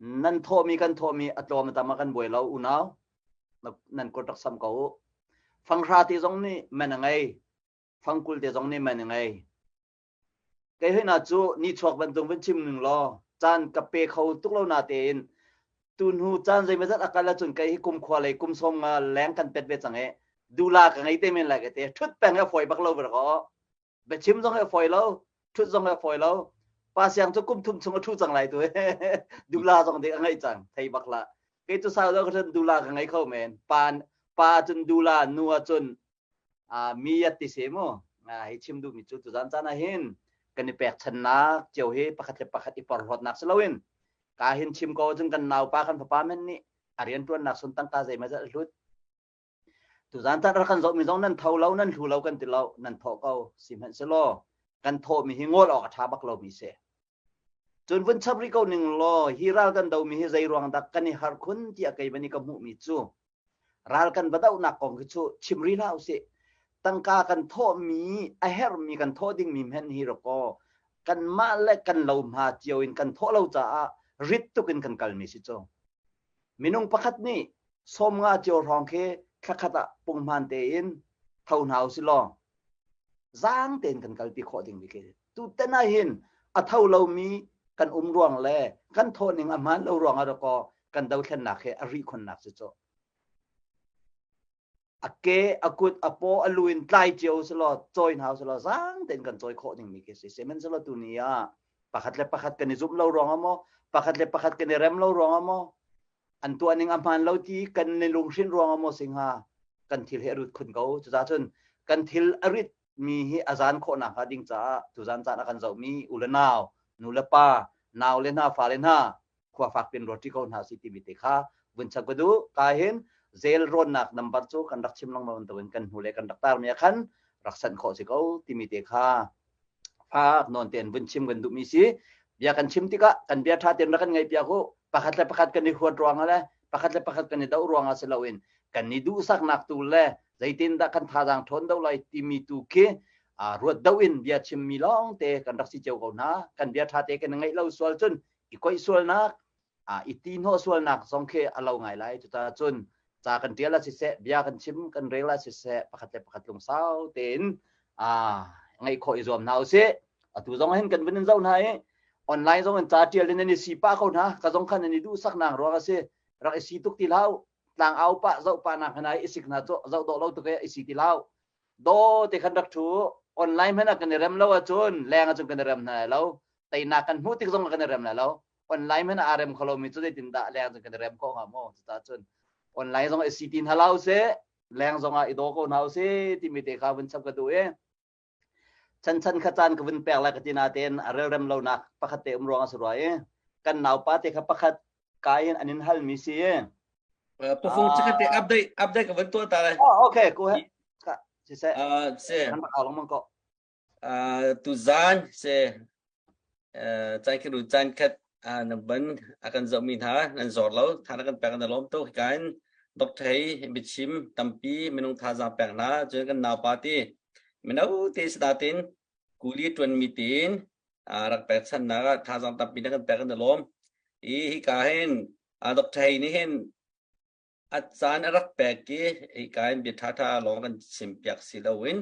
Nan thawhmi kan thawhmi a tlawm a tam ah kan buai lo unau. Nan kut rak sam ko u. Fanghra te zong nih man a ngei. Fangkul te zong nih man a ngei. Kei hoi na cu ni chuak bantuk vun chim ning law caan ka pe kho tuk lo na tein tu hnu caan zeimawzat a kal ahcun kei hi kum khua lei kum sawm nga leng kan pet ve cang i dula ka ngei te men lai ka te thut peng he fawi bak lo va ko biachim zong he fawi lo thut zong he fawi lo pa siang cu kum thum chung a thu cang lai tu dula zong dik a ngei cang thei bak la kei cu sau deuh ka dula ka ngei kho men pa pa cun dula nu ah cun mi yat ti se mu hi chim duhmi cu tuzan caan ah hin kan i pekchannak cio hi pakhat le pakhat i porhlawtnak si loin ka hin chim ko cun kan naupa kan fapa men nih a rianṭuannak sun tangka zeimawzat a hlut tuzan caan rak kan zohmi zong nan tho lo nan hlu lo kan ti lo nan thawh ko sihmanhsehlaw kan thawhmi hi ngol awk a ṭha bak lomi si cun vun chap rih ko ning law hi ral kan domi hi zei ruang dah kan i harh khun tiah kei bani ka hmuhmi cu Ral kan va dohnak kong khi cu chim rih hlah usih. Tangka kan thawhmi, a herhmi kan thawh dingmi hmenh hi rakaw kanmah le kan lohma cio in kan thawh lo caah rit tuk in kan kalmi si cu. Minung pakhat nih 50 cio hrawng khi thlakhat ah punghman tein tho hna usih law zaang tein kan kalpi khawh dingmi khi tutan ah hin a tho lomi kan um ruang le kan thawh ning a hmaan lo ruang ah dakaw kan dothlennak hi a rih khunnak si cu a ke a kut a paw a lu in tlai cio selaw cawi hna selaw zaang tein kan cawi khawh dingmi khi si sihmanhsehlaw tu ni ah pakhat le pakhat kan i zumh lo ruang ah maw pakhat le pakhat kan i rem lo ruang ah maw an tuah ning a hmaan lo ti kan i lunghrinh ruang ah maw si hnga kan thil hi a rut khun ko cucaah cun kan thil a rit mi hi a zan khawh nakhnga ding caah tuzan caan a kan zohmi u le nau nu le pa nau le hna fa le hna khua fak pin roti ko hna si timi te kha vun chak ka duh ka hin zel rawnnak number cu kan rak chim lengmang bantukin kan hnu le kan rak tar mi ah khan rak sanh khawh si ko timi te kha fak nawn tein vun chim kan duhmi si bia kan chim tikah kan bia ṭha tein rak kan ngaih piak u pakhat le pakhat kan i huat ruangah le pakhat le pakhat kan i doh ruangah si loin kan i duhsaknak tu le zeitindah kan thazaang ṭhawn do lai timi tu khi ruat do in bia chimmi lawng te kan rak si cio ko hna kan bia ṭha te kan ngaih lo sual cun i koih sualnak i ti hnawh sualnak zong khi a lo ngai lai cucaah cun ca kan ṭial ah siseh bia kan chim kan rel ah siseh pakhat le pakhat lungsau tein ngaih khawh i zuam hna usih atu zong hin kan vun in zoh hna i online zong in ca ṭial in nan i si pah ko hna ka zong khan nan i duhsak nak ruang a si rak i si tuk ti hlah tlang au pah zoh pah nak hna i sik hna cu zoh dawh lo tuk i si ti hlah do te khan rak ṭhu online hmanh ah kan i rem lo ahcun leng ahcun kan i rem hna lo teinak kan hmuh tik zong kan i rem lai lo online hmanh aa rem kho lomi cu zeitin dah leng cun kan i rem khawh hnga maw cucaah cun online zong i si ti hna lo sih leng zong ah i daw ko hna usih timi te kha vun chap ka duh i chan chan kha caan ka vun pek lai ka ti natein a relrem lonak pakhat te um ruang a si rua i kan naupa te kha pakhat ka in an in halmi si i Pufung chikat te update update ka vun tuah ta lai. Oh, okay, go ahead. Ka si se. Uh, se. Kan rak au lengmang ko. Tuzaan si caan caan khat na ban a kan zohmi hna nan zor lo tha na kan pek na lawm tuk hika in Dr. Hei biachim tampi minung thazaang pek hna cun kan naupa ti mino te sadatin kuli tuanmi tiin rak pek channak ah thazaang tampi na kan pek na lawm i hika hin Dr. Hei nih hin A caan a rak pek i hika in bia ṭhaṭha lawng kan chimpiak si loin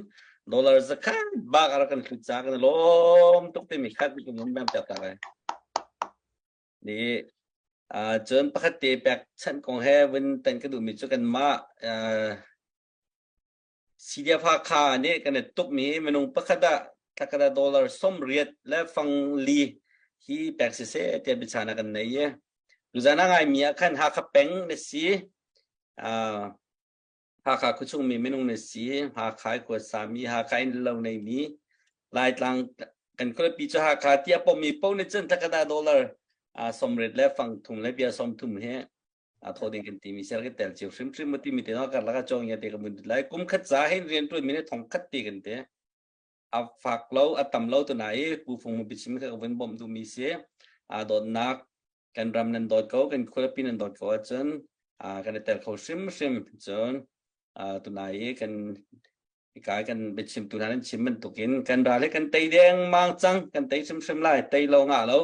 dollar zakhat bak a rak kan hlut caah kan i lawm tuk timi khat kan um piak ta lai. Ni. Cun pakhat te pek chanh kong he vun tan ka duhmi cu kanmah CDF Hakha nih kan i tukmi minung pakhat ah thlakhat ah dollar 80 le fang li hi pek siseh tiah biachahnak kan nei i tuzan a ngaimi ah khan Hakha peng na si. Hakha khuachung mi minung na si. Hakha i khuasa mi, Hakha in lo nei mi, Laitlang kan khualipi cu Hakha tiah pommi paoh nih cun thlakhat ah dollar 80 le fang thum le bia 30 hi a tho ding kan timi sel kan tel cio hrimhrim mu timi te no karlak ah cawng ya te ka mun lai kum khat za hin rian tuan mi ne thong khat ti kan te a fak lo a tam lo tu na i pu fung mu bichim kha ka vun bom du mi si a dawtnak kan ram nan dawt ko kan khuapi nan dawt ko ahcun kan i tel kho hrimhrim cun tunai i kan Hika kan biachimtu hna nan chim bantukin kan ral hi kan tei dengmang cang, kan tei hrimhrim lai, tei lo ngah lo.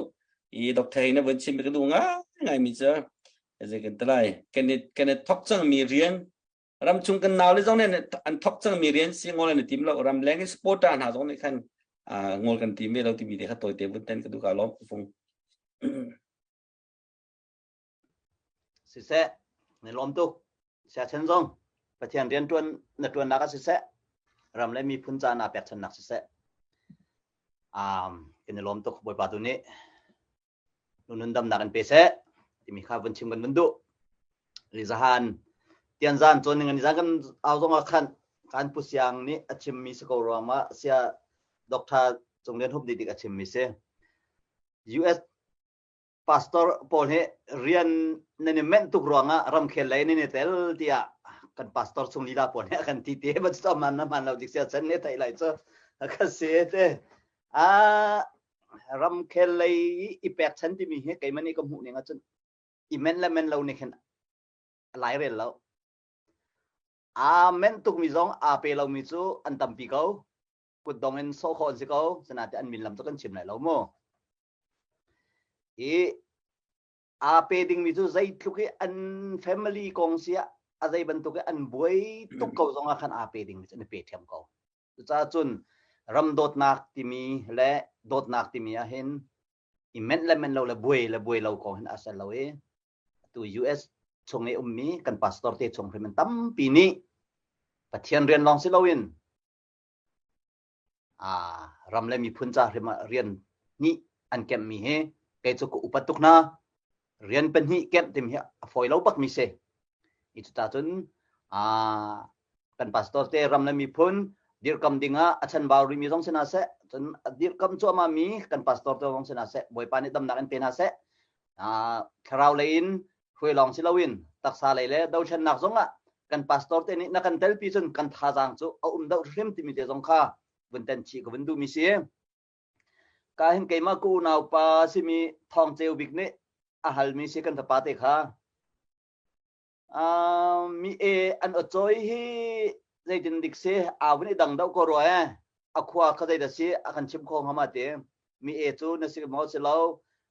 I Dr. Hei na vun chim ka duh ngai mi cu zei kan ti lai. Kan i kan i thok cang mi rian ramchung kan nau le zong nih an thok cang mi rian si ngol an i tim lo ram leng in supporter hna zong nih khan ngol kan tim ve lo timi te kha tawite vun ten ka duh ka lawm fung. Siseh, na lawm tuk. Siachen zong Pathian rian ṭuan na ṭuannak ah siseh, ram le miphun ca naa pekchannak siseh, um, kan i lawm tuk. Bawipa tu nih nundamnak in pe seh timi kha vun chim kan vun duh. Zahan tianzan cawn ning zan kan au zong ah khan kan pu siang nih a chimmi si ko ruang ah sia Dr. Cung Lian Hup nih dik a chimmi si. US pastor pawl hi rian nan i menh tuk ruangah ramkhel lei nan i tel tiah kan pastor chung lila pawl nih a kan ti te ban cu man na hman lo dik sia chan ne thei lai cu ka si te a ramkhel lei i pek chan timi hi keimah nih ka hmuh ning ahcun i men le men lo nih khin lai rel lo aa men tukmi zong aa pe lomi cu an tampi ko kutdong in sawh khawh an si ko sanate an min lam cu kan chim lai lo mu I aa pe dingmi cu zeitluk i an family kong si ah a zei bantuk i an buai tuk ko zong ah khan aa pe dingmi cu an i pe ṭhiam ko. Cucaah cun ram dawtnak timi le dawtnak timi ah hin i menh le menh lo le buai le buai lo kong hin a ser lo i atu US chung i ummi kan pastor te chung hrim in tampi nih Pathian rian lawng si loin ram le miphun ca hrim ah rian hnih an kemhmi hi kei cu ka upat tuk hna. Rian pahnih kemh timi hi a fawi lo bakmi si. I cuta cun kan pastor te ram le miphun dirhkam dingah a chanbau rihmi zong si hna seh, cun a dirhkam cuahmah mi kan pastor te zong si hna seh, Bawipa nih damnak in pe hna seh. Thlarau lei in hruai lawng si loin taksa lei le dothlennak zong ah kan pastor te nih na kan telpi cun kan thazaang cu a um deuh hrim timi te zong kha vun ten chih ka vun duhmi si. Ka hin keimah ka unau pa simi Thawng Ceu Bik nih a halmi si kan fapa te kha. Mi e an awcawi hi zeitin dik si aa vun i dang deuh ko rua ee a khua kha zeidah si a kan chim kho hnga ma ti mi e cu na si maw si lo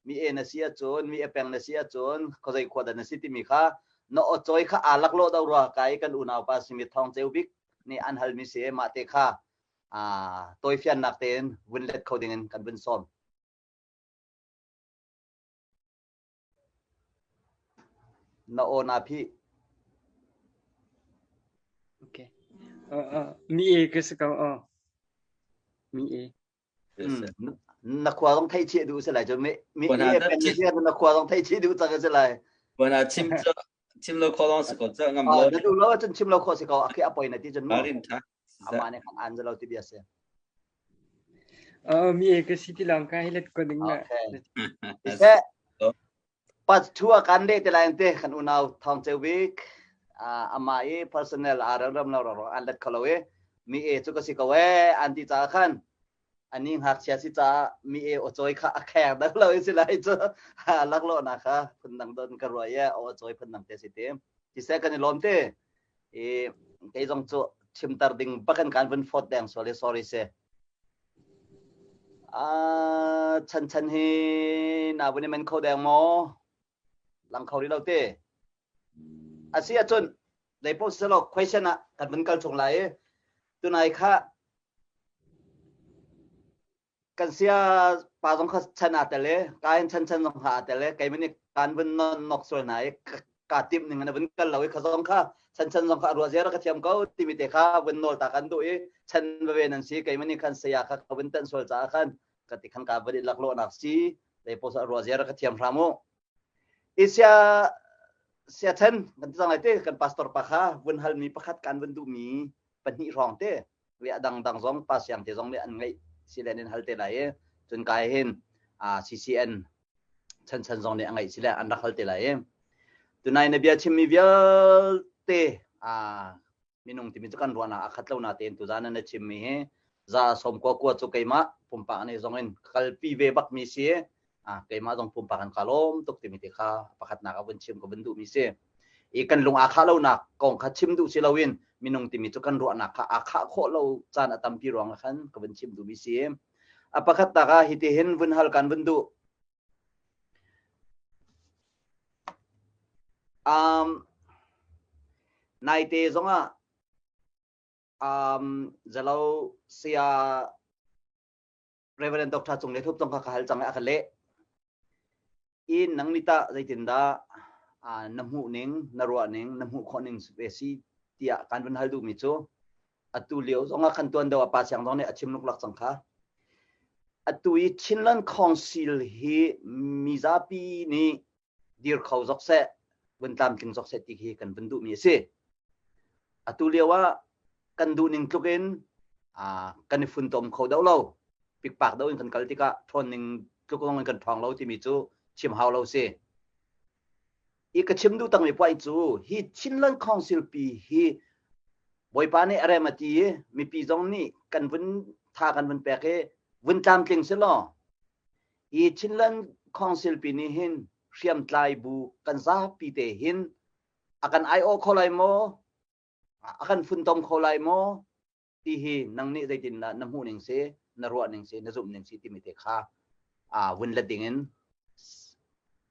mi e na si ahcun mi e peng na si ahcun khuazei khua dah na si timi kha na awcawi kha aa laklawh deuh rua ka i kan unau pa simi Thawng Ceu Bik nih an halmi si mah te kha tawifiannak tein vun let kho dingin kan vun sawm. Na aw naa phih. Okay. Uh, uh, mi e ka si ko. Uh. Mi e. Mm. Na khua zong thei chih duh si lai cu mi mi e pen si na khua zong thei chih duh cang si lai. Wana chim cho chim lo kho long si ko cha ngam lo. Na duh lo cun chim lo kho si ko akhi apoi na ti cun mu. Rin tha. Ama ne khan an zalo ti bia si. Uh, mi e ka si ti lang ka hilet ko ding na. Okay. Ise pat thua kan le te lai te kan unau thong cheu bik ama i personnel a ram ram lo ro an let kholo e mi e chu ka si ko e an ti cha khan ani ngakchia si ca mi e o choi kha a kheng dak lo si lai chu lak lo na kha phun dang don ka ruai e o choi phun dang te si te ti se kan i lom te i kei zong cu chimter ding bakan kan vun fot deng sorry sorry se a chan chan hi na vun men kho deng mo lang kho ri lo te asi ahcun dei po selo question ah kan vun kal chung lai tunai kha. Kan sia pa zong kha chan aa tel i ka in chan chan zong kha aa tel i keimah nih kaan vun non nok sual hna i ka timh ning in a vun kal lo i kha zong kha chan chan zong kha a ruah ziar ka thiam ko timi te kha vun nawl ta kan duh i chan veve nan si keimah nih khan saya kha ka vun tanh sual caah khan ka ti khan ka vun i laklawhnak si lei posa ruah ziar ka thiam hram u. I sia sia chan kan ti cang lai te kan pastor pa kha vun halmi pakhat kan vun duhmi pahnih hrawng te le a dangdang zong pa siang te zong nih an ngeih silen in hal te lai i cun kai hin CCN chan chan zong nih a ngeih sile an rak hal te lai i tunai na bia chimmi vialte minung timi cu kan ruahnak a khat lo na tein tuzan na chimmi hi za som kua kua cu keimah pumpak nih zong in kalpi ve bak mi si keimah zong pumpak an ka lawm tuk timi te kha pakhatnak a vun chim ka vun duh mi si. I kan lung aa khah lonak kong kha chim duh si loin minung timi cu kan ruahnak kha aa khah khawh lo caan a tampi ruang ah khan ka vun chim duhmi si. A pakhat tak ah hiti hin vun hal kan vun duh. Um, naite zongah um, zalo sia Reverend Dr. Cung Le Thup zong kha ka hal cang i a ka leh. I nang nih tah zeitindah na hmuh ning, na ruah ning, na hmuh khawh ning ve si tiah kan vun hal duhmi cu atu lio zong ah khan tuan deuh ah Pa Siang zong nih a chim luklak cang kha. Atu i Chinland Council hi mizapi nih dir kho zok seh, vun tlamtling zok seh ti khi kan vun duhmi a si. Atu lio ah kan duh ning tluk in kan i funtom kho deuh lo. Pikpak deuh in kan kal tikah ṭhawn ning tluk zong in kan ṭhawng lo timi cu chim hau lo si. I ka chim duh tangmi puai cu hi Chinland Council pi hi Bawipa nih a rem a ti i mipi zong nih kan vun tha kan vun pek i vun tlamtling si law Hi Chinland Council pi nih hin hriamtlai bu kan zapi te hin a kan aiawh kho lai maw? A kan funtom kho lai maw? Ti hi nang nih zeitindah na hmuh ning si, na ruah ning si, na zumh ning si timi te kha vun let ding in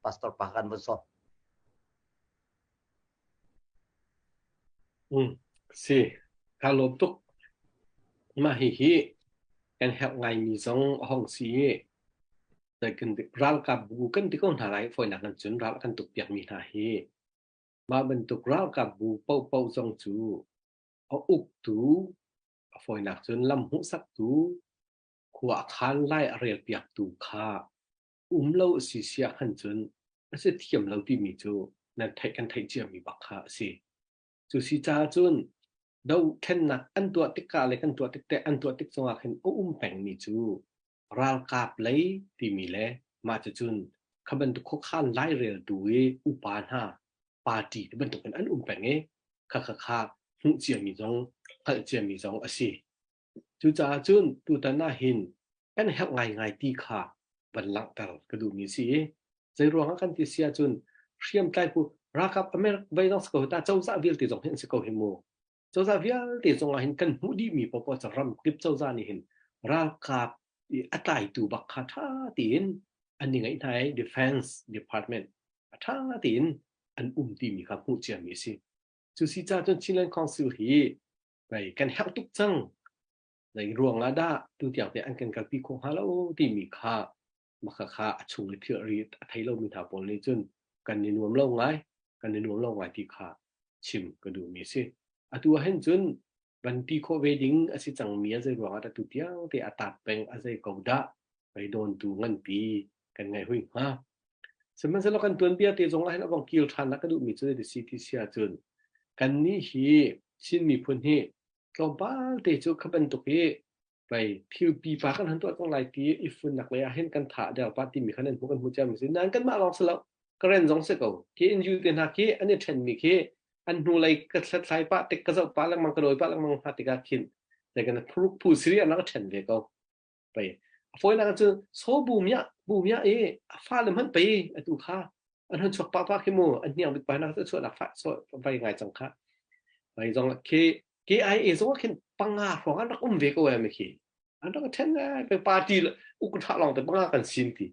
pastor pa kan vun sawm. Si, kaa lawm tuk. Mah hihi kan herh ngaimi zong a hong si i ralkap bu kan ti ko hna lai fawinak in cun ral a kan tukpiakmi hna hi mah bantuk ralkap bu paohpaoh zong cu a uktu, a fawinak cun lam hmuhsaktu, khua a khaan lai a relpiaktu kha um lo a si siah khan cun a si thiam lo timi cu nan theih kan theih ciami bak kha a si. Cu si caah cun dothlennak an tuah tikah le kan tuah tik te an tuah tik zongah khin a um pengmi cu ralkap lei timi le mah cucun kha bantuk khuakhan laireltu i upa hna party ti bantukin an um peng i kha kha kha hmuh ciami zong hngalh ciami zong a si. Cucaah cun tutan ah hin kan herh ngaingai ti kha van langhter ka duhmi si i zeiruang ah kan ti si ahcun hriamtlai phu ralkap America vei zong si ko ta cozah vialte zong hi an si ko hi mu. Cozah vialte zong ah hin kan hmuh dihmi paohpaoh cu ramkip cozah nih hin ralkap i a tlaitu bak kha ṭha tein an i ngeih hna i defense department a ṭha tein an um timi kha hmuh ciami a si. Cu si caah cun Chinland Council hi Pei kan herh tuk cang. Zei ruang ah dah tutiang te an kan kalpi khawh hnga lo timi kha maka kha a chung i thilri a thei lomi hna pawl nih cun kan i nuam lo ngai, kan i nuam lo ngai ti kha chim ka duhmi a si. Atu ah hin cun van ti khawh ve ding a si cangmi a zei ruang ah dah tutiang te a taat peng a zei ko dah pei dawntu nganpi kan ngai hui hnga. Sihmanhsehlaw kan tuanbia te zong ah hin a vong kil ṭhan a ka duhmi cu zeiti si ti si ahcun kannih hi Chin miphun hi tlawmpal te cu kha bantuk hi pei thil pipa kan han tuah cang lai ti i funnak lei ah hin kan tha der pah timi kha nan hmu kan hmu ciami si nain kanmah lawng si lo Karen zong si ko KNU te hna khi an i ṭhenmi khi an hnulei ka hlathlai pah tik ka zoh pah lengmang ka dawi pah lengmang hna tikah khin zei kan phuruk phu siri an rak ṭhen ve ko pei a fawinak cu so bu miah bu miah i a fale hmanh pei atu kha an hun chuak pa pa khi mu an hniang bik pa nak chuah nak fa so vai ngai cang kha vai zong khi KIA zong khin panga hrawng an rak um ve ko em khi an rak then pe party uk tha long te panga kan sin ti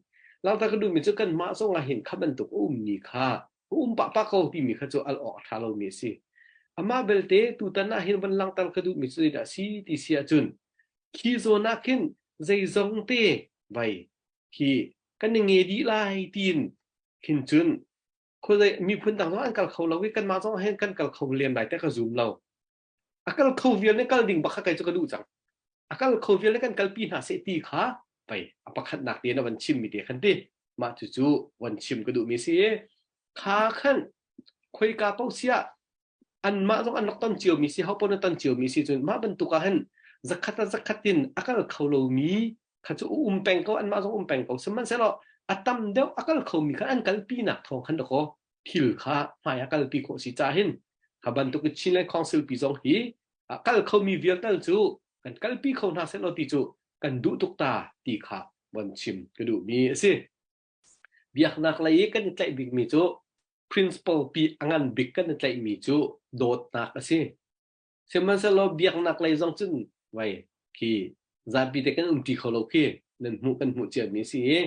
langta ka du mi chu kan ma zong ah hin kha bantuk um ni kha um pa pa ko ti mi kha chu al ok tha lo mi si ama belte tu tan ah hin van langtar ka du mi chu da si ti si ahcun khi zawn ah khin. Zeizong te vai hi kan i nge dih lai tiin khin cun khuazei miphun dang zong an kal kho lo i kanmah zong hin kan kal kho lem lai te ka zum lo. A kal kho vial nih kal ding bak kha kei cu ka duh cang. A kal kho vial nih kan kalpi hna seh ti kha pei a pakhatnak te na van chim mi te khan ti. Mah cucu van chim ka duh mi si i kha khan khoika paoh siah anmah zong an rak ton ciomi si ho paoh na ton ciomi si cun mah bantuk ah hin zakhat ah zakhat in a kal kho lomi kha cu um peng ko anmah zong um peng ko sihmanhsehlaw a tam deuh a kal khomi kha an kalpi nak thawng khan dakaw thil kha hmai a kalpi khawh si ca hin kha bantuk in Chinland Council pi zong hi a kal khomi vialtal cu kan kalpi kho hna sehlaw ti cu kan duh tuk ta ti kha von chim ka duhmi a si. Biaknak lei i kan i tlaih bikmi cu principle pi a ngan bik kan i tlaihmi cu dawtnak a si. Sihmanhsehlaw biaknak lei zong cun vai khi zapi te kan umṭi kho lo khi nan hmuh kan hmuh ciami a si i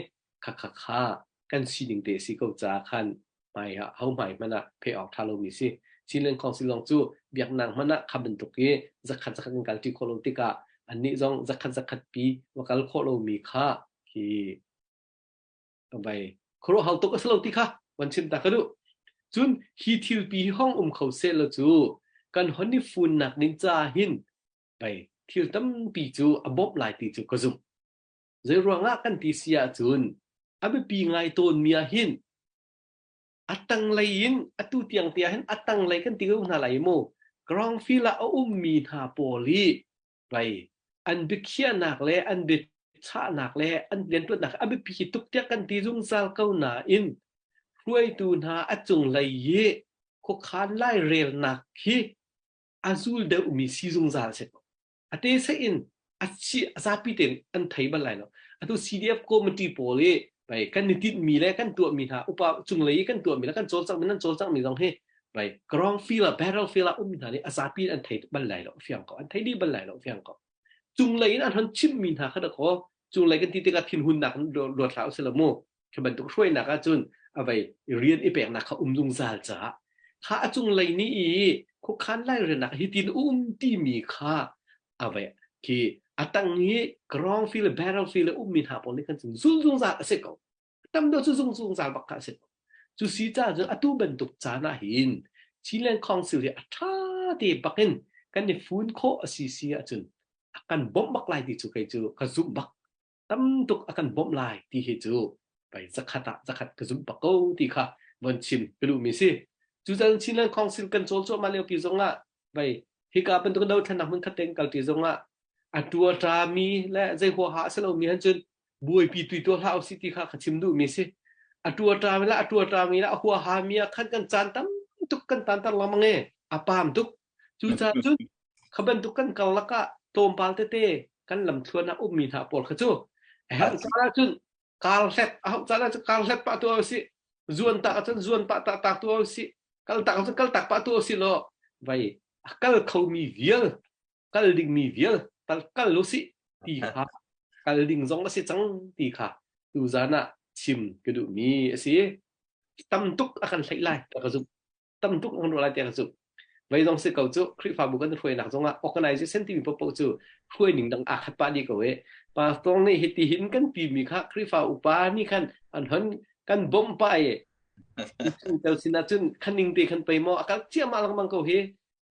kha kha kha kan sining te a si ko caah khan hmai ah ho hmai hmanh ah pheh awk ṭha lomi si. Chinland Council zong cu biaknak hmanh ah kha bantuk i zakhat zakhat kan kalṭi khawh lo tikah annih zong zakhat zakhat pi va kal khawh lomi kha khi vai khuaruahhau tuk a si lo ti kha van chim ta ka duh. Cun hi thil pi hi hong um kho seh law cu kan hon i funnak ding ca hin pei thil tampi cu a bawmh lai ti cu ka zumh. Zei ruangah kan ti si ahcun a biapi ngai tawnmi ah hin a tanglei in atu tiang te ah hin a tanglei kan ti ko hna lai mu ground field ah a ummi hna pawl hi pei an biakhiahnak le an biachahnak le an rianṭuannak a biapi tuk tiah kan ti zungzal ko nain hruaitu hna a cunglei i khuakhan lairelnak hi a zul deuhmi si zungzal a si. A te in a chi a zapi tein an thei bal lai lo. Atu CDF committee pawl i bai kan i tinhmi le kan tuahmi hna upa cunglei i kan tuahmi le kan cawlcanghmi nan cawlcanghmi zong hi bai ground field ah battle field ah ummi hna nih a zapi in an thei bal lai lo fiang ko an thei dih bal lai lo fiang ko cunglei in an hon chimhmi hna kha dakaw cunglei kan ti tikah thinhunnak ruat hlah usih law mu khi bantuk hruainak ahcun a vei rian i peknak kha um zungzal caah kha a cunglei nih i khuakhan lairelnak hi tin um timi kha a vei khi a tang i ground field barrel field ummi hna pawl nih khan cun zul zungzal a si ko tam deuh cu zung zungzal bak kha a si ko cu si caah cun atu bantuk caan ah hin Chinland Council hi a ṭha te bakin kan i fun khawh a si si ahcun a kan bawmh bak lai ti cu kei cu ka zumh bak tam tuk a kan bawmh lai ti hi cu pei zakhat ah zakhat ka zumh bak ko ti kha von chim ka duhmi si. Cucaah Chinland Council kan cawl cuahmah lio pi zongah vei hika bantuk dothlennak hmun khat tein kalṭi zongah a ṭuaṭami le zei huaha a si lomi han cun buaipi tui tuah hlah usih ti kha ka chim duhmi si. A ṭuaṭami le a ṭuaṭami le a huahami ah khan kan caan tam tuk kan tanter lengmang e a paam tuk. Cucaah cun Kha bantuk kan karlak ah tlawmpal tete kan lamthluan ah ummi hna pawl kha cu a herh caan ahcun kar hlet a hauh caan ahcun kar hlet pah tuah usih zuan tak ahcun zuan pah tak tak tuah usih kal tak ahcun kal tak pah tuah usih law vai a kal khomi vial kal dingmi vial tal kal usih ti kha kal ding zong a si cang ti kha tuzan ah chim ka duhmi a si tam tuk a kan hleih lai ka zumh tam tuk an ruah lai tiah ka zumh. Vei zong si ko cu Khrihfabu kan hruainak zongah organization timi paohpaoh cu hruai ning dang aa khat pah dih ko i pastor nih hiti hin kan timi kha Khrihfa upa nih khan an hon kan bawmh pah i tel sinah cun khaning te khan pei maw a kal ciahmah lengmang ko hi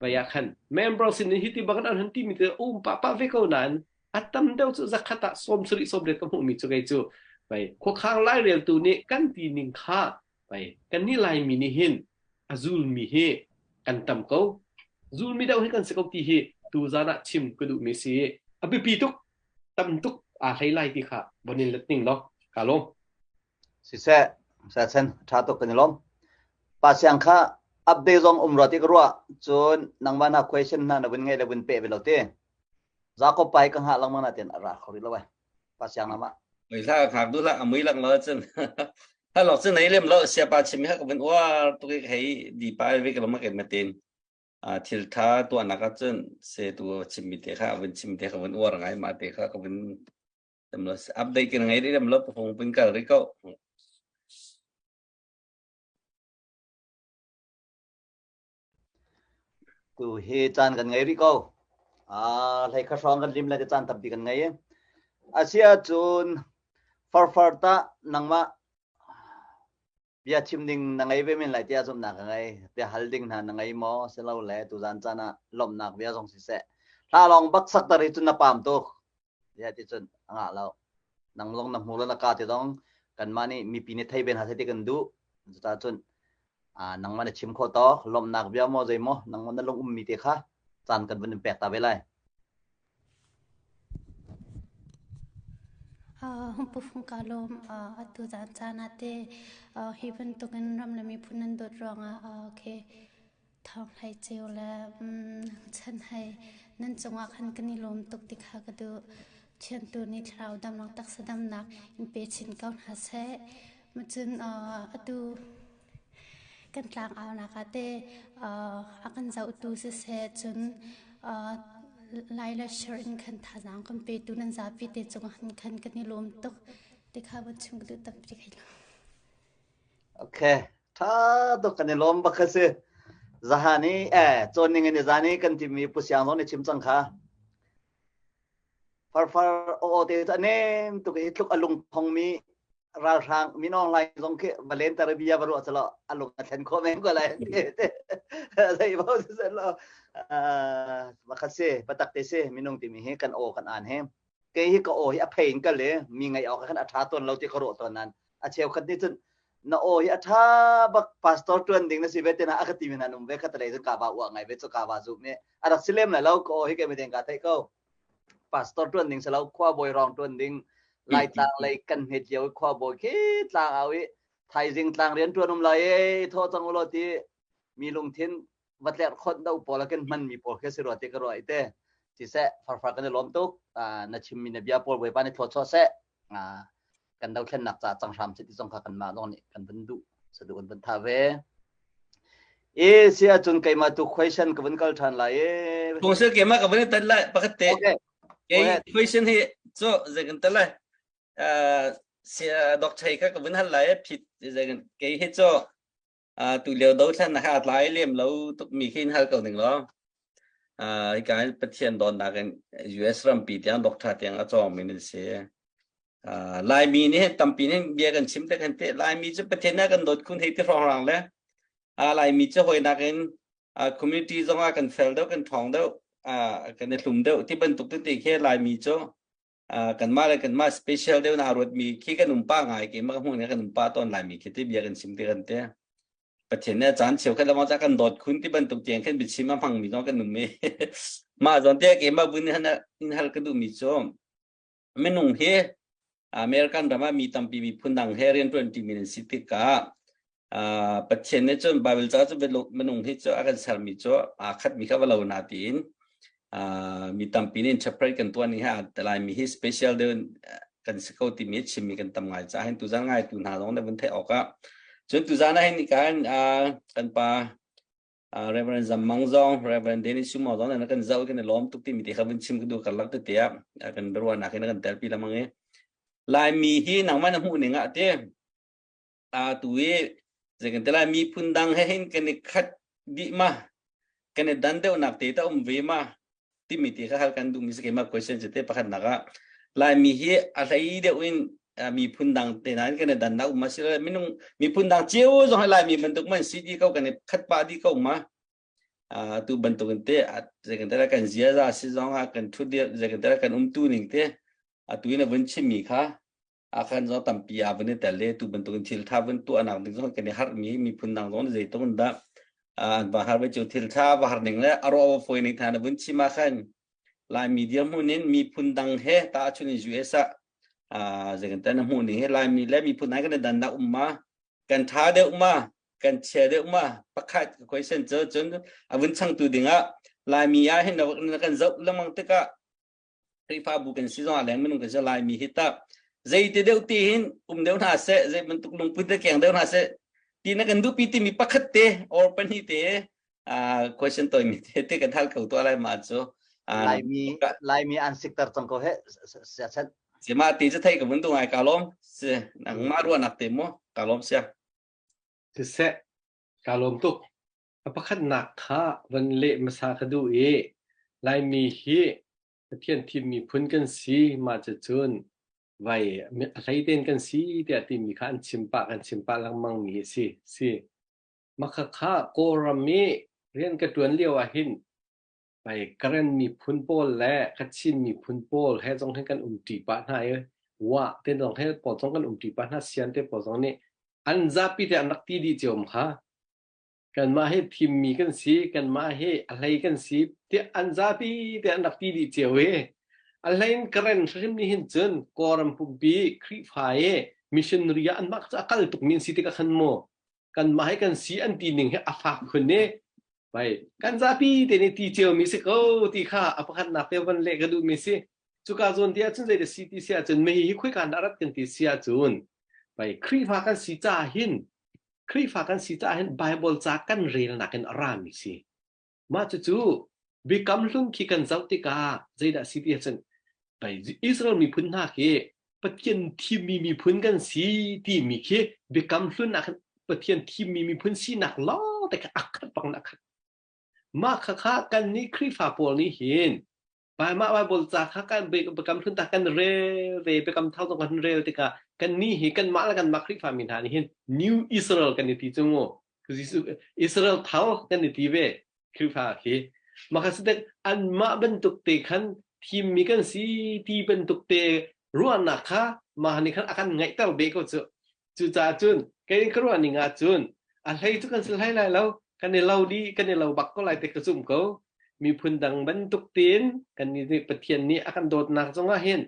vai ah khan member sin nih hiti bak an hon timi te um pah pah ve ko nain a tam deuh cu zakhat ah 70 80 ka hmuhmi cu kei cu vai khuakhang laireltu nih kan ti ning kha Pei kannih Laimi nih hin a zulmi hi kan tam ko. Zulmi deuh hi kan si ko ti hi tuzan ah chim ka duhmi si. A biapi tuk, tam tuk aa hlei lai ti kha von in let ning law ka lawm. Siseh, Sachan, ṭha tuk kan i lawm. Pa Siang kha update zong um rua ti ka ruah. Cun nangmah na question hna na vun ngei le vun peh ve lo ti. Jacob pa hi ka hngah lengmang na tian a ra kho rih lo ai. Pa siang nama. Mui hla khak du hlah a mui lang lo cun ha lok cun nei lem lo siapa chim ha ka vun uar tuk i hei di pa ve ka lama ke matin a thil tha tuah nak ah cun se tu chim mi te kha vun chim te kha vun uar ngai ma te kha ka vun dem lo update kin ngai dem lo pung pun kal ri ko Tu hi caan kan ngei rih ko. Ah, hlei kha hrawng kan lim le te caan tampi kan ngei. Asiahcun farfar tah nangmah bia chim ding na ngei ve men lai tiah zumhnak ka ngei. Bia hal ding hna na ngei maw? Silole tuzan caan ah lawmhnak bia zong siseh. Hla lawng bak sakter hi cun na paam tuk. Ziah ti cun a ngah lo. Nang zong na hmu lo na ka ti zong kanmah nih mipi nih thei ve hna seh ti kan duh. Cucaah cun nangmah na chim khawh tawk lawmhnak bia maw zei maw nangmah na lung ummi te kha caan kan vun in pek ta ve lai. Humpu fung ka lawm atu zan caan ah te hi bantukin ram le miphun nan dawt ruangah okay Thawng Hlei Ceu le Chan Hei nan cungah khan kan i lawm tuk ti kha ka duh. Thiantu nih thlarau damnak taksa damnak in pe chin ko hna seh. Cun atu kan tlangaunak ah teh a kan zohtu siseh cun Lai le Shar in khan thazaang kan petu nan zapi te cungah khan kan i lawm tuk ti kha vun chim ka duh tampi kai lawm. Okay. Tha tuk kan i lawm bak kha si. Zahan i eh cawn ning in zan i kan timi Pu Siang zong nih chim cang kha. Farfar aw te cu a nem tuk i tluk a lung thong mi ralhrang minong lai zong khi valen tar bia va ruah chalo a lung a thlen khawh men ko lai zei bo se lo makhat si patak te si minung timi hi kan aw kan an he kei hi ka aw hi a phei in ka le mi ngaih awk khan a ṭha tawn lo ti ka ruah tawn nan a cheukhat nih cun na aw hi a ṭha bak pastor ṭuan ding na si ve te na a ka ti mi nan um ve kha talei cun ka va uah ngai ve cu ka va zum i a rak si lem lai lo ka aw hi kei mi deng ka theih ko pastor ṭuan ding si lo khua bawi rong ṭuan ding laitlang lei kan hmet lio i khua bawi khi tlang au i thaizing tlang rian ṭuan um lai e thaw cang u law ti mi lungthin va tlerh khonh do pawl a kan hman mi pawl khi si rua ti ka ruah i te siseh farfar kan i lawm tuk na chimmi na bia pawl Bawipa nih thluachuah seh kan dothlennak ca cang hram ti zong kha kanmah zong nih kan vun duh sadu kan vun tha ve e si ahcun keimah tu question ka vun kal ṭhan lai e Kong keimah ka vun tan lai pakhat te okay kei question hi cu zei kan tel lai dok chei kha ka vun hal lai phit zei kan kei hi cu Tu lio dothlennak he aa tlai lem lo tukmi khi in hal ko ning law. Hika hin Pathian dawtnak in US rampi tiang doctor tiang a cawngmi nan si. Laimi nih hin tampi nih bia kan chim te kan te Laimi cu Pathian nih a kan dawt khun hei ti hrawnghrang le Laimi cu hawinak in community zongah kan fel deuh kan ṭhawng deuh kan i hlum deuh ti bantuk tete khi Laimi cu kanmah le kanmah special deuh na ruatmi khi kan um pa ngai ke maka hmuh ne kan um pa tawn laimi khi ti bia kan chim ti kan te pathian ne caan cheu khat lamang ca kan dawt khun ti bantuk tiang khan biachim a hmang mi zong kan um i mah zon te ke ma bun han in hal ka duh mi cu minung hi American ram ah mi tampi mi phun dang he rian tuan ti mi nan si tikah Pathian nih cun Baibal ca cu minung hi cu a kan sermi cu aa khatmi kha va lo na tiin mi tampi nih interpret kan tuah ning he aa telaimi hi special deuh in kan si ko timi chimmi kan tam ngai caah hin tuzan ngaitu hna zong na vun theih awk ah cun tuzan ah hin kan kan pa Reverend Zam Mang zong Reverend Dennis Sumo zong na kan zoh kan i lawm tuk timi te kha vun chim ka duh karlak tete ah kan biaruahnak in kan telpi lamang i Laimi hi nangmah na hmuh ning ah te tu i zei kan ti lai miphun dang he hin kan i khat dih ma kan i dan deuhnak te ta um ve ma timi ti kha hal kan duhmi si keimah question cu te pakhat nak ah Laimi hi a hlei deuh in miphun dang te nain kan i dan nak um ma si minung miphun dang cio zong hi Laimi bantuk man si di ko kan i khat pah di ko ma tu bantuk in te zei kan ti lai kan ziaza si zong ah kan thut zei kan ti lai kan umtu ning te atu in a vun chimmi kha akhan zong tampi a vun i tel le tu bantukin thil tha vun tuahnak ding zong kan i harhmi miphun dang zong zeitluk in dah an va har ve cu thil tha va har ning le a ro va foi ning tha na vun chim ah khan Laimi dirhmun in miphun dang he ta chun in US ah zeikan tan na hmuh ning he Laimi le miphun dang kan dan nak um ma kan tha deuh ma kan chia deuh ma pakhat question cu cun a vun changtu ding ah Laimi ah hin na kan zoh lengmang tikah Khrihfabu kan si zongah leng minung kan si Laimi hi tah zeiti deuh ti hin um deuh hna seh zei bantuk lungput te keng deuh hna seh ti na kan duhpi timi pakhat te or pahnih te question toi mi te te kan hal ko to lai ma cu Laimi Laimi an sikter cang ko he sia chan si ma ti chu thei ka vun tu ngai ka lom si nang ma ruahnak te mo ka lom sia Siseh, ka lawm tuk. A pakhatnak kha van leh hmasa ka duh i Laimi hi. Pathian thimmi phun kan si mah cucun vai a hlei tein kan si tiah timi kha an chim pah kan chim pah lengmang mi a si. Si. Makhakha Kawlram i rian ka ṭuan lio ah hin vai Karen miphun pawl le Kachin miphun pawl he zong hin kan umṭi pah hna i Wah te zong he pawl zong kan umṭi pah hna Sian te pawl zong nih an zapi te an rak ti dih cio kha. Kanmah hi thimmi kan si, kanmah hi a hlei kan si tiah an zapi te an rak ti dih cio i a hlei in Karen hrim nih hin cun Kawlram pumpi Khrihfa i missionary ah anmah cu a kal tukmi an si tikah khan mu kanmah hi kan si an ti ning hi a fak khun i vai kan zapi te nih ti ciomi si ko ti kha a pakhatnak te van leh ka duhmi si. Cuka zawn ti ahcun zei dah si ti si ahcun mei hi khuika dah rat kan ti si ahcun vai Khrihfa kan si caah hin Khrihfa kan si caah hin Bible ca kan relnak in a rami si. Mah cucu Biakam Hlun khi kan zoh tikah zeidah si ti ahcun Israel miphun hna khi Pathian thimmi miphun kan si timi khi Biakam Hlun ah khan Pathian thimmi miphun sinak lawng te kha a khat bang a khat. Mah khakha kannih Khrihfa pawl nih hin Mah Bible ca kha kan biakam hlun ta kan rel ve biakam thar zong kan rel tikah kannih hi kanmah le kanmah Khrihfa mi hna nih hin New Israel kan i ti cu mu. Israel thar kan i ti ve Khrihfa khi. Mah kha si anmah bantuk te khan thimmi kan si ti bantuk te ruahnak kha mah nih khan a kan ngaihter ve ko cu. Cucaah cun kei ka ruah ning ah cun a hlei cu kan si hlei lai lo kan i lo dih kan i lo bak ko lai ti ka zumh ko. Miphun dang bantuk tein kan nih Pathian nih a kan dawtnak zongah hin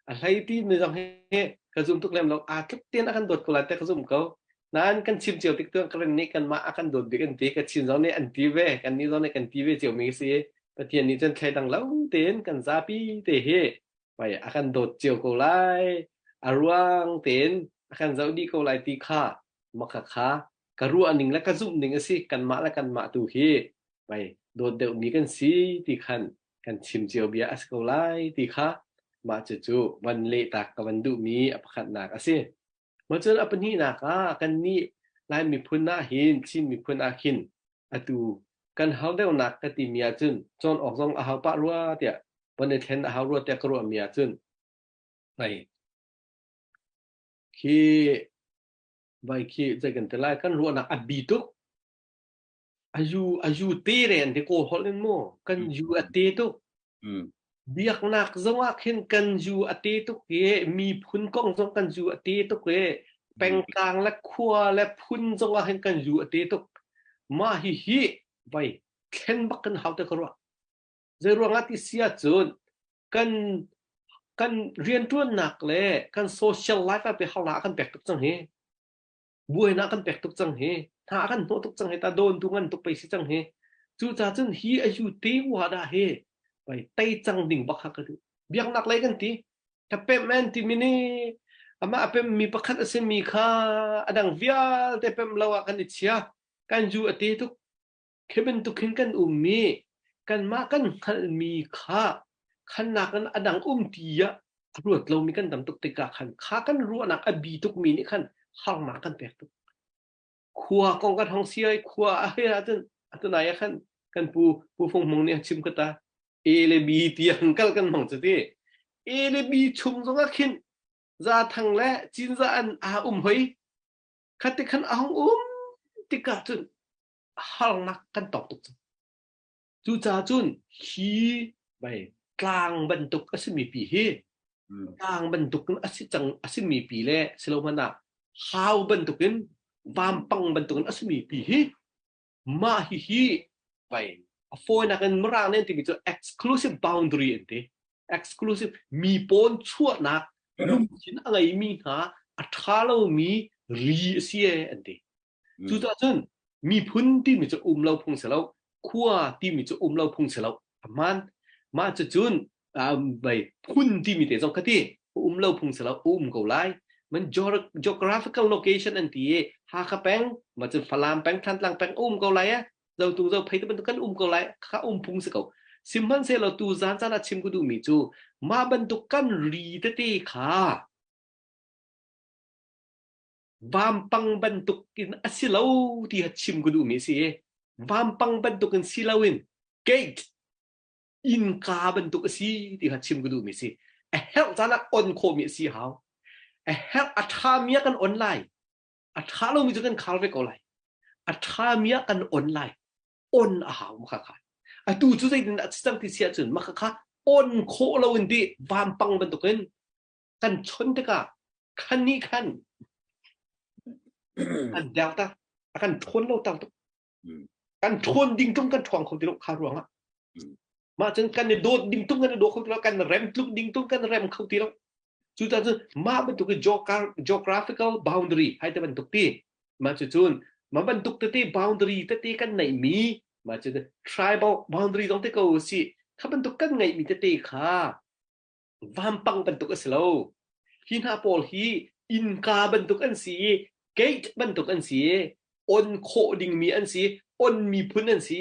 a hlei ti mi zong hi ka zum tuk lem lo aa tluk tein a kan dawt ko lai ti ka zumh ko. Nain kan chim cio tik tu Karen nih kanmah a kan dawt bik an ti, Kachin zong nih an ti ve, kannih zong nih kan ti ve cio mi si. Pathian nih cun thleidang lo tein kan zapi te hi Pei a kan dawt cio ko lai, a ruang tein a kan zoh dih ko lai ti kha maka kha ka ruah ning le ka zumh ning a si. Kanmah le kanmah tu hi pei dawt deuhmi kan si ti khan kan chim cio bia a si ko lai ti kha mah cucu van lehtak ka van duhmi a pakhatnak a si. Mah cun a pahnihnak ah kannih Lai miphun ah hin Chin miphun ah khin atu kan har deuhnak ka timi ahcun cawn awk zong a hau pah rua tiah van i thlen a hau rua tiah ka ruahmi ahcun hei khi vai khi zei kan ti lai kan ruahnak a bi tuk a yu a yu te re an ti kawl holh in mu kan yu a te tuk Biaknak zongah khin kan zu a te tuk i miphun kong zong kan zu a te tuk i pengtlang le khua le phun zongah hin kan zu a te tuk. Mah hihi vai thlen bak kan hau te ka ruah. Zei ruangah ti si ahcun kan kan rianṭuannak le kan social life ah pe harnak a kan pek tuk cang hi. Buainak kan pek tuk cang hi. Hna a kan hnawh tuk cang hi ta dawn tu ngan tuk pei si cang hi. Cucaah cun hi a yu te wa dah hi pai tei cang ding bak kha ka duh. Biaknak lei kan ti. Ka pem en ti mi nih amah a pem mi pakhat a simi kha a dang vialte pem lo ah kan i chia. Kan zu a te tuk. Khi bantuk hin kan ummi kanmah kan hngalhmi kha khannak in a dang um ti ah a ruat lomi kan tam tuk tikah khan kha kan ruahnak a bi tukmi nih khan harnak kan pek tuk. Khua kong kan hong si ai khua a hei ahcun atunai ah khan kan pu pu Fung Hmung nih a chim ka ta A le B tiang kal kan hmang cu ti. A le B chung zongah khin Zathang le Cinzah an aa um hoi. Khat ti khan a hung um tikah cun harnak kan tong tuk cang. Cucaah cun hi bai tlang bantuk a simi pi hi tlang bantuk in a si cang a simi pi le silo hmanh ah hau bantukin vampang bantukin a simi pi hi mah hi hi bai a fawinak in mirang nih an timi cu exclusive boundary an ti. Exclusive mi pawn chuahnak lungthin a ngeimi hna a ṭha lomi ri a si e an ti. Cucaah cun miphun timi cu um lo phung si lo, khua timi cu um lo phung si lo. A hmaan. Mah cucun mei phun timi te zong kha ti um lo phung si lo, um ko lai. Man geographical location an ti i Hakha peng, mah cun Falam peng, Thantlang peng um ko lai e. Zotung Zophei te bantuk kan um ko lai, kha um phung si ko. Sihmanhsehlaw tu zan caan ah chim ka duhmi cu mah bantuk kan ri tete kha Vampang bantuk in a si lo ti kha chim ka duhmi a si i vampang bantuk in si loin gate. Innka bantuk a si ti kha chim ka duhmi si. A herh caan ah on khawhmi a si hau. A herh a ṭhami ah kan on lai. A ṭha lomi cu kan khar ve ko lai. A ṭhami ah kan on lai. On a hau maka kha. Atu cu zeitin dah cang ti si ahcun maka kha on khawh lo in ti vampang bantukin kan chon tikah khan nih khan an der ta a kan ṭhawn lo tang tuk. Kan ṭhawn ding tung kan ṭhawng kho ti lo kha ruangah. Mah cun kan i dawt ding tung kan i daw kho ti lo, kan rem tluk ding tung kan rem kho ti lo. Cucaah cun mah bantuk i geographical boundary hai te bantuk ti mah cu cun mah bantuk tete boundary tete kan neihmi mah cu tribal boundary zong te ko si kha bantuk kan ngeihmi tete kha vampang bantuk a si lo. Hi hna pawl hi innka bantuk an si i gate bantuk an si i on khawh dingmi an si on miphun an si.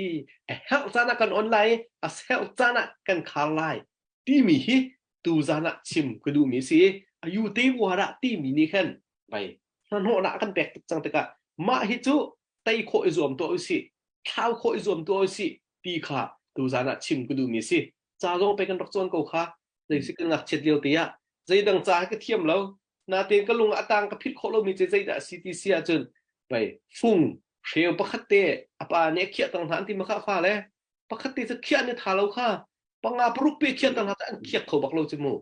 A herh caan ah kan on lai i a herh caan ah kan khar lai timi hi tuzan ah chim ka duhmi a si. Ayu te war ah timi nih khan vai hnahnawhnak kan pek tuk cang tikah mah hi cu tei khawh i zuam tuah usih, thlau khawh i zuam tuah usih ti kha tuzan ah chim ka duhmi a si. Ca zong pei kan rak cawn ko kha. Zei si kan ngakchiat lio te ah zeidang ca ka thiam lo. Natein ka lung ah a tang ka philh khawh lomi cu zeidah a si ti si ahcun pei fung hreu pakhat te a pa nih a khiah tang hna an ti ma kha fa le pakhat te cu khiah ni tha lo kha panga paruk pe khiah tang hna an khiak kho bak lo cu mu.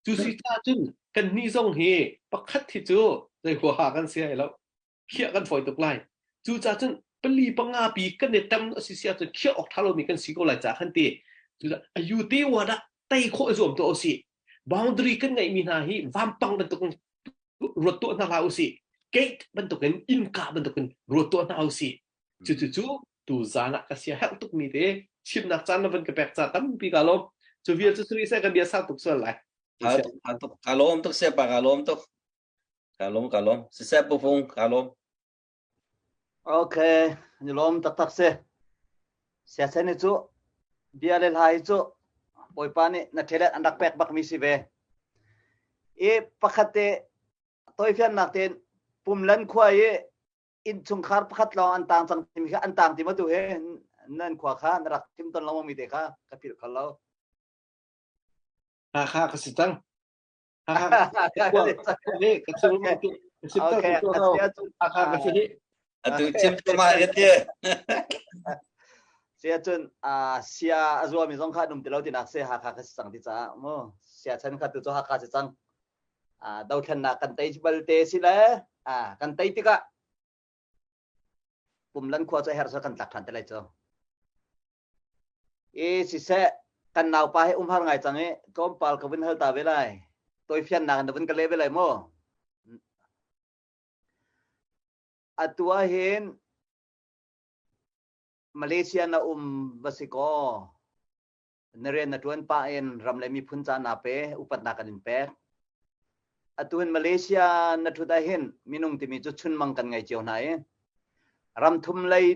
Cu si ca cun kan ni zong hi pakhat hi cu zei huaha kan si ai lo. Khiah kan fawi tuk lai. Cucaah cun pali panga pi kan i tam a si si ahcun khiah awk ṭha lomi kan si ko lai ca khan ti. Cucaah ayu te wa dah tei khawh i zuam tuah usih. Boundary kan ngeihmi hna hi vampang bantuk in ruat tuah hna hlah usih. Gate bantukin innka bantukin ruat tuah hna usih. Cucu cu tu zan ah ka sia herh tukmi te chimnak caan na van ka pek ca tampi ka lawm. Cu vial cu suri seh ka bia sau tuk sual lai. Ka lawm tuk siapa ka lawm tuk. Ka lawm ka lawm. Siseh Pu Fung ka lawm. Okay, ni lawm taktak si. Siasen hi cu bia le hla hi cu Bawipa nih na ṭhelet an rak pek bakmi si ve. I pakhat te toifiannak tein Pumlan khua i innchungkhar pakhat lawng an tang cang timi kha an tang ti ma tu he nan khua kha na rak chim ton lo mi te kha ka philh kho lo. Ha kha ka si cang. Atu chim tu ma ya ti. Sia cun sia a zuami zong kha num ti lo tinak se Hakha ka si cang ti caah mu sia chan kha tu cu Hakha si cang. Dothlennak kan tei balte si le kan tei tikah pumlan khua cu her kan tlak ṭhan te lai cu. I siseh, kan naupa hi umhar ngai cang i tlawmpal ka vun hal ta ve lai. Tawifiannak in na vun ka leh ve lai maw? Atu ah hin Malaysia na um va si kaw, na rian na ṭuan pah in ram le miphun ca naa pe, upatnak kan in pek. Atu hin Malaysia na ṭhut ah hin minung timi cu chunmang kan ngei cio hna i ram thum lei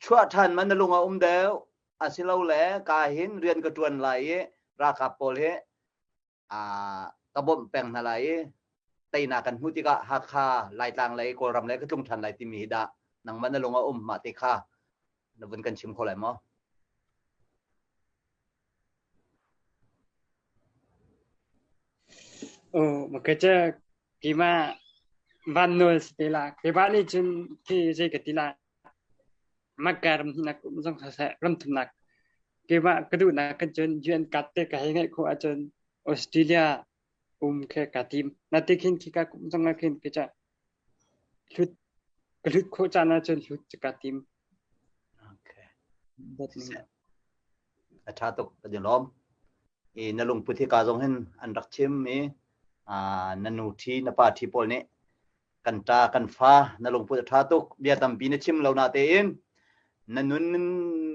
chuah ṭhan man na lung a um deuh asilole ka hin rian ka ṭuan lai i ralkap pawl hi ka bawmh peng hna lai i teinak kan hmuh tikah Hakha Laitlang lei Kawlram lei ka tlung ṭhan lai timi hi dah nangmah na lung a um mah te kha na vun kan chim kho lai maw? Oh, makaca kima van nol si la. Keimah nih cun khi zei ka ti la. Maka ram hinak um zong saseh ram thumnak. Keimah ka duhnak kan cun UN card te ka hei ngeih khawh ahcun Australia um khe ka tim. Nate khin khi ka kum zong ah khin ke ca hlut ka hlut khawh caan ahcun hlut cu ka tim. Okay. A ṭha tuk ka di lawm. I na lungput hi ka zong hin an rak chim i na nu ṭhi na pa ṭhi pawl nih kan ṭa kan fa na lungput a ṭha tuk bia tampi na chim lo na tein na nun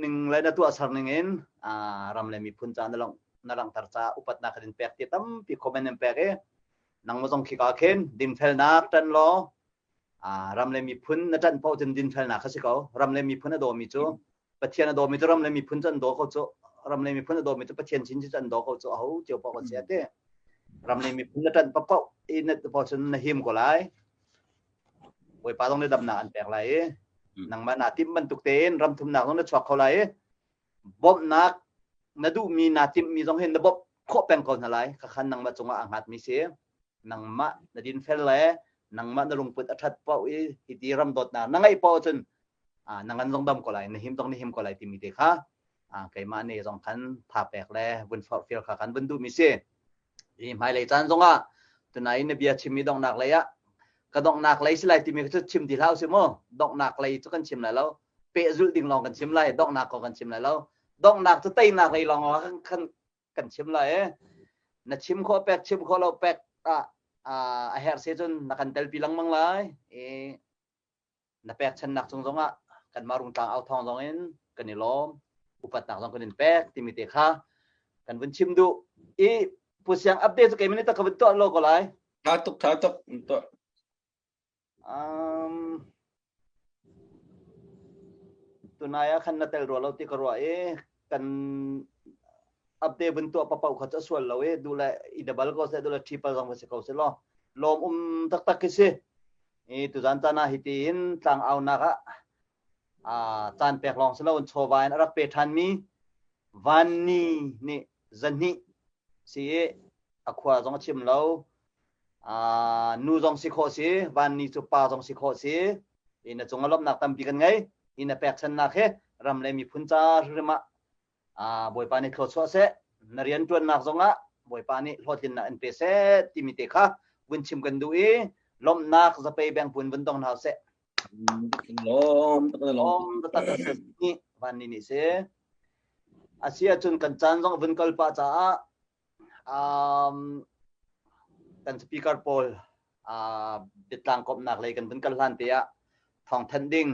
ning le na tuahser ning in ram le miphun ca na lang na langhter ca upatnak kan in pek ti tampi comment in pek i nangmah zong khika khin dinfelnak ṭan law ram le miphun na ṭanh paoh cun dinfelnak kha si ko ram le miphun a dawmi cu Pathian a dawmi cu ram le miphun cu an daw ko cu ram le miphun a dawmi cu Pathian sin cu an daw ko cu aho cio paoh kan si ate ram le miphun na ṭanh paoh i na paoh cun na him ko lai Bawipa zong nih damnak an pek lai i nangmah naa timh bantuk tein ram thumnak zong na chuak kho lai i bawmhnak Na duhmi naa timhmi zong hi na bawmh khawh peng ko hna lai. Khakhan nangmah cungah aa hngatmi si. Nangmah na dinfel le nangmah na lungput a ṭhat paoh i hiti ram dawtnak na ngeih paoh ahcun na ngan zong dam ko lai, na him zong na him ko lai timi te kha keimah ne zong khan tha pek le vun forhfial kha kan vun duhmi si. Hi hmailei caan zongah tunai na bia chimmi donghnak lei ah ka donghnak lei si lai timi cu chim ti hlah usih mu. Donghnak lei cu kan chim lai lo. Pehzulh ding lawng kan chim lai. Donghnak kong kan chim lai lo. Donghnak cu teinak lei lawng kan kan kan chim lai e. Na chim khawh pek chim khawh lo pek ah a herh si cun na kan telpi lengmang lai. I na pekchannak cung zongah kanmah Rungtlang au thawng zong in kan i lawm upatnak zong kan in pek timi te kha kan vun chim duh i Pu Siang update cu kei minute ka vun tuah lo ko lai tha tuk tha tuk tuah um tunai ah khan na tel rua lo ti ka ruah i kan update vun tuah papau kha cu a sual lo i duh le i double ko seh duh le triple zong va si ko seh law lawm um taktak khi si I tuzan caan ah hiti in tlangaunak ah caan pek lawng si loin chawva in a rak pe ṭhanmi Vanni nih zahnih si i a khua zong a chim lo. Nu zong si khawh si, Vanni cu pa zong si khawh si. I na cung a lawmhnak tampi kan ngei. Hi na pekchannak hi ram le miphun ca hrim ah Bawipa nih thluachuah seh, na rianṭuannak zongah Bawipa nih hlawhtlinnak in pe seh timi te kha vun chim kan duh i lawmhnak zapei beng pun vun dong hna seh. Lawm lawm taktak ni van ni nih si. A si ahcun kan caan zong vun kal pah caah um, kan speaker pawl uh, biatlang komhnak lei kan vun kal hlan te ah thawngthanh ding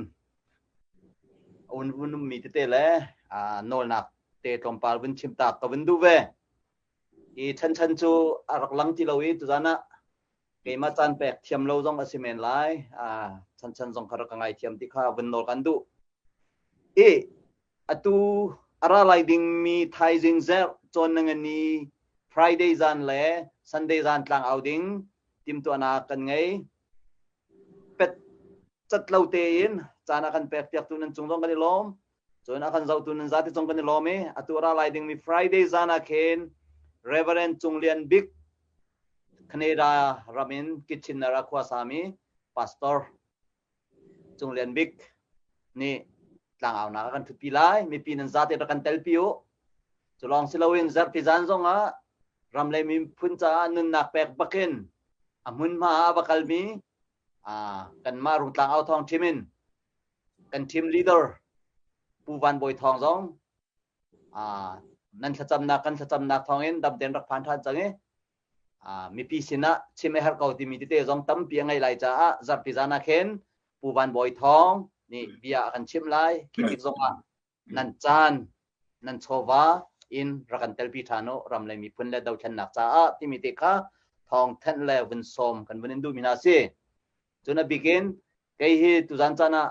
un vun ummi tete le uh, nawlnak te tlawmpal vun chim tak ka vun duh ve. I chan chan cu a rak lang ti lo i tuzan ah keimah caan pek thiam lo zong a si men lai. Uh, chan chan zong kha rak ka ngai thiam ti kha vun nawl kan duh. I atu a ra lai dingmi thaizing zarh cawn na ngan i Friday zan le Sunday zan tlang au ding timtuahnak kan ngei. Pet cat lo tein caan a kan pek piaktu nan cung zong kan i lawm. Cun a kan zohtu nan zate cung kan i lawm i atu a ra lai dingmi Friday zan ah khin Reverend Cung Lian Bik Canada ram in Kitchener ah khua sami pastor Cung Lian Bik nih tlangaunak a kan ṭhutpi lai. Mipi nan zate rak kan telpi u. Cu lawng si loin zarhpi zan zongah ram le miphun caah nunnak pek bakin a hmunhma ah a va kalmi kanmah Rungtlang Au Thawng team in kan team leader Pu Van Bawi Thawng zong nan thlacamnak kan thlacamnak thawngin damten rak phan ṭhan cang i mipi sinah chim a herh ko timi tete zong tampi a ngei lai caah zarhpi zan ah khin Pu Van Bawi Thawng nih bia a kan chimh lai. Khi tik zongah nan caan nan chawva in rak kan telpi ṭhan u ram le miphun le dothlennak caah timi te kha thawng thanh le vun sawm kan vun in duhmi hna a si. Cun a bikin kei hi tuzan caan ah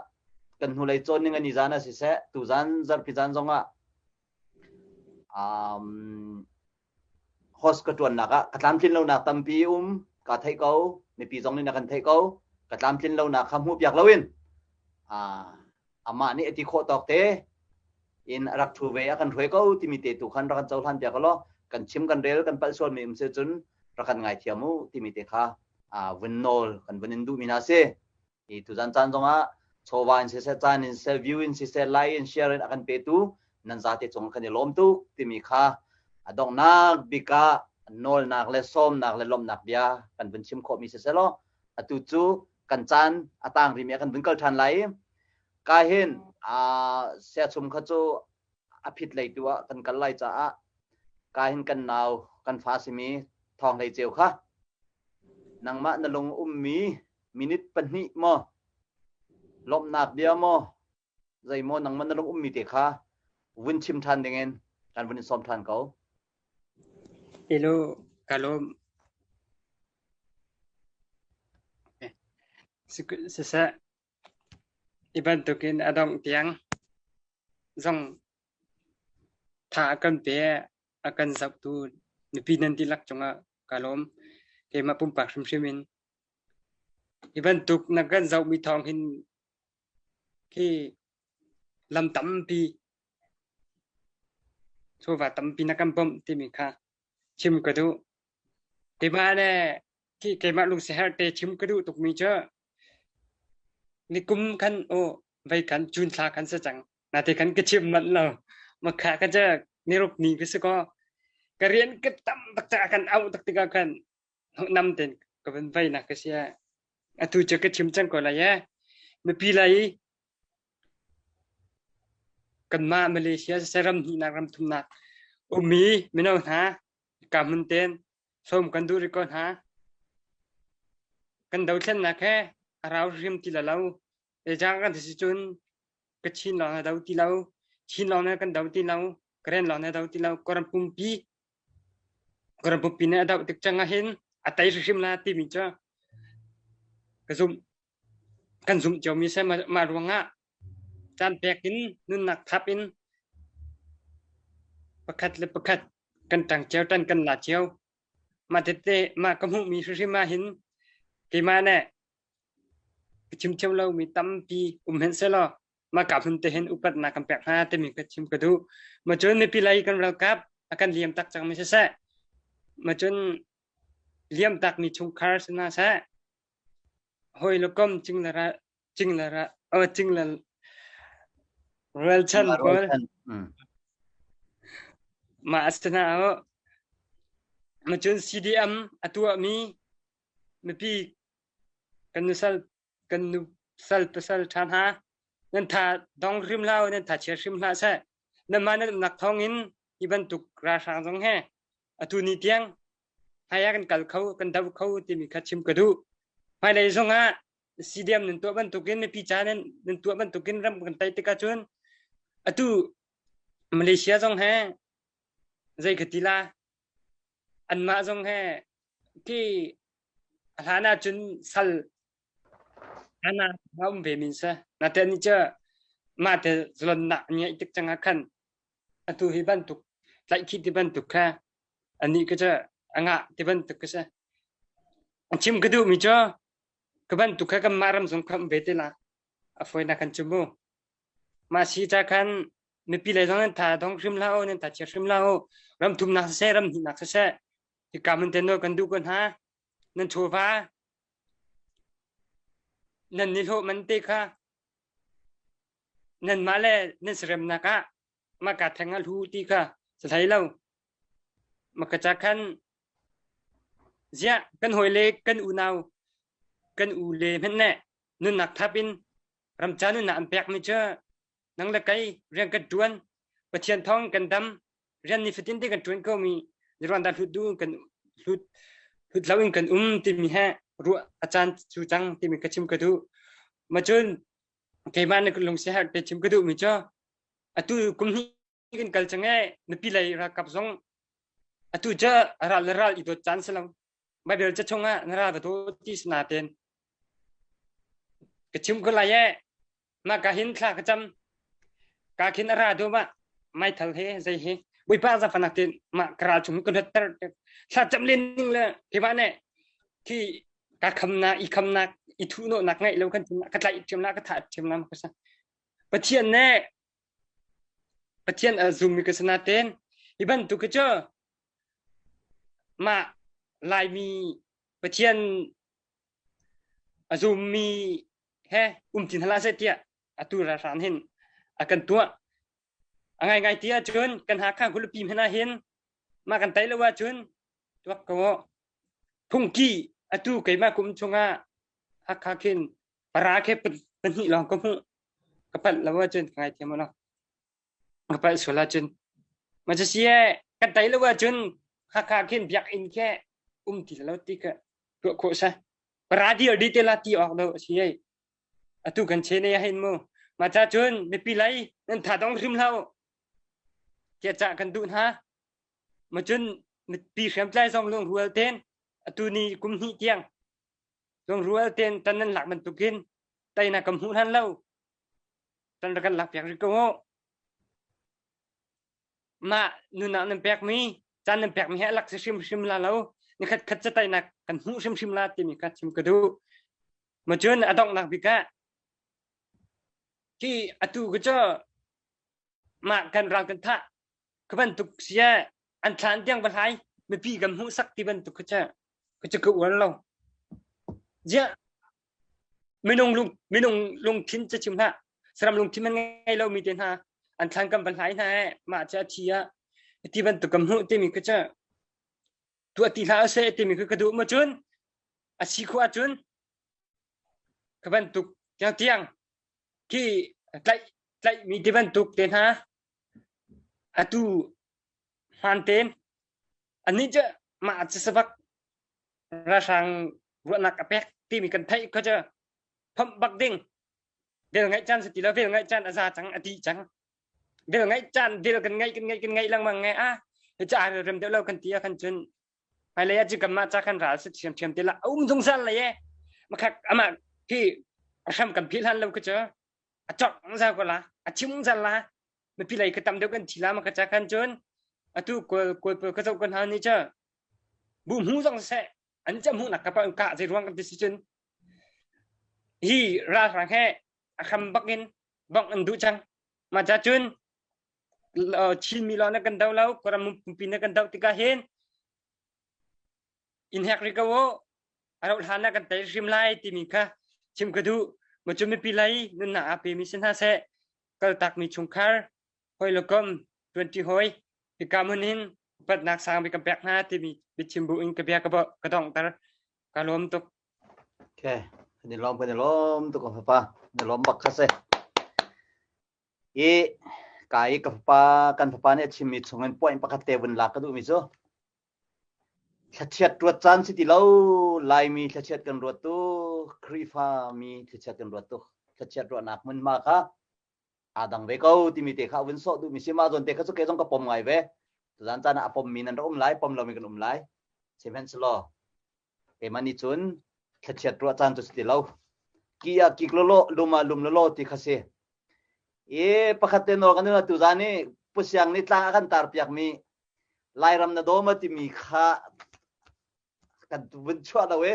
kan hnulei cawn ning ani zan ah siseh tuzan zarhpi zan zongah um, host ka ṭuannak ah ka tlamtlin lonak tampi um ka theih ko mipi zong nih na kan theih ko ka tlamtlin lonak kha hmuh piak loin amah nih a ti khawh tawk te in a rak ṭhu ve a kan hruai ko timi te tu khan rak kan cohlan piak law kan chim kan rel kan palh sual mi um si cun rak kan ngaithiam u timi te kha vun nawl kan vun in duh mi hna si. Hi tuzan caan zongah chawva in siseh, caan in siseh, view in siseh, like in share in a kan petu nan zate cung kan i lawm tuk timi kha a donghnak bik ah nawlnak le sawmnak le lawmhnak bia kan vun chim khawhmi siseh law atu cu kan caan a tang rimi ah kan vun kal ṭhan lai i ka hin siachum kha cu a phit lei tu ah kan kal lai caah ka hin kan nau kan fa simi Thawng Hlei Ceu kha nangmah na lung ummi minute pahnih maw lawmhnak bia maw zei maw nangmah na lung ummi te kha vun chim ṭhan dingin kan vun in sawm ṭhan ko. Hello, ka lawm. Siseh, i bantukin a dongh tiang zong tha a kan pe a kan zohtu mipi nan dihlak cungah ka lawm. Keimah pumpak hrimhrim in Hi bantuk na kan zohmi thawng hin khi lam tampi Chawva tampi na kan bawmh timi kha chim ka duh. Keimah le khi keimah lungsiherh te chim ka duh tukmi cu nikum khan aw vei khan June thla khan si cang. Nate khan ka chim manh lo. Makha ka cu niruk ni ka si kaw ka rian ka tam tak caah kan auh tak tikah khan nam ten ka van vei nak ka si. Atu cu ka chim cang ko lai ee. Mipi lai Kanmah Malaysia siseh ram hnihnak ram thumnak ummi mino hna ka hmun ten sawm kan duh rih ko hna. Kan dothlennak he a rau hrim ti la lo. Zeicah kan si cun Kachin lawng na do ti lo, Chin lawng na kan do ti lo, Karen lawng na do ti lo, Kawlram pumpi Kawlram pumpi nih a doh tik cang ahhin a tei hrimhrim la timi cu ka zumh. Kan zumh ciomi si. Mah ruangah caan pek in nunnak thap in pakhat le pakhat kan ṭang cio, ṭan kan la cio. Mah tete mah ka hmuhmi hrimhrim ahhin keimah nih ka chim thiam lomi tampi um hen sehlaw mah ka hmun te hin upatnak kan pek hna timi ka chim ka duh. Mah cun mipi lei kan ralkap a kan liam tak cangmi siseh, mah cun liam takmi chungkhar si hna seh, hawi le kom cingla ra cingla ra oh cingla rualchan pawl mah asana o ma cun CDM a tuahmi mipi kan nusal kan nu sal pasal ṭha hna nan tha dong hrim hlah nan tha chia hrim hlah seh nan mah nan umnak thawng in hi bantuk ralhrang zong he atu ni tiang hmai ah kan kal kho kan do kho timi kha chim ka duh hmailei zongah CDM nan tuah bantukin mipi ca nan nan tuah bantukin ram kan tei tikah cun atu Malaysia zong he zei ka ti la anmah zong he khi a hlan ah cun sal ana um ve min sa na te ni cha ma te zlon na ngai tik changa khan atu hi bantuk tlaih ti bantuk kha Anih ka cu a ngah ti bantuk ka si. Chim ka duhmi cu ka bantuk kha kanmah ram zong kha um ve te la. A fawinak kan chim mu. Mah si ca khan mipi lei zong nan tha dong hrim hlah u, nan tha chia hrim hlah u. Ram thumnak siseh, ram hnihnak siseh, hika mun te nawl kan duh ko hna. Nan chawva, nan nihlawh man te kha nanmah le nan saremnak ah mah ka theng a hlu ti kha sa hlei lo. Makaca khan ziah kan hawile kan unau kan u le hmanh nih nunnak thap in ramca nunnak an pekmi cu nang le kei rian kan ṭuan Pathian thawng kan dam rian nifatin te kan ṭuan komi ruang dah hlut duh kan hlut hlut lo in kan um timi he ruah a caan cu cang timi ka chim ka duh ma cun keimah na lungsiherh te chim ka duhmi cu atu kum hnih kan kal cang ee nupi lei ralkap zong atu cu ral le ral i dawt caan si lo Bible ca chungah na ral va daw ti si nain ka chim ko lai ee mah ka hin thla ka cam ka khin a ra do ma meithal he zei he Bawipa zafanak tin mah ka ral chung ka hlutter thla cam len ning le keimah nih khi ka khamnak i khamnak i thuhnawhnak ngaih lo kan ka tlaih ṭhiam la ka thah ṭhiam la ka sa Pathian nih Pathian a zummi ka si nain hi bantuk hi cu mah Laimi Pathian a zummi he um ti hna hlah seh tiah atu ralhrang hin a kan tuah. A ngaingai ti ahcun kan Hakha khualipi hmanh ah hin mah kan tei lo ahcun tuak ko u. Phungki atu keimah kum chungah Hakha khin para khi pahnih lawng ka hmuh. Ka palh lo ahcun ka ngaithiam u law. Ka palh sual ahcun. Ma cu si ee, kan tei lo ahcun Hakha khin biakinn khi um ti lo ti ka tuah khawh sa. Para dir di te la ti awk lo a si ei. Atu kan che ne hin mu. Ma cha cun mipi lei nan tha dong hrim hlah u. Tiah cah kan duh hna. Ma cun mipi hriamtlai zong lungrual ten atu ni kum hnih tiang lungrual ten tan nan lak bantukin teinak kan hmuh hlan lo tan rak kan lak piak rih ko u mah nunnak nan pekmi caan nan pekmi he a lak si hrimhrim la lo nikhat khat ca teinak kan hmuh hrimhrim la timi kha chim ka duh ma cun a donghnak bik ah khi atu ka cu mah kan ral kan thah. Ka bantuk sia an thlan tiang va hlai mipi kan hmuhsak ti bantuk kha cu ka cu ka uar lo. Ziah minung lung minung lungthin cu chim hlah saram lungthin man ngei lo mi te hna an thlan kan van hlai hna eh mah cu a thi ah ti bantuk kan hmuh timi kha cu tuah ti hlah seh timi kha ka duh ma cun a si khawh ahcun ka bantuk tiang tiang khi tlaih tlaih mi ti bantuk te hna atu hmaan tein anih cu mah cu sabak ralhrang ruahnak a pek timi kan theih kha cu phomh bak ding vel ngaih caan si ti lo vel ngaih caan a za cang a ti cang vel ngaih caan vel kan ngaih kan ngaih kan ngaih lengmang ngai a hi ca rem deuh lo kan ti ah khan cun hmailei ah cu kanmah ca kan ral si ṭhiamṭhiam te la a um zungzal lei e makhak amah khi a hram kan phih hlan lo khi cu a cok zau ko la a chim zal la mipi lei ka tam deuh kan thi la ma ka ca kan cun atu kawl kawl pawl ka zoh kan hna ni cu bu hmu zong seh an ca hmuh nak ka pa ka zei ruang kan ti si cun hi ralhrang he a kham bak in bong an duh cang ma ca cun Chinmi lawng na kan do lo Kawlram pumpi na kan do tikah hin in hek ri ko u a rauh hlan ah kan tei hrim lai timi kha chim ka duh ma cu mipi lei nunnak aa pemi si hna seh kaltakmi chungkhar hoi le kom 20 hoi hika hmun hin upatnak sang bik kan pek hna timi biachim bu in ka bia ka ka donghter ka lawm tuk Okay, kan i lawm kan i lawm tuk ka fapa. Na lawm bak kha si. I ka i ka fapa kan fapa nih a chimmi chungin point pakhat te vun lak ka duhmi cu thlachiat ruat caan si ti lo Laimi thlachiat kan ruat tu Khrihfa mi thlachiat kan ruat tu thlachiat ruahnak hmunhma kha aa dang ve ko timi te kha vun sawh duhmi si mah zawn te kha cu kei zong ka pom ngai ve tuzan caan ah a pommi nan rak um lai pom lomi kan um lai sihmanhsehlaw Keimah nih cun thlachiat ruah caan cu si ti lo. Ki ah kik lawlaw, lum ah lum lawlaw ti kha si. I pakhat te nawl kan tu zan i Pu Siang nih tlang a kan tar piakmi Lairam na daw ma timi kha kan vun chuah lo i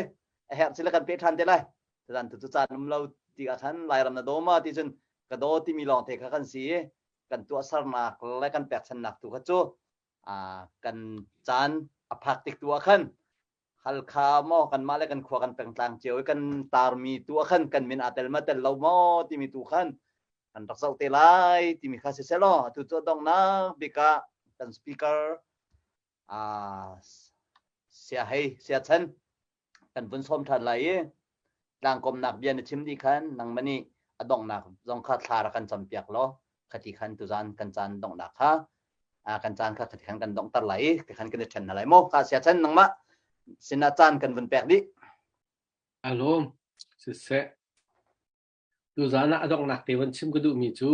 a herh si le kan pe ṭhan te lai. Tuzan tu cu caan um lo ti ah khan Lairam na daw ma ti cun ka daw timi lawng te kha kan si i kan tuahsernak le kan pekchannak tu kha cu kan caan a phak tik tu ah khan Halkha maw kanmah le kan khua kan pengtlang cio i kan tarmi tu ah khan kan min aa tel ma tel lo maw timi tu khan kan rak zoh te lai timi kha si selaw atu cu donghnak bik ah kan speaker sia hei sia chan kan vun sawm ṭhan lai i tlangkawmnak bia na chim dih khan nangmah nih a donghnak zong kha thla rak kan campiak law khati khan tuzan kan caan donghnak kha kan caan kha khati khan kan donghter lai i ti khan kan i ṭhen hna lai maw kha sia chan nangmah sinah caan kan vun pek dih Alawm siseh tuzan ah a donghnak te van chim ka duhmi cu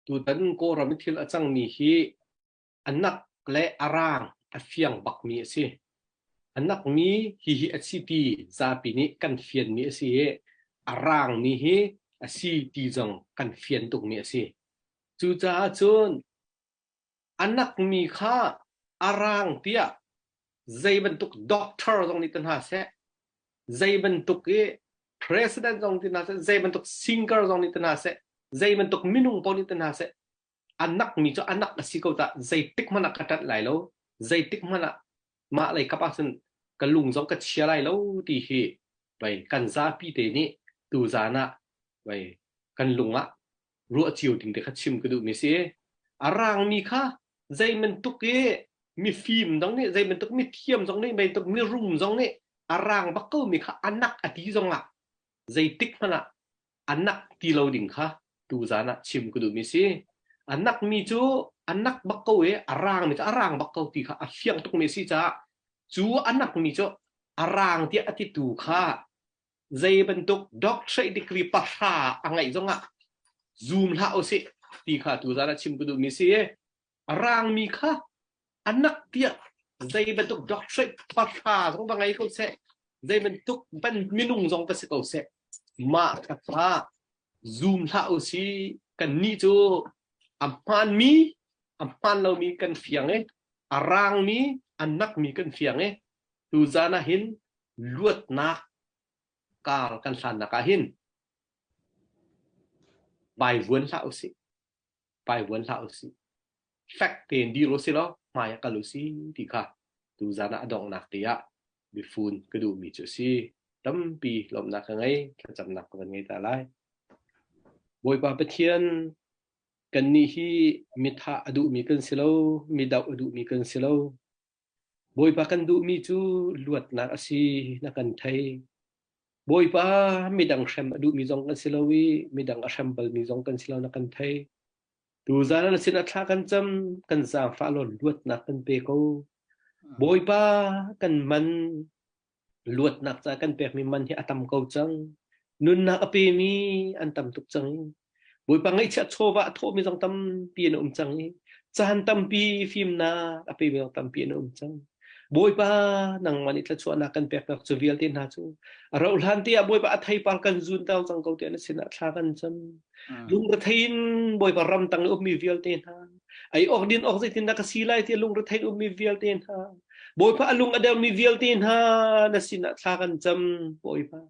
tutan Kawlram i thil a cangmi hi A nak le a raang a fiang bakmi a si. A nakmi hihi a si ti zapi nih kan fianmi a si i a raangmi hi a si ti zong kan fian tukmi a si. Cucaah cun a nakmi kha a raang tiah zei bantuk doctor zong nih ti hna seh, zei bantuk i president zong ti hna seh, zei bantuk singer zong nih ti hna seh, zei bantuk minung paoh nih ti hna seh, a nakmi cu a nak a si ko tah zeitik hmanh ah ka ṭanh lai lo zeitik hmanh ah mah lei kap ahcun ka lung zong ka chia lai lo ti hi vei kan zapi te nih tuzan ah vei kan lung ah ruah cio ding te kha chim ka duhmi si a rangmi kha zei bantuk i mifim zong nih zei bantuk mithiam zong nih bantuk mirum zong nih a rang bak ko mi kha a nak a ti zong ah zeitik hmanh ah a nak ti lo ding kha tuzan ah chim ka duhmi si. A nakmi cu a nak bak ko i a rangmi cu a rang bak ko ti kha a fiang tukmi a si caah cu a nakmi cu a rang tiah a titu kha zei bantuk doctorate degree pahra a ngeih zongah zum hlah usih ti kha tuzan ah chim ka duhmi si. A rangmi kha a nak tiah zei bantuk doctorate pahra zong va ngei ko seh zei bantuk ban minung zong va si ko seh mah kha zoom hlah u si kan nih cu a hmaanmi a hmaan lomi kan fiang i a rangmi a nakmi kan fiang i tuzan ah hin luatnak kar kan hlannak ah hin vaivuan hlah u sih vaivuan hlah u sih. Fek tein dir u si law hmai ah kal u si ti kha tuzan ah a donghnak te ah biafun ka duhmi cu a si. Tampi lawmhnak ka ngei, thlacamnak ka van ngei ta lai. Bawipa Pathian, kannih hi mithah a duhmi kan si lo, midoh a duhmi kan si lo. Bawipa kan duhmi cu luatnak a si na kan thei. Bawipa midang hrem a duhmi zong kan si lo i midang a hrem balmi zong kan si lo na kan thei. Tuzan na sinah thla kan cam, kan zaangfah law luatnak kan pe ko. Bawipa kan man luatnak ca kan pekmi man hi a tam ko cang. Nunnak a pemi an tam tuk cang. Bawipa ngaihchiah chawva a thawhmi zong tampi an um cang i caan tampi fimnak a pemi zong tampi an um cang. Bawipa nangmah nih thluachuahnak kan peknak cu vialte hna cu a rauh hlan te ah Bawipa a theipar kan zun ter cang ko tiah na sinah thla kan cam. Lungrethei in Bawipa ramtang i ummi vialte hna ei awk din awk zeitindah ka si lai tiah lungrethei in ummi vialte hna Bawipa a lung a dermi vialte hna na sinah thla kan cam Bawipa.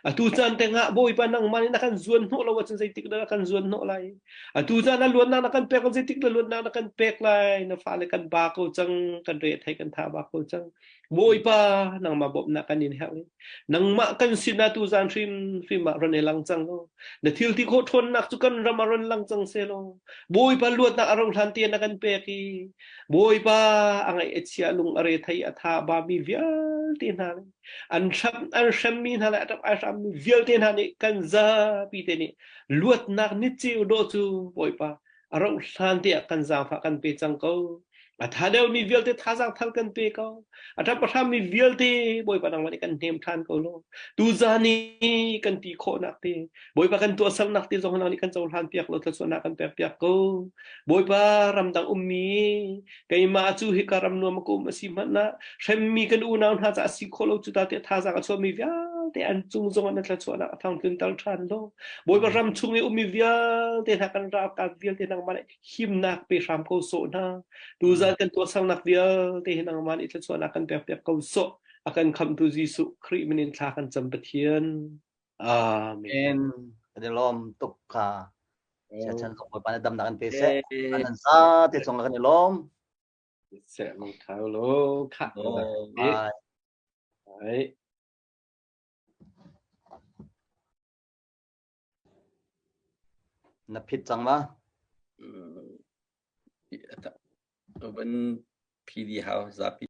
Atu caan tengah Bawipa nangmah nih na kan zuan hnawh lo ahcun zeitik dah na kan zuan hnawh lai? Atu caan ah luatnak na kan pek lo zeitik dah luatnak na kan pek lai? Na fale kan ba ko cang, kan re thei kan tha ba ko cang. Bawipa nangmah bawmhnak kan in herh. Nangmah kan sinah tu zan hrim hrim ah ron i lang cang law. Na thil ti khawh ṭhawnnak cu kan ram ah ron lang cang seh law. Bawipa luatnak a rauh hlan te na kan pek i Bawipa a ngaih a chia lung a re thei a tha ba mi vialte hna le an hram an hremmi hna le a ṭap ai hrammi vialte hna nih kan zapi te nih luatnak ni ceu dawh cu Bawipa a rauh hlan te ah kan zaangfah kan pe cang ko a tha deuhmi vialte thazaang thar kan pe ko a ṭap a hrammi vialte Bawipa nangmah nih kan hnem ṭhan ko law tuzan i kan ti khawhnak te Bawipa kan tuahsernak te zong nang nih kan cohlan piak law thluachuahnak kan pek piak ko Bawipa ramdang ummi keimah cu hika ram nuam ka um a si hmanh ah hremmi kan unau hna ca a si khawh lo cu ta tiah thazaang a chuahmi vialte an cung zong ah na thluachuahnak a thang tlunter ṭhan law Bawipa ram chung i ummi vialte hna kan ralkap vialte nangmah nih himnak pe hram ko sawh hna tuzan kan tuahsernak vialte hi nangmah nih thluachuahnak kan pek piak ko sawh a kan khamhtu Jesuh Khrih min in thla kan cam Pathian Amen. Kan i lawm tuk kha. Siachan zong Bawipa nih damnak in pe seh. An za te cung kan i lawm. Seh mang thau lo kha. Bye. Bye. Na phit cang ma? Van PD hau zapi.